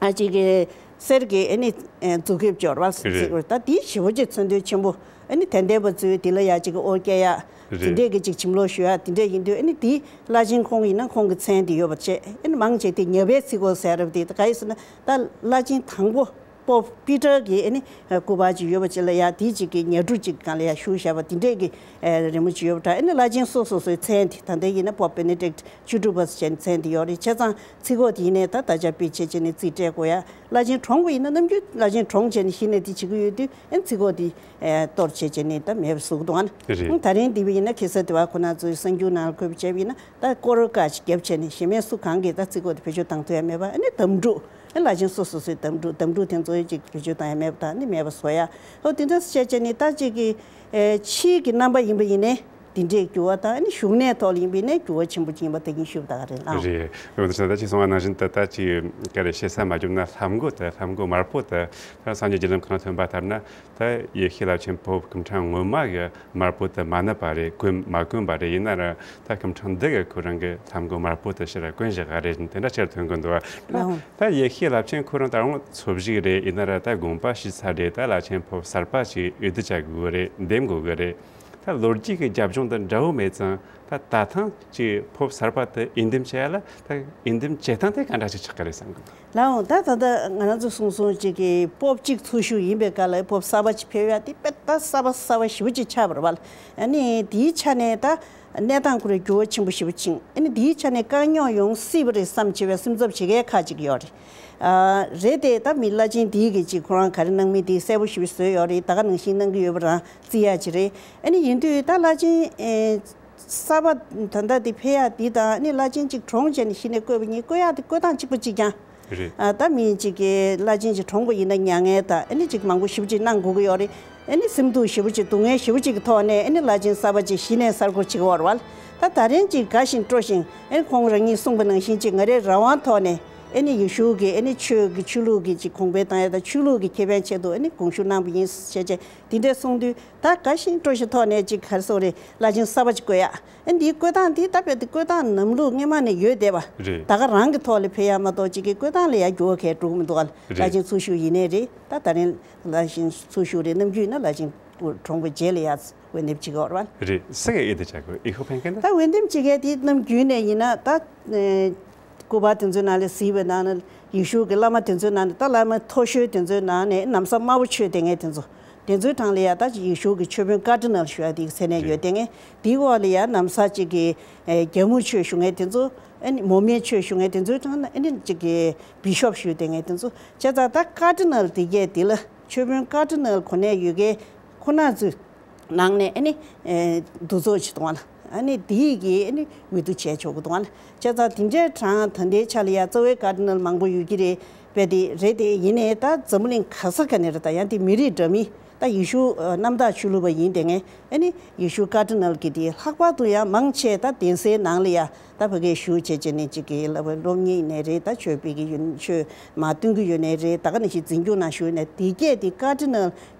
ཨ་ཅིག་གི་གསེར་གྱི་ཨ་ནི་མཛུབ་གུ་སྦྱོར་བ་རེད། ཟེར་ད་དེ་ཞེ་པོ་ཅིག་མཚོན་དོན་ཆེན་པོ། ཨ་ནི་དད་ལྡན་པ་ཚོས་དེ་ལ་ཡ་ཅིག་གི་ཨོ་བཀལ་ཡག་དེ་འདྲས་ཀྱི་ཅིག་བྱིན་རླབས་ཞུ་ཡག་དེ་འདྲས་ཡིན་དུས་ཨ་ནི་དེ་བླ་ཆེན་ཁོང་ཡིན་ན་ཁོང་གི་མཚན་དེ་ཡོད་པ་བྱས། ཨ་ནི་མང་ཆེ་དེ་ཉ་པའི་ཚིག་གོ་ཟེར་རབས་དེ་ག་ཡིན་ཟེར་ན་ད་བླ་ཆེན་དང་པོ་པོབ་པི་ཏར་གྱི་ཨ་ནི་སྐུ་པར་ཅིག་ཡོད་པ་ཅིག་ལ་ཡ་དེ་ཅིག་གི་ཉ་སྦྲུལ་ཅིག་སྒང་ལ་ཡ་བཞུགས་བཞག་པ་དེ་འདྲས་ཀྱི་རི་མོ་ཅིག་ཡོད་པ་འདྲ། ཨ་ནི་བླ་ཆེན་སོ་སོ་སོའི་མཚན་དེ་ད་ལྟ་ཡིན་ན་པོབ་པེ་ནེ་ཌིག་བཅུ་དྲུག་པ་ཟེར་མཚན་དེ་ཡོད་རེད། བྱས་ཙང་ཚིག་གོ་དེ་ཡིན་ནའི་ད་ད་ཆ་དཔེ་བྱས་བྱས་ནས་རྩིས་སྤྲད་དགོས་ཡ། བླ་ཆེན་གྲོངས་པ་ཡིན་ན་ནམ་རྒྱུན་བླ་ཆེན་གྲོངས་བྱས་ནས་གཞི་ནས་དེ་བྱེད་ཀྱི་ཡོད་དུས་ཨ་ནི་ཚིག་གོ་དེ་གཏོར་བྱས་བྱས་ནས་ད་མེད་པ་བཟོ་གི་འདུག་ཨ་ནི། རེད། ད་རིང་འདི་བ་ཡིན་ན་ཁ་སང་དེ་བ་ཁོ་ན་ཚོའི་གསར་འགྱུར་ནང་ལ་བཀོད་པ་བྱས་པ་ཡིན་ན་ད་སྐོར་ར་ཀ་ཅིག་བརྒྱབ་བྱས་ནས་གཞན་མའི་སུ་གང་གིས་ད་ཚིག་གོ་དེ་བེད་སྤྱོད་བཏང་ཐུབ་ཡ་མེད་པ། ཨ་ནི་དམ་ཕྲུག་ཨ་བླ་ཆེན་སོ་སོ་སོའི་དམ་ཕྲུག་དམ་ཕྲུག་དེ་ཚོ་ཅིག་བེད་སྤྱོད་བཏང་ཡ་མེད་པ་དང་ཨ་ནི་མེད་པ་བཟོ་ཡ། ཨོ་དེ་འདྲ་བྱས་བྱས་ནས་ད་ཅིག་གི་ཨེ་ཕྱིའི་གི་རྣམ་པ་ཡིན་པ་ཡིན་ནའི། དེ་འདྲས་འགྱུར་བ་དང་ཨ་ནི་བཞུགས་གནས་ཐོག་ལ་ཡིན་པའི་ནས་འགྱུར་བ་ཆེན་པོ་ཅིག་ཡིན་པ་དེ་ཉིད་ཞུ་བ་ད་ག་རེད་ཨང་། རེད། འོན་ཏེ་ད་ཅི་གསུངས་པ་ནང་བཞིན་དུ་ད་ཅི་ག་རེ་བཤད་ས་མ་བརྒྱབ་ན་ལྷམ་གོ་དེ་ལྷམ་གོ་དམར་པོ་དེ་ད་སངས་རྒྱས་རྒྱུ་ལམ་ཁོ་ན་ཐོན་པ་ལྟར་ན་ད་ཡེ་ཤེས་རླབས་ཆེན་པོ་སྐུ་ཕྲེང་ངོ་མ་གི་དམར་པོ་དེ་མ་ནུབ་པ་རེད། གོན་མ་གོན་པ་རེད། ཡིན་ན་ར་ད་སྐུ་ཕྲེང་འདི་གི་ཁོ་རང་གི་ལྷམ་གོ་དམར་པོ་དེ་ཕྱིར་གོན་བཞག་ག་རེད། དེ་འདྲ་ཕྱིར་ཐོན་གི་འདུག་བ། ད་ཡེ་ཤེས་རླབས་ཆེན་ཁོ་རང་ད་རུང་འཚོ་བཞུགས་རེད། ཡིན་ན་ར་ད་དགོངས་པ་ཞུས་ཚར་རེད། ད་བླ་ཆེན་ཕོ་གསར་པ་ཅིག་འོས་བསྡུ་བྱ་དགོས་གི་རེད། འདེམས་དགོས་གི་རེད། ད་ལོ་རྒྱུས་ཀྱི་རྒྱབ་ལྗོངས་དང་འདྲ་བོ་མེད་ཙང་ད་ད་ཐེངས་ཀྱི་ཕོབ་གསར་པ་དེ་འོས་འདེམས་བྱས་ཡ་ལ་ད་འོས་འདེམས་བྱེད་སྟངས་དེ་ག་འདྲ་ཞིག་ཆགས་ཀྱི་རེད་བསམ་གི་འདུག་ལགས་འོང་། ད་ད་ལྟ་ང་རང་ཚོ་གསུངས་སོང་ཅིག་གི་ཕོབ་གཅིག་འཚོ་བཞུགས་ཡིན་པའི་སྐབས་ལ་ཕོབ་གསར་པ་ཅིག་ཕེབས་ཡ་དེ་དཔེ་ད་གསར་པ་གསར་པ་ཞེ་པོ་ཅིག་ཆགས་པ་རེད་བ། ཨ་ནི་དེའི་ཆ་ནས་ད་གནས་སྟངས་ཁོ་རའི་འགྱུར་བ་ཆེན་པོ་ཞེ་པོ་ཕྱིན། ཨ་ནི་དེའི་ཆ་ནས་དཀའ་རྙོག་ཡོང་སྲིད་པ་རེད་བསམ་བྱས་པའི་སེམས་འཚབ་བྱེད་མཁན་ཁག་ཅིག་ཡོད་རེད། ཨ་རེད་དེ་ད་མི་བླ་ཆེན་དེའི་གི་ཅིག་ཁོ་རང་ག་རེ་གནང་མིན་དེ་གསལ་པོ་ཞེ་པོ་བཟོས་ཡོད་རེད། ད་ག་ནང་བཞིན་གནང་གི་ཡོད་པ་རང་། བརྩི་ཡ་ཅིག་རེད། ཨ་ནི་ཡིན་དུས་ད་བླ་ཆེན་ཨེ་གསར་པ་ད་ལྟ་དེ་ཕེབས་ཡ་དེ་དང་ཨ་ནི་བླ་ཆེན་གཅིག་གྲོངས་བྱས་ནས་གཞི་ནས་བསྐོས་པ་གཉིས་བསྐོ་ཡ་དེ་བསྐོ་སྟངས་གཅིག་པ་གཅིག་རྐྱང་རེད། ཨ་ད་མི་གཅིག་གིས་བླ་ཆེན་གཅིག་གྲོངས་པ་ཡིན་ན་མྱ་ངན་དང་ཨ་ནི་གཅིག་མང་པོ་ཞེ་པོ་ཅིག་གནང་དགོས་ཀྱི་ཡོད་རེད། ཨ་ནི་སེམས་སྡུག་ཞེ་པོ་ཅིག་སྡུག་བསྔལ་ཞེ་པོ་ཅིག་གི་ཐོག་ནས་ཨ་ནི་བླ་ཆེན་གསར་པ་ཅིག་གཞི་ནས་གསར་བསྐོ་བྱེད་ཀྱི་ཡོད་རེད་བ། ད་ད་རིང་གཅིག་དགའ་ཞིང་སྤྲོ་ཞིང་ཨ་ནི་ཁོང་རང་ཉིད་གསུངས་པ་ནང་བཞིན་གཅིག་ང་རའི་རང་དབང་ཐོག་ནས་ཨ་ནི་ཡེ་ཤུ་གི་ཨ་ནི་ཆོས་ཀྱི་ཆོས་ལུགས་ཀྱི་ཅིག་གོང་འཕེལ་བཏང་ཡ་དང་ཆོས་ལུགས་ཀྱི་ཁེ་ཕན་ཆེད་དུ་ཨ་ནི་དགོངས་ཞུ་གནང་པ་ཡིན་ཞེས་བྱས་དེ་འདྲས་གསུངས་དུས། ད་དགའ་ཞིང་སྤྲོ་ཞིང་ཐོག་ནས་ཅིག་ག་རེ་ཟེར་དགོས་རེད། བླ་ཆེན་གསར་པ་ཅིག་བསྐོ་ཡ། ཨ་འདིའི་བསྐོ་སྟངས་འདི་ད་དཔེ་དེ་བསྐོ་སྟངས་ལམ་ལུགས་སྔོན་མ་ནས་ཡོད་བསྡད་པ། རེད། ད་ག་རང་གི་ཐོག་ལ་ཕེབས་ཡ་མ་གཏོགས་ཅིག་གི་བསྐོ་སྟངས་ལ་ཡ་འགྱུར་བ་གང་ཡང་འགྲོ་གི་མི་འདུག་ག་རེད། བླ་ཆེན་འཚོ་བཞུགས་ཡིན་ནའི་རེད། ད་ད་རིང་བླ་ཆེན་འཚོ་བཞུགས་རེད། ནམ་རྒྱུན་ཡིན་ན་བླ་ཆེན་གྲོངས་པའི་རྗེས་ལ་ཡ་འོས་འདེམས་བྱེད་ཀྱི་ཡོད་རེད་བ། རེད། སུ་གིས་འོས་བསྡུ་བྱ་དགོས། འོས་ཤོག་འཕེན་མཁན་ད། ད་འོས་འདེམས་བྱེད་མཁན་དེ་ནམ་རྒྱུན་ནས་ཡིན་ན་ད། སྐུ་པར་དེ་ཚོའི་ནང་ལ་གཟིགས་པའི་ནང་ན་ཡེ་ཤུ་གི་བླ་མ་དེ་ཚོའི་ནང་ནས་ད་བླ་མ་མཐོ་ཤོས་དེ་ཚོའི་ནང་ནས་ན་བཟའ་དམར་པོ་མཆོད་བསྡད་མཁན་དེ་ཚོ། དེ་ཚོའི་གྲས་ལ་ཡ་ད་ཡེ་ཤུ་གི་མཆོད་དཔོན་ཀར་ཌི་ནལ་ཞུ་ཡ་དེའི་མཚན་གནས་ཡོད་བསྡད་མཁན། དེའི་འོག་ལ་ཡ་ན་བཟའ་གཅིག་གི་ཨེ་རྒྱ་སྨུག་མཆོད་ཞུ་མཁན་དེ་ཚོ། ཨ་ནི་མོ་མེ་མཆོད་ཞུ་མཁན་དེ་ཚོའི་གྲས་ལ་ཨ་ནི་གཅིག་གི་བི་ཤོབ་ཞུ་བསྡད་མཁན་དེ་ཚོ། བྱས་ཙང་ད་ཀར་ཌི་ནལ་དེ་གས་དེ་ལ་མཆོད་དཔོན་ཀར་ཌི་ནལ་གོ་གནས་ཡོད་མཁན་ཁོ་ན་ཚོའི་ནང་ནས་ཨ་ནི་ཨེ་འདུ་ཚོགས་བྱེད་དུས་ལ་ཨ་ནི་དེའི་གི་ཨ་ནི་འོས་བསྡུ་བྱས་ཆོག་གི་འདུག་ལ། བྱས་ཙང་དེ་འདྲའི་གྲས་ད་ལྟའི་ཆ་ལ་ཡ་རྩ་བའི་ཀར་ཌི་ནལ་མང་པོ་ཡོད་ཀྱི་རེད། དཔེ་དེ་རེད་དེ་ཡིན་ནའི་ད་འཛམ་བུ་གླིང་ག་ས་ག་ནས་རེད། ད་ཡང་དེ་མི་རིགས་འདྲ་མིན་ ད་ཡེ་ཤུ་ཨ་གནམ་བདག་ཆོས་ལུགས་པ་ཡིན་དེ་ངས་ཨ་ནི་ཡེ་ཤུ་ཀར་ཌི་ནལ་གྱི་དེ་ལྷག་པར་དུ་ཡང་མང་ཆེ་ད་གདན་སའི་ནང་ལ་ཡ་ད་ཕ་གིར་བཞུགས་བྱས་བྱས་ནས་ཅིག་གི་ལབ་སློབ་གཉེར་ཡིན་ནའི་རེད། ད་ཆོས་སྤེལ་གྱི་ཡོད་ཆོས་མ་སྟོན་གྱི་ཡོད་ནའི་རེད། ད་ག་ནང་བཞིན་འཛིན་སྐྱོང་ནང་ཞུགས་ནས་དེ་གས་དེ་ཀར་ཌི་ནལ་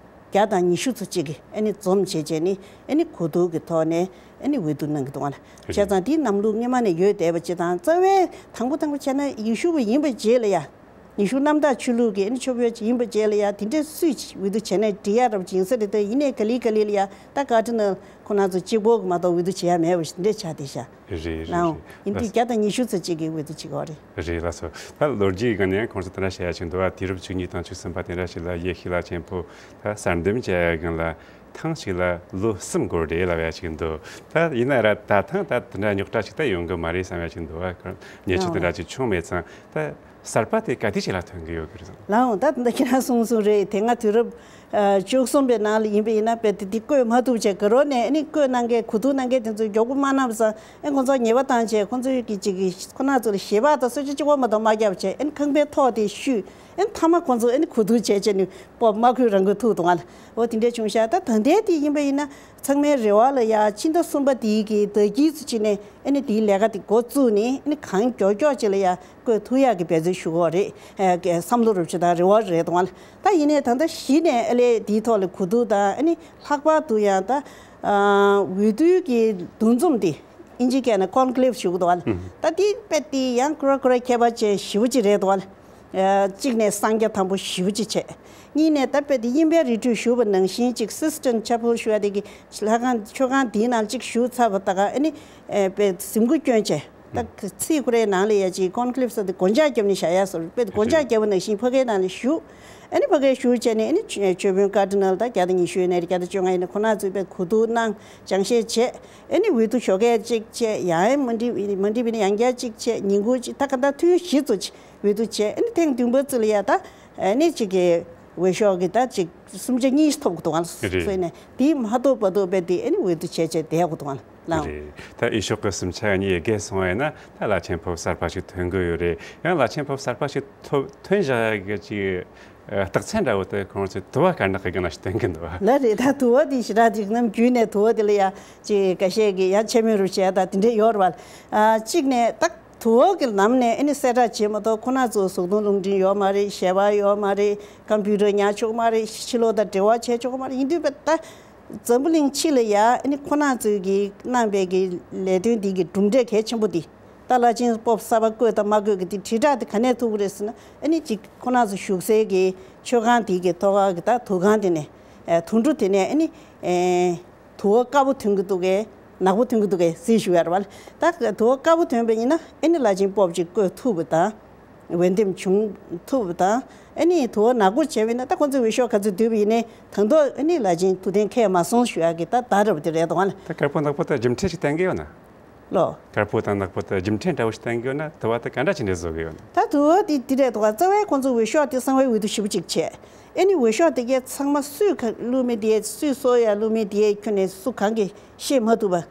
བརྒྱ་དང་ཉི་ཤུ་ཙམ་ཅིག་གིས་ཨ་ནི་འཛོམས་བྱས་བྱས་ནས་ཨ་ནི་གོ་བསྡུར་གྱི་ཐོག་ནས་ཨ་ནི་འོས་བསྡུ་གནང་གི་འདུག་བ་ལ། བྱས་ཙང་དེའི་གནམ་ལུགས་སྔོན་མ་ནས་ཡོད་བསྡད་པ་ཅིག་དང་རྩ་བའི་དང་པོ་དང་པོ་བྱས་ན་ཡེ་ཤུ་བ་ཡིན་པའི་རྗེས་ལ་ཡ། ཡེ་ཤུ་གནམ་བདག་ཆོས་ལུགས་ཀྱི་ཨ་ནི་ཆོས་དཔོན་ཅིག་ཡིན་པའི་རྗེས་ལ་ཡ་དེ་འདྲའི་སུས་འོས་བསྡུ་བྱས་ན་འགྲིག་ཡ་འདྲ་པོ་ཅིག་ཡིན་ས་རེད། དེ་ཡིན་ནའི་ག་ལེ་ག་ལེ་ལ་ཡ་ད་ཀར་ཌི་ནལ་ཁོ་རང་ཚོ་གཅིག་པོ་གི་མ་གཏོགས་འོས་བསྡུ་བྱེད་ཡ་མེད་པ་ཞིག་དེ་འདྲས་ཆགས་བསྡད་ཤག་རེད་རེད་ལའང་རེད། ཡིན་དུས་ལགས་བརྒྱ་དང་ཉི་ཤུ་ཙམ་ཅིག་གིས་འོས་བསྡུ་བྱེད་ཀྱི་ཡོད་རེད། རེད་ལགས་སོ། ད་ལོ་རྒྱུས་སྒང་ནས་ཁོང་ཚོ་དེ་འདྲ་བཤད་ཡ་ཅིག་འདུག་བ། དུས་རབས་བཅུ་གཉིས་དང་བཅུ་གསུམ་པ་དེ་འདྲ་ཞིག་ལ་ཡེ་ཤུ་བླ་ཆེན་ཕོ་ད་གསར་འདེམས་བྱས་ཡ་སྒང་ལ་ཐེངས་ཤིག་ལ་ལོ་གསུམ་འགོར་རེད་ལབ་ཡ་ཅིག་འདུག་ད་ཡིན་ན་ར་ད་ཐེངས་ད་དེ་འདྲ་རྙོག་དྲ་ཅིག་ད་ཡོང་གི་མ་རེད་བསམ་ཡ་ཅིག་འདུག་བ། ཉེས་ཆད་དེ་འདྲ་ཅིག་བྱུང་མེད་ཙང་ད། གསར་པ་དེ་ག་དུས་ཅིག་ལ་ཐོན་གྱི་ཡོད་ཀྱི་རེད་ཟེར། ལའང་ད་ལྟ་ཁྱེད་རང་གསུངས་གསུངས་རེད། དེ་སྔ་དུས་རབས་ཨ་བཅུ་གསུམ་པའི་ནང་ལ་ཡིན་པ་ཡིན་ན་དཔེ་དེ་དེ་བཀོད་མ་ཐུབ་བྱས་དགའ་རོགས་ནས་ཨ་ནི་བཀོད་གནང་མཁན་གོ་བསྡུར་གནང་མཁན་དེ་ཚོས་མགྱོགས་པོ་མ་གནང་བ་སང་ཨ་ཁོང་ཚོ་ཉེས་པ་བཏང་བྱས་ཁོང་ཚོས་ཀྱི་ཅིག་གི་ཁོ་རང་ཚོ་ལ་ཞལ་པར་དང་གསོལ་ཇ་གཅིག་པོ་མ་གཏོགས་མ་བརྒྱབ་བྱས་ཨ་ནི་ཁང་པའི་ཐོག་དེ་བཤུས་ཨ་ནི་མཐའ་མ་ཁོང་ཚོ་ཨ་ནི་གོ་བསྡུར་བྱས་བྱས་ནས་སྤོབས་མ་ཁོས་རང་ཁོས་ཐུག་འདུག་ང་ལ་འོ་དེ་འདྲས་བྱུང་ཤག་ད་ད་ལྟའི་དེ་ཡིན་པ་ཡིན་ན། ཚང་མའི་རེ་བ་ལ་ཡ་ཕྱི་ཟླ་གསུམ་པ་དེའི་གི་ཟླ་དཀྱིལ་ཚོ་ཅིག་ནས་ཨ་ནི་དེའི་ལས་ཀ་དེ་འགོ་བཙུགས་ནས་ཨ་ནི་གང་མགྱོགས་མགྱོགས་ཅིག་ལ་ཡ་བཀོད་ཐུབ་ཡག་གི་འབད་བརྩོན་ཞུ་གི་ཡོད་རེད། ཨ་གི་བསམ་བློ་རུ་ཆུ་དང་རེ་བ་རེད་དང་བ་ལ། ད་ཡིན་ནའི་ད་ལྟ་གཞི་ནས་ཨ་ལས་དེའི་ཐོག་ལ་གོ་བསྡུར་དང་ཨ་ནི་ལྷག་པར་དུ་ཡང་ད་ཨ་འོས་བསྡུའི་གི་འདུ་འཛོམས་དེ་ཨིན་ཇི་སྐད་ནས་ཀོན་ཀ་ལེབ་ཞུ་གི་འདུག་བ་ལ། ད་དེ་དཔེ་དེ་ཡང་ཁོ་ར་ཁོ་ར་ཁྱད་པར་ཅན་ཞེ་པོ་ཅིག་རེད་འདུག་བ་ལ། གཅིག་ནས་གསང་རྒྱ་དམ་པོ་ཞེ་པོ་ཅིག་བྱས། གཉིས་ནས་ད་དཔེ་དེ་དབྱིན་པའི་རི་ཁྲོད་ཞུ་བ་ནང་བཞིན་གཅིག་སིས་ཊརན་ཆེ་པལ་ཞུ་ཡ་དེ་གི་ལྷ་ཁང་མཆོད་ཁང་དེའི་ནང་གཅིག་ཞུ་ཚར་བ་ད་ག་ཨ་ནི་དཔེ་གཟིམ་སྐུ་བསྐྱོན་བྱས། ད་ཚིག་ཁོ་རའི་ནང་ལ་ཡ་གཅིག་ཀོན་ཀ་ལེབ་ཟེར་དེ་སྒོ་ལྕགས་བརྒྱབ་ནས་བཞག་ཡ་སོར་དཔེ་དེ་སྒོ་ལྕགས་བརྒྱབ་པ་ནང་བཞིན་ཕ་གའི་ནང་ལ་ཞུ། ཨ་ནི་ཕ་གའི་ཞུ་བྱས་ནས་ཨ་ནི་ཆོས་དཔོན་ཀར་ཌི་ནལ་ད་བརྒྱ་དང་ཉི་ཤུ་ཡོད་ནའི་རེད། བརྒྱ་དང་བཅོ་ལྔ་ཡོད་ནའི་ཁོ་ན་ཚོས་དཔེ་གོ་བསྡུར་གནང་སྦྱང་བཤད་བྱས། ཨ་ནི་འོས་བསྡུ་ཞོགས་ཀས་གཅིག་བྱས་ཡང་མ་འགྲིག་མ་འགྲིག་པ་ནི་ཡང་བསྐྱར་གཅིག་བྱས་ཉིན་གུང་གཅིག་ད་ག་ད་ཐུན་བཞི་ཚོ་གཅིག་འོས་བསྡུ་བྱས། ཨ་ནི་ཐེངས་བདུན་པ་ཙི་ལ་ཡ་ད་ཨ་ནི་གཅིག་གི་འོས་ཤོག་གི་ད་གཅིག་གསུམ་ཆ་གཉིས་ཐོབ་དགོས་འདུག་ཨང་། རེད། སོ་ནས་དེ་མ་ཐོབ་བར་དུ་དཔེ་དེ་ཨ་ནི་འོས་བསྡུ་བྱས་བྱས་བསྡད་དགོས་འདུག་ཨང་། ལའང་། རེད། ད་འོས་ཤོག་གི་གསུམ་ཆ་གཉིས་བརྒལ་སོང་བ་ཡིན་ན་ད་བླ་ཆེན་ཕོ་གསར་པ་ཞིག་ཐོན་གི་ཡོད་རེད། ཡང་བླ་ཆེན་ཕོ་གསར་པ་ཞིག་ཐོབ་ཐོན་བཞག་ཡ་གི་ཅིག་རྟགས་མཚན་འདྲ་བོ་དེ་ཁོང་ཚོས་དུ་བ་དཀར་ནག་གི་སྒང་ལ་ཞིག་སྟོན་གི་འདུག་བ། ལ་རེད། ད་དུ་བ་དེ་ཞེ་དྲག་ཅིག་ནམ་རྒྱུན་ནས་དུ་བ་དེ་ལ་ཡ་ཅིག་འགའ་ཤས་ཀྱིས་ཡ་ཆེ་མོ་རུ་བྱས་ད་དེ་འདྲས་ཡོད་རེད་བ། ཨ་གཅིག་ནས་ད་དུ་བ་གི་ནང་ནས་ཨ་ནི་གསལ་བསྒྲགས་བྱེད་མ་གཏོགས་ཁོ་ན་ཚོ་གཟུགས་མཐོང་རླུང་འཕྲིན་ཡོད་མ་རེད། ཞལ་པར་ཡོད་མ་རེད། ཀམ་པུ་ཊར་ཉར་ཆོག་མ་རེད། ཕྱི་ལོགས་དང་འབྲེལ་བ་བྱས་ཆོག་མ་རེད། ཡིན་དུས་པ་ད་འཛམ་བུ་གླིང་ཕྱི་ལ་ཡ་ཨ་ནི་ཁོ་ན་ཚོས་ཀྱི་གནང་པའི་གི་ལས་དོན་འདི་གི་གྲུབ་འབྲས་གལ་ཆེན་པོ་འདི། ད་བླ་ཆེན་པོབ་གསར་པ་བསྐོས་དང་མ་བསྐོས་ཀྱི་དེ་དྲིལ་བསྒྲགས་དེ་ག་ནས་ཐུབ་ཀྱི་རེད་ཟེར་ན་ཨ་ནི་ཅིག་ཁོ་རང་ཚོ་བཞུགས་སའི་གི་མཆོད་ཁང་དེ་གི་ཐོག་ཁ་གི་ད་དུར་ཁང་དེ་ནས་ཨ་དུར་འབྲུ་དེ་ནས་ཨ་ནི་ཨེ་དུ་བ་དཀར་པོ་ཐོན་གི་འདུག་གས་ནག་པོ་ཐོན་གི་འདུག་གས་ཟེར་ཞུ་ཡ་རེད་བ། ད་དུ་བ་དཀར་པོ་ཐོན་པ་ཡིན་ན་ཨ་ནི་བླ་ཆེན་པོབ་ཅིག་བསྐོས་ཐུབ་པ་དང་འོས་འདེམས་བྱུང་ཐུབ་པ་དང་ཨ་ནི་དུ་བ་ནག་པོ་བྱས་པ་ཡིན་ན་ད་ཁོ་ཚོས་འོས་ཤོག་ག་ཚོད་བསྡུས་པ་ཡིན་ནའི་ད་དུང་ཨ་ནི་བླ་ཆེན་ཐུགས་གཏན་འཁེལ་མ་སོང་ཞུ་ཡ་གི་ད་བརྡ་འདྲ་པོ་དེ་རེད་འདུག་བ། ད་དཀར་པོ་ནག་པོ་ད་རྒྱུ་འབྲས་ཅིག་བསྟན་གི་ཡོད་ན། ལོ། དཀར་པོ་དང་ནག་པོ་དེ་རྒྱུ་འབྲས་འདྲ་བོ་ཞིག་བསྟན་གྱི་ཡོད་ན་དུ་བ་དེ་ག་འདྲ་ཅིག་འདྲ་བཟོ་གི་ཡོད་ན། ད་དུ་བ་དེ་དེ་རེད་འདུག་ག་རྩ་བའི་ཁོང་ཚོ་འོས་ཤོག་དེ་གསང་བའི་འོས་བསྡུ་ཞེ་པོ་ཅིག་བྱས། ཨེ་ནི་འོས་ཤོག་དེ་གའི་ཚང་མ་སུས་ཁ་བླུགས་མིན་དེ་སུས་གསོག་ཡ་བླུགས་མིན་དེ་ཁྱོན་ནས་སུ་གང་གིས་ཤེས་མ་ཐུབ་པ།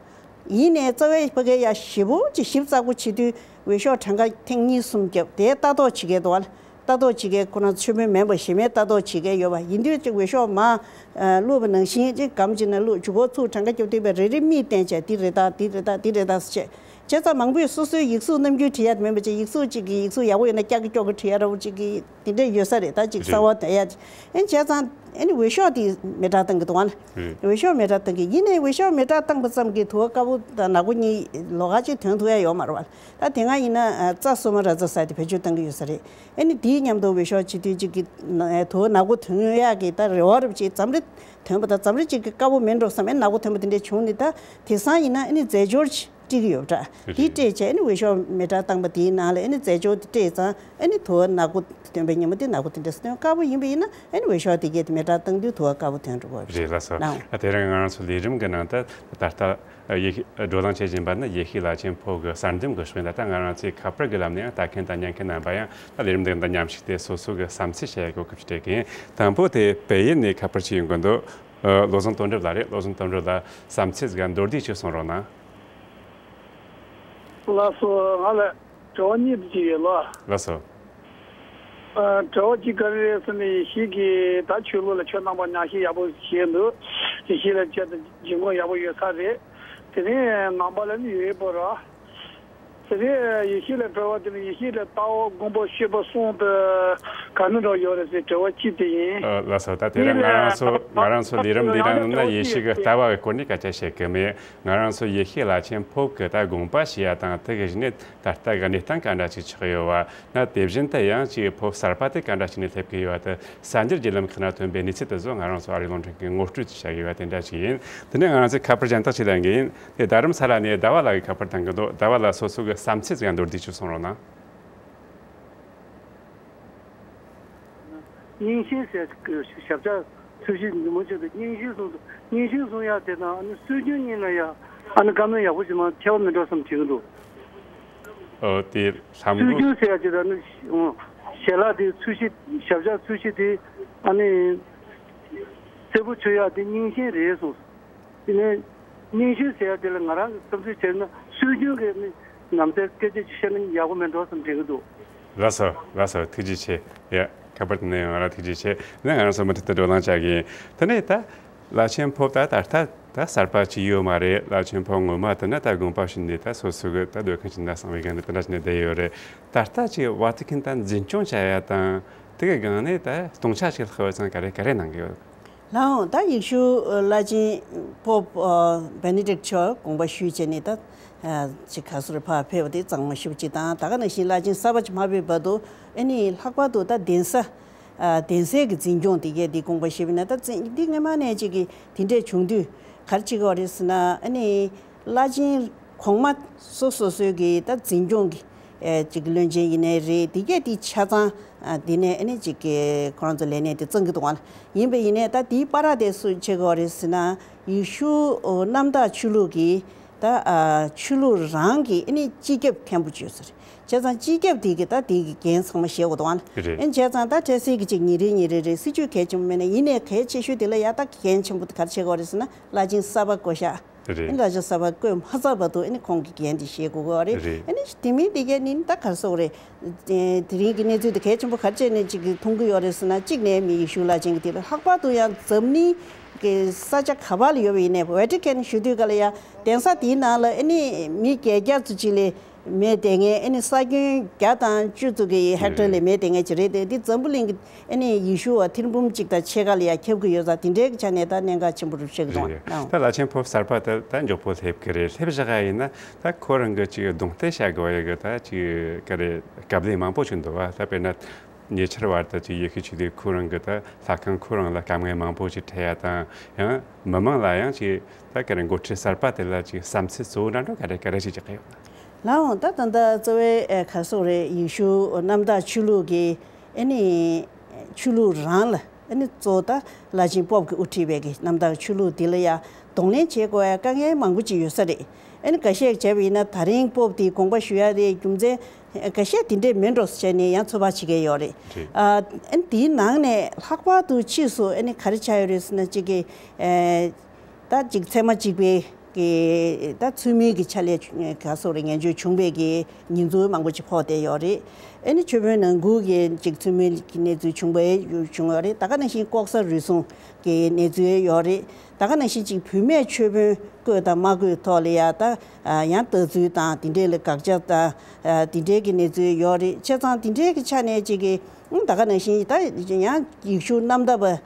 ཡིན་ནའི་རྩ་བའི་ཕ་གའི་ཡ་ཞེ་པོ་ཅིག་ཞིབ་ཚགས་པོ་བྱེད་དུས་འོས་ཤོག་གྲངས་ཀ་ཐེངས་གཉིས་གསུམ་བརྒྱབ་དེ་ལྟ་རྟོག་བྱེད་མཁན་འདུག་ག་ལྟ་རྟོག་བྱེད་མཁན་ཁོ་རང་ཆོས་མིན་མིན་པ་གཞན་མའི་ལྟ་རྟོག་བྱེད་མཁན་ཡོད་པ་ཡིན་དུས་ཅིག་འོས་ཤོག་མར་ཨ་བླུགས་པ་ནང་བཞིན་ཅིག་སྒམ་ཅིག་ནང་བླུགས་མཇུག་སྒོ་ཚུགས་གྲངས་ཀ་རྒྱབ་སྟེ་པའི་རེ་རེ་མིག་བསྟན་བྱས་འདི་རེད་ད་འདི་རེད་ད་འདི་རེད་ད་ཟེར་བྱས། བྱས་ཙང་མང་པོས་སོ་སོའི་ཡིག་གཟུགས་རྣམ་འགྱུར་བྲིས་ཡ་དེ་མིན་པ་ཅིག་ཡིག་གཟུགས་ཅིག་གི་ཡིག་གཟུགས་ཡག་པོ་ཡོད་ན་སྐྱག་གི་སྐྱོག་གི་བྲིས་ཡ་འདྲ་བོ་ཅིག་གི་དེ་འདྲ་ཡོད་ས་རེད། ད་ཅིག་རེད། གསར་བ་འདོན་ཡ་ཅིག་ཨེ་བྱས་ཙང་ཨེ་ནི་འོས་ཤོག་དེ་མེ་དྲག་བཏང་གི་འདུག་བ། རེད། འོས་ཤོག་མེ་དྲག་བཏང་གི་ཡིན་ནའི་འོས་ཤོག་མེ་དྲག་བཏང་པ་ཙམ་གྱིས་དུ་བ་དཀར་པོ་དང་ནག་པོ་གཉིས་ལོགས་ཀ་ཅིག་ཐོན་ཐུབ་ཡ་ཡོད་མ་རེད་བ། ད་དེ་སྔ་ཡིན་ན་ཨ་རྩྭ་སོ་མ་ར་རྩྭ་ཟེར་དེ་བེད་སྤྱོད་གཏང་གི་ཡོད་ས་རེད། ཨེ་ནི་དེའི་མཉམ་དུ་འོས་ཤོག་བྱེད་དུས་གཅིག་གི་ཨ་དུ་བ་ནག་པོ་ཐོན་ཡག་གི་ད་རེ་བ་རུ་ཅིག་འཛམ་རི་ཐོན་པ་དང་འཛམ་རི་གཅིག་གི་དཀར་པོ་མིན་འགྲོ་བསམ་ཨེ་ནག་པོ་ཐོན་པ་དེ་འདྲས་བྱུང་ནི་ད་དེང་སང་ཡིན་ན་ཨེ་ནི་རྫས་སྦྱོར་སྤྲད་ཀྱི་ཡོད་པ་འདྲ། དེ་སྤྲད་བྱས་ཨེ་ནི་འོས་ཤོག་མེ་དྲག་བཏང་པ་དེའི་ནང་ལ་ཨེ་ནི་རྫས་སྦྱོར་དེ་སྤྲད་ཙང་ཨེ་ནི་དུ་བ་ནག་པོ་ཐོན་པའི་ཉིན་མོ་དེ་ནག་པོ་དེ་འདྲས་སུ་ཐོན། དཀར་པོ་ཡིན་པ་ཡིན་ན་ཨེ་ནི་འོས་ཤོག་དེ་གས་དེ་མེ་དྲག་བཏང་དུས་དུ་བ་དཀར་པོ་ཐོན་འགྲོ་གི་ཡོད་པ་རེད། རེད་ལགས་སོ། ལགས། ཨ་དེ་རིང་ང་རང་ཚོ་ལས་རིམ་གྱི་ནང་དུ་ད་ལྟ་ཡེ་ཤུ་བགྲོ་གླེང་བྱེད་བཞིན་པ་ནི་ཡེ་ཤུ་བླ་ཆེན་ཕོ་གི་གསར་འདེམས་ཀྱི་ཕྱོགས་ཡིན་ལ། ད་ང་རང་ཚོའི་ཁ་པར་གྱི་ལམ་ནས་ཡང་ལྟ་མཁན་དང་ཉན་མཁན་རྣམ་པ་ཡང་ད་ལས་རིམ་འདི་དང་མཉམ་ཞུགས་ཏེ་སོ་སོ་གི་བསམ་ཚུལ་བཤད་ཡ་གི་གོ་སྐབས་སྤྲད་མཁན། དང་པོ་དེ་བལ་ཡུལ་ནས་ཁ་པར་ཅིག་ཡོང་གི་འདུག་ཨ་བློ་བཟང་དོན་གྲུབ་ལགས་རེད། བློ་བཟང་དོན་གྲུབ་ལགས་བསམ་ཚུལ་ཟིག་མདོར་བསྡུས་ཅིག་གསུང་རོགས་གནང་། ལགས་སོ། ང་ལ་དྲི་བ་གཉིས་ཅིག་ཡོད་ལ། ལགས་སོ། ཨ། དྲི་བ་གཅིག་ག་རེ་རེད་ཟེར་ན། ཡེ་ཤེས་ཀྱིས་ད་ཆོས་ལུགས་ལ་ཆོས་རྣམ་པ་ཉམས་ཞིབ་ཡག་པོ་བྱས་འདུག་ཡེ་ཤེས་ལ་ཆེད་དུ་སྦྱིན་གོང་ཡག་པོ་ཡོད་ས་རེད། དེ་ནས་ནང་པ་ལ་ནི་ཡོད་པ་ར། དེ་ནས་ཡེ་ཤེས་ལ་དྲི་བ་དེ་ནི་ཡེ་ཤེས་ལ་ལྟ་བ་སྒོམ་པ་སྤྱོད་པ་གསུམ་དུ་ག་འདྲ་འདྲ་ཡོད་རེད་ཟེར་དྲི་བ་གཅིག་དེ་ཡིན། ཨ། ལགས་སོ། ད་དེ་རིང་ང་རང་ཚོ་ང་རང་ཚོ་ལས་རིམ་འདི་ནང་ལ་ཡེ་ཤེས་ཀྱི་ལྟ་བ་གི་སྐོར་ནས་སྐད་ཆ་བཤད་ཀྱི་མེད། ང་རང་ཚོ་ཡེ་ཤེས་བླ་ཆེན་ཕོབ་ཀྱི་ད་དགོངས་པ་ཞུ་ཡ་དང་། དེ་གི་གཞི་ནས་ད་ལྟ་གི་གནས་སྟངས་ག་འདྲ་ཅིག་ཆགས་ཡོད་པ། ན་དེ་བཞིན་དུ་ཡང་ཅིག་ཕོབ་གསར་པ་དེ་ག་འདྲ་ཅིག་ནས་སླེབས་ཀྱི་ཡོད་པ་དེ། གསར་འགྱུར་བརྒྱུད་ལམ་ཁག་ན་ཐོན་པའི་གནས་ཚུལ་དེ་ཚོ་ང་རང་ཚོ་ཨ་རིའི་རླུང་འཕྲིན་གྱིས་ངོ་སྤྲོད་ཅིག་བྱ་དགོས་པ་དེ་འདྲ་ཅིག་ཡིན། དེ་ནས་ང་རང་ཚོས་ཁ་པར་གཞན་དག་ཅིག་ལེན་གི་ཡིན། དེ་རྡ་རམ་ས་ལ་ནས་ཟླ་བ་ལགས་ཀྱིས་ཁ་པར་བཏང་གི་འདུག་ཟླ་བ་ལགས། སོ་སོ་གི་བསམ་ཚུལ་ཟིག་མདོར་བསྡུས་ཅིག་གསུང་རོགས་གནང་། རྙིང་ཞེན་ཟེར་གྱི་ཞབས་བཅགས་ཚུལ་བཞིན་ཉིན་མོ་ཆེད་དུ་རྙིང་ཞེན་གསུང་དུ། རྙིང་ཞེན་གསུང་ཡག་དེ་དང་ཨ་ནི་སྲོལ་རྒྱུན་གཉིས་ལ་ཡ་ཨ་ནི་བཀའ་མོལ་ཡག་པོ་ཞིག་མ་ཁྱད་པར་མི་འགྲོ་བསམ་དྲན་གྱི་འདུག་ཨོ། དེ་ལྷམ་སྲོལ་གོ་རྒྱུན་ཟེར་ཡག་དེ་དང་ཨ་ནི་ཞལ་ལག་དེ་ཚུལ་བཞིན་ཞབས་བཅགས་ཚུལ་བཞིན་དེ་ཨ་ནི་གསལ་པོ་ཆོད་ཡག་དེ་རྙིང་ཞེན་རེད་གསུངས། དེ་ནས་རྙིང་ཞེན་ཟེར་ཡག་དེ་ལ་ང་རང་གི་བསམ་ཚུལ་བྱས་ན་སྲོལ་རྒྱུན་གྱི་ནི་ནམ་ཟླའི་སྐད་ཆ་ཅིག་བཤད་ན་ཡག་པོ་མེད་འགྲོ་བསམ་དྲན་གྱི་འདུག་ལགས་སོ། ལགས་སོ། ཐུགས་རྗེ་ཆེ། ཡ། ཁ་པར་དེ་ནས་ཡང་ང་རང་ཐུགས་རྗེ་ཆེ། ནས་ང་རང་ཚོ་མུ་མཐུད་དུ་བགྲོ་གླེང་བྱ་གི་ཡིན། དེ་ནས་ད་བླ་ཆེན་ཕོབ་ད་ད་ལྟ་ད་གསར་པ་ཅིག་ཡོད་མ་རེད། བླ་ཆེན་ཕོབ་ངོ་མ་དེ་ན་ད་དགོངས་པ་ཞུས་ནས་ད་སོ་སོ་གི་ད་སྡོད་མཁན་ཅིག་ན་གསང་བའི་སྒང་ནས་དེ་འདྲ་བྱས་ནས་བསྡད་ཡོད་རེད། ད་ལྟ་ཅིག་ཝ་ཏི་ཁན་ད་འཛིན་སྐྱོང་བྱ་ཡ་དང་། དེ་གི་སྒང་ནས་ད་སྟོང་ཆ་ཞིག་ལྷག་པ་ཙམ་ག་རེ་ག་རེ་གནང་གི་ཡོད། ལགས་འོང་། ད་ཡེ་ཤུ་བླ་ཆེན་པོབ་བེ་ནེ་ཌིག་མཆོག་དགོངས་པ་ཞུས་བྱས་ནས་ད་ཅིག་ག་སོ་རེ་ཕར་ཕེབས་པ་དེ་གཙང་མ་ཞུ་ཅིག་དང་། ད་ག་ནང་བཞིན་བླ་ཆེན་གསར་པ་ཅིག་མ་ཕེབས་བར་དུ་ཨ་ནི་ལྷག་པར་དུ་ད་གདན་ས་གདན་སའི་གི་འཛིན་སྐྱོང་དེ་གས་དེ་དགོངས་པ་ཞུས་པ་ན། ད་འཛིན་འདི་སྔོན་མ་ནས་ཅིག་གི་དེ་འདྲས་བྱུང་དུས་ག་རེ་བྱེད་ཀྱི་ཡོད་རེད་ཟེར་ན། ཨ་ནི་བླ་ཆེན་གོང་མ་སོ་སོ་སོའི་གི་ད་འཛིན་སྐྱོང་གི་ཨེ་ཅིག་བློན་ཆེན་ཡིན་ནའི་རེད། དེ་གས་དེ་ཆ་ཚང་ཨ་དེ་ནས་ཨ་ནི་ཅིག་གི་ཁོ་རང་ཚོ་ལས་གནས་དེ་བཙོང་གི་འདུག་ག་ལ། ཡིན་པ་ཡིན་ནའི་ད་དེའི་བར་དེ་སུ་བྱེད་དགོས་རེད་ཟེར་ན། ཡེ་ཤུ་ཨོ་གནམ་བདག་ཆོས་ལུགས་ཀྱི་ད་ཨ་ཆོས་ལུགས་རང་གི་ཨ་ནི་སྤྱི་ཁྱབ་མཁན་པོ་བྱོས་ཟེར། བྱས་ཙང་སྤྱི་ཁྱབ་དེ་གི་ད་དེ་གི་འགན་ཚང་མ་བཞེས་དགོས་འདུག་ག་ལ། རེད། ཨ་ནི་བྱས་ཙང་ད་འཕྲལ་སེལ་གི་ཅིག་ཉིན་རེ་ཉིན་རེ་རེ་སྲིད་ཇུས་གལ་ཆེན་པོ་མེད་ན། ཡིན་ནའི་གལ་ཆེ་ཤོས་དེ་ལ་ཡ་ད་འགན་ཆེན་པོ་དེ་ག་རེ་བྱེད་དགོས་རེད་ཟེར་ན། བླ་ཆེན་གསར་པ་བསྐོ་བཞག་རེད། ཨ་ནི་བླ་ཆེན་གསར་པ་བསྐོས་མ་ཚར་བར་དུ་ཨ་ནི་ཁོང་གི་འགན་དེ་བཞེས་དགོས་ཀྱི་ཡོད་རེད། རེད། ཨ་ནི་དེ་མིན་དེ་གས་ནི་ད་ག་རེ་ཟེར་དགོས་རེད། དེ་དེ་རིང་གི་གནས་ཚུལ་དེ་གལ་ཆེན་པོ་ག་རེ་བྱས་ནས་ཅིག་གི་མཐོང་གི་ཡོད་རེད་ཟེར་ན། གཅིག་ནས་མི་ཡེ་ཤུ་བླ་ཆེན་གྱི་དེ་ལ། ལྷག་པར་དུ་ཡང་འཛམ་གླིང་གི་ས་ཆ་ག་པ་ལ་ཡོད་པ་ཡིན་ནའི་ཝེ་ཏི་ཀན་ཞུ་དུས་ག་ལ་ཡ་གདན་ས་དེའི་ནང་ལ་ཨ་ནི་མི་བརྒྱད་བརྒྱ་ཙམ་ཅིག་ལས་མེད་བསྡད་མཁན། ཨ་ནི་ས་ཁྱོན་བརྒྱ་དང་བཅུ་ཙམ་གྱི་ཧེག་ཊར་ལས་མེད་བསྡད་མཁན་ཅིག་རེད་དེ། འདི་འཛམ་བུ་གླིང་གི་ཨ་ནི་ཡེ་ཤུ་བ་ཐེར་འབུམ་གཅིག་དང་ཕྱེད་ཀ་ལ་ཡ་ཁྱབ་ཀྱི་ཡོད་ཙང་། དེ་འདྲའི་གི་ཆ་ནས་ད་གནད་འགག་ཆེན་པོ་རུ་ཆགས་ཀྱི་འདུག་རེད། ཨང་། ད་བླ་ཆེན་ཕོབ་གསར་པ་ད་ད་མགྱོགས་པོ་སླེབས་ཀྱི་རེད། སླེབས་བཞག་ཡ་ཡིན་ན་ད་ཁོ་རང་གི་ཅིག་གདོང་གཏད་བྱ་དགོས་ཡ་གི་ད་ཅིག་ག་རེ་བཀའ་ལན་མང་པོ་ཞིག་འདུག་བ། ད་དཔེར་ན་ཉེ་ཆར་བར་དུ་ཅིག་ཡེ་ཤུ་ཆོས་ལུགས་ཁོ་རང་གི་ད་ལྷ་ཁང་ཁོ་རང་ལ་དཀའ་ངལ་མང་པོ་ཞིག་འཕྲད་ཡ་དང་། ཡང་མི་མང་ལ་ཡང་ཅིག་ད་ག་རེ་འགོ་ཁྲིད་གསར་པ་དེ་ལ་ཅིག་བསམ་ཚུལ་གཙོ་བོ་འདྲ་འདྲ་ག་རེ་ག་རེ་ཞིག་ཅིག་ག་ཡོད་ན། ལགས་འོང་། ད་ད་ལྟ་གཙོ་བའི་ཨེ་ག་རེ་ཟེར་དགོས་རེད། ཡེ་ཤུ་གནམ་བདག་ཆོས་ལུགས་ཀྱི་ཨ་ནི་ཆོས་ལུགས་རང་ལ་ཨ་ནི་གཙོ་བོ་ད་བླ་ཆེན་པོབ་ཀྱིས་དབུ་ཁྲིད་པའི་གི་གནམ་བདག་ཆོས་ལུགས་འདི་ལ་ཡ་གདོང་ལེན་བྱེད་དགོས་ཡ་དཀའ་ངལ་མང་པོ་ཅིག་ཡོད་ས་རེད། ཨ་ནི་འགའ་ཤས་བྱས་པ་ཡིན་ན་ད་རིང་པོབ་དེ་དགོངས་པ་ཞུ་ཡ་དེ་རྒྱུ་མཚན་འགའ་ཤས་དེ་འདྲས་མིན་འགྲོ་ཟེར་བྱས་ནས་ཡང་ཚོད་དཔག་བྱེད་མཁན་ཡོད་རེད། རེད། ཨ་ཨ་ནི་དེའི་ནང་ནས་ལྷག་པར་དུ་ཕྱིས་སུ་ཨ་ནི་ག་རེ་ཆགས་ཡོད་རེད་ཟེར་ན། གཅིག་གི་ཨེ་ད་གཅིག་ཚད་མ་གཅིག་པའི་གི་ད་ཚུལ་མིན་གྱི་ཕྱག་ལས་ག་སོགས་རེ་ངན་བྱུས་བྱུང་བའི་གི་ཉེས་འཛུགས་མང་པོ་ཅིག་ཕོག་བསྡད་ཡོད་རེད། ཨ་ནི་ཆོས་དཔོན་ནང་ཁུལ་གྱི་ཅིག་ཚུལ་མིན་གྱི་གནས་ཚུལ་བྱུང་བའི་བྱུང་ཡོད་རེད། ད་ག་ནང་བཞིན་ལྐོག་ཟ་རུལ་སུངས་ཀྱི་གནས་ཚུལ་ཡོད་རེད། ད་ག་ནང་བཞིན་ཅིག་བུད་མེད་ཆོས་དཔོན་བསྐོས་དང་མ་བསྐོས་ཐོག་ལ་ཡ་ད་ཡང་ལྟ་ཚུལ་དང་དེ་འདྲས་ལ་དགག་བྱ་དང་དེ་འདྲས་ཀྱི་གནས་ཚུལ་ཡོད་རེད། བྱས་ཙང་དེ་འདྲས་ཀྱི་ཆ་ནས་ཅིག་གི་ད་ག་ནང་བཞིན་ད་ཡང་ཡེ་ཤུ་གནམ་བདག་པ་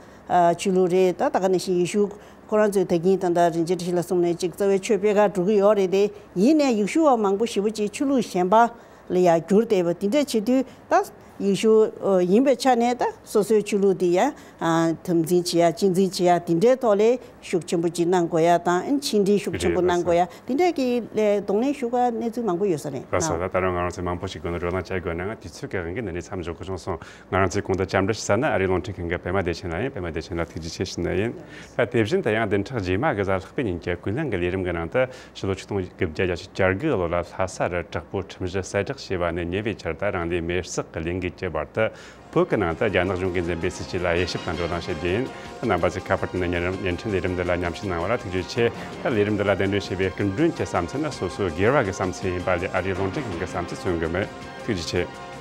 ཆོས་ལུགས་རེད། ད་ད་ག་ནང་བཞིན་ཡེ་ཤུ་ཁོ་རང་ཚོའི་ད་གིན་ད་ལྟ་རིན་ཆེན་བཀྲ་ཤིས་ལགས་གསུངས་ནས་ཅིག་རྩ་བའི་ཆོས་སྤེལ་གར་འགྲོ་གི་ཡོད་རེད་དེ། ཡིན་ནའི་ཡེ་ཤུ་བ་མང་པོ་ཞེ་པོ་ཅིག་ཆོས་ལུགས་གཞན་པ་ལ་ཡང་བསྒྱུར་བསྡད་པ་དེ་འདྲ་བྱེད་དུས། ད་ཡེ་ཤུ་ཡིན་པའི་ཆ་ནས་ད་སོ་སོའི་ཆོས་ལུགས་དེ་ཡང་དམ་འཛིན་བྱེད་ཡ་གཅེས་འཛིན་བྱེད་ཡ་དེ་འདྲའི་ཐོག་ལ་ཤུགས་ཆེན་པོ་ཅིག་གནང་དགོས་ཡ་དང་། ཕྱི་འབྲེལ་ཤུགས་ཆེན་པོ་གནང་དགོས་ཡ་དེ་འདྲ་གི་ལས་གདོང་ལེན་ཞུ་ག་གནས་ཚུལ་མང་པོ་ཡོད་ས་རེད། ལགས་སོ། ད་ད་རུང་ང་རང་ཚོས་མང་པོ་ཞིག་སྒོ་ནས་བགྲོ་གླེང་བྱ་དགོས་ནའང་དུས་ཚོད་ཀྱི་དབང་གིས་འདི་ནས་མཚམས་འཇོག་དགོས་བྱུང་སོང་། ང་རང་ཚོས་གོང་དུ་བཅར་འདྲི་ཞུ་ས་ནི་ཨ་རིའི་རླུང་འཕྲིན་ཁང་གི་པད་མ་བདེ་ཆེན་ལགས་ཡིན། པད་མ་བདེ་ཆེན་ལགས་ཐུགས་རྗེ་ཆེ་ཞུ་ནི་ཡིན། ད་དེ་བཞིན་དུ་ཡང་བདུན་ཕྲག་རྗེས་མ་གི་གཟའ་ལྷག་པའི་ཉིན་གྱི་ཀུན་གླེང་གི་ལས་རིམ་གྱི་ནང་དུ་ཕྱི་ལོ་ཆིག་སྟོང་དགུ་བརྒྱ་བརྒྱད་ཅུ་གྱ་དགུ་ལོ་ལ་ལྷ་ས་རུ་དྲག་པོའི་ཁྲིམས་གཞི་གསལ་བསྒྲགས་བྱས་པ་ནས་ཉེ་བའི་ཆར་ད་རང་ལུས་མེར་བསྲེགས་ཀྱི་ལས་འགུལ་གྱི་བར་དུ། བོད་ཀྱི་ནང་དུ་རྒྱ་ནག་གཞུང་གིས་འཛིན་པའི་སྲིད་བྱུས་ལ་དབྱེ་ཞིབ་དང་བགྲོ་གླེང་བྱེད་རྒྱུ་ཡིན། རྣམ་པ་ཚོས་ཁ་པར་དེ་ནས་བརྙན་འཕྲིན་ལས་རིམ་འདི་ལ་མཉམ་ཞུགས་གནང་བ་ལ་ཐུགས་རྗེ་ཆེ། ད་ལས་རིམ་འདི་ལ་གདན་འདྲེན་བྱས་པའི་སྐུ་མགྲོན་གྱི་བསམ་ཚུལ་ནི་སོ་སོའི་སྒེར་བ་གི་བསམ་ཚུལ་ཡིན་པ་ལས་ཨ་རིའི་རླུང་འཕྲིན་ཁང་གི་བསམ་ཚུལ་མཚོན་གྱི་མེད། ཐུགས་རྗེ་ཆེ།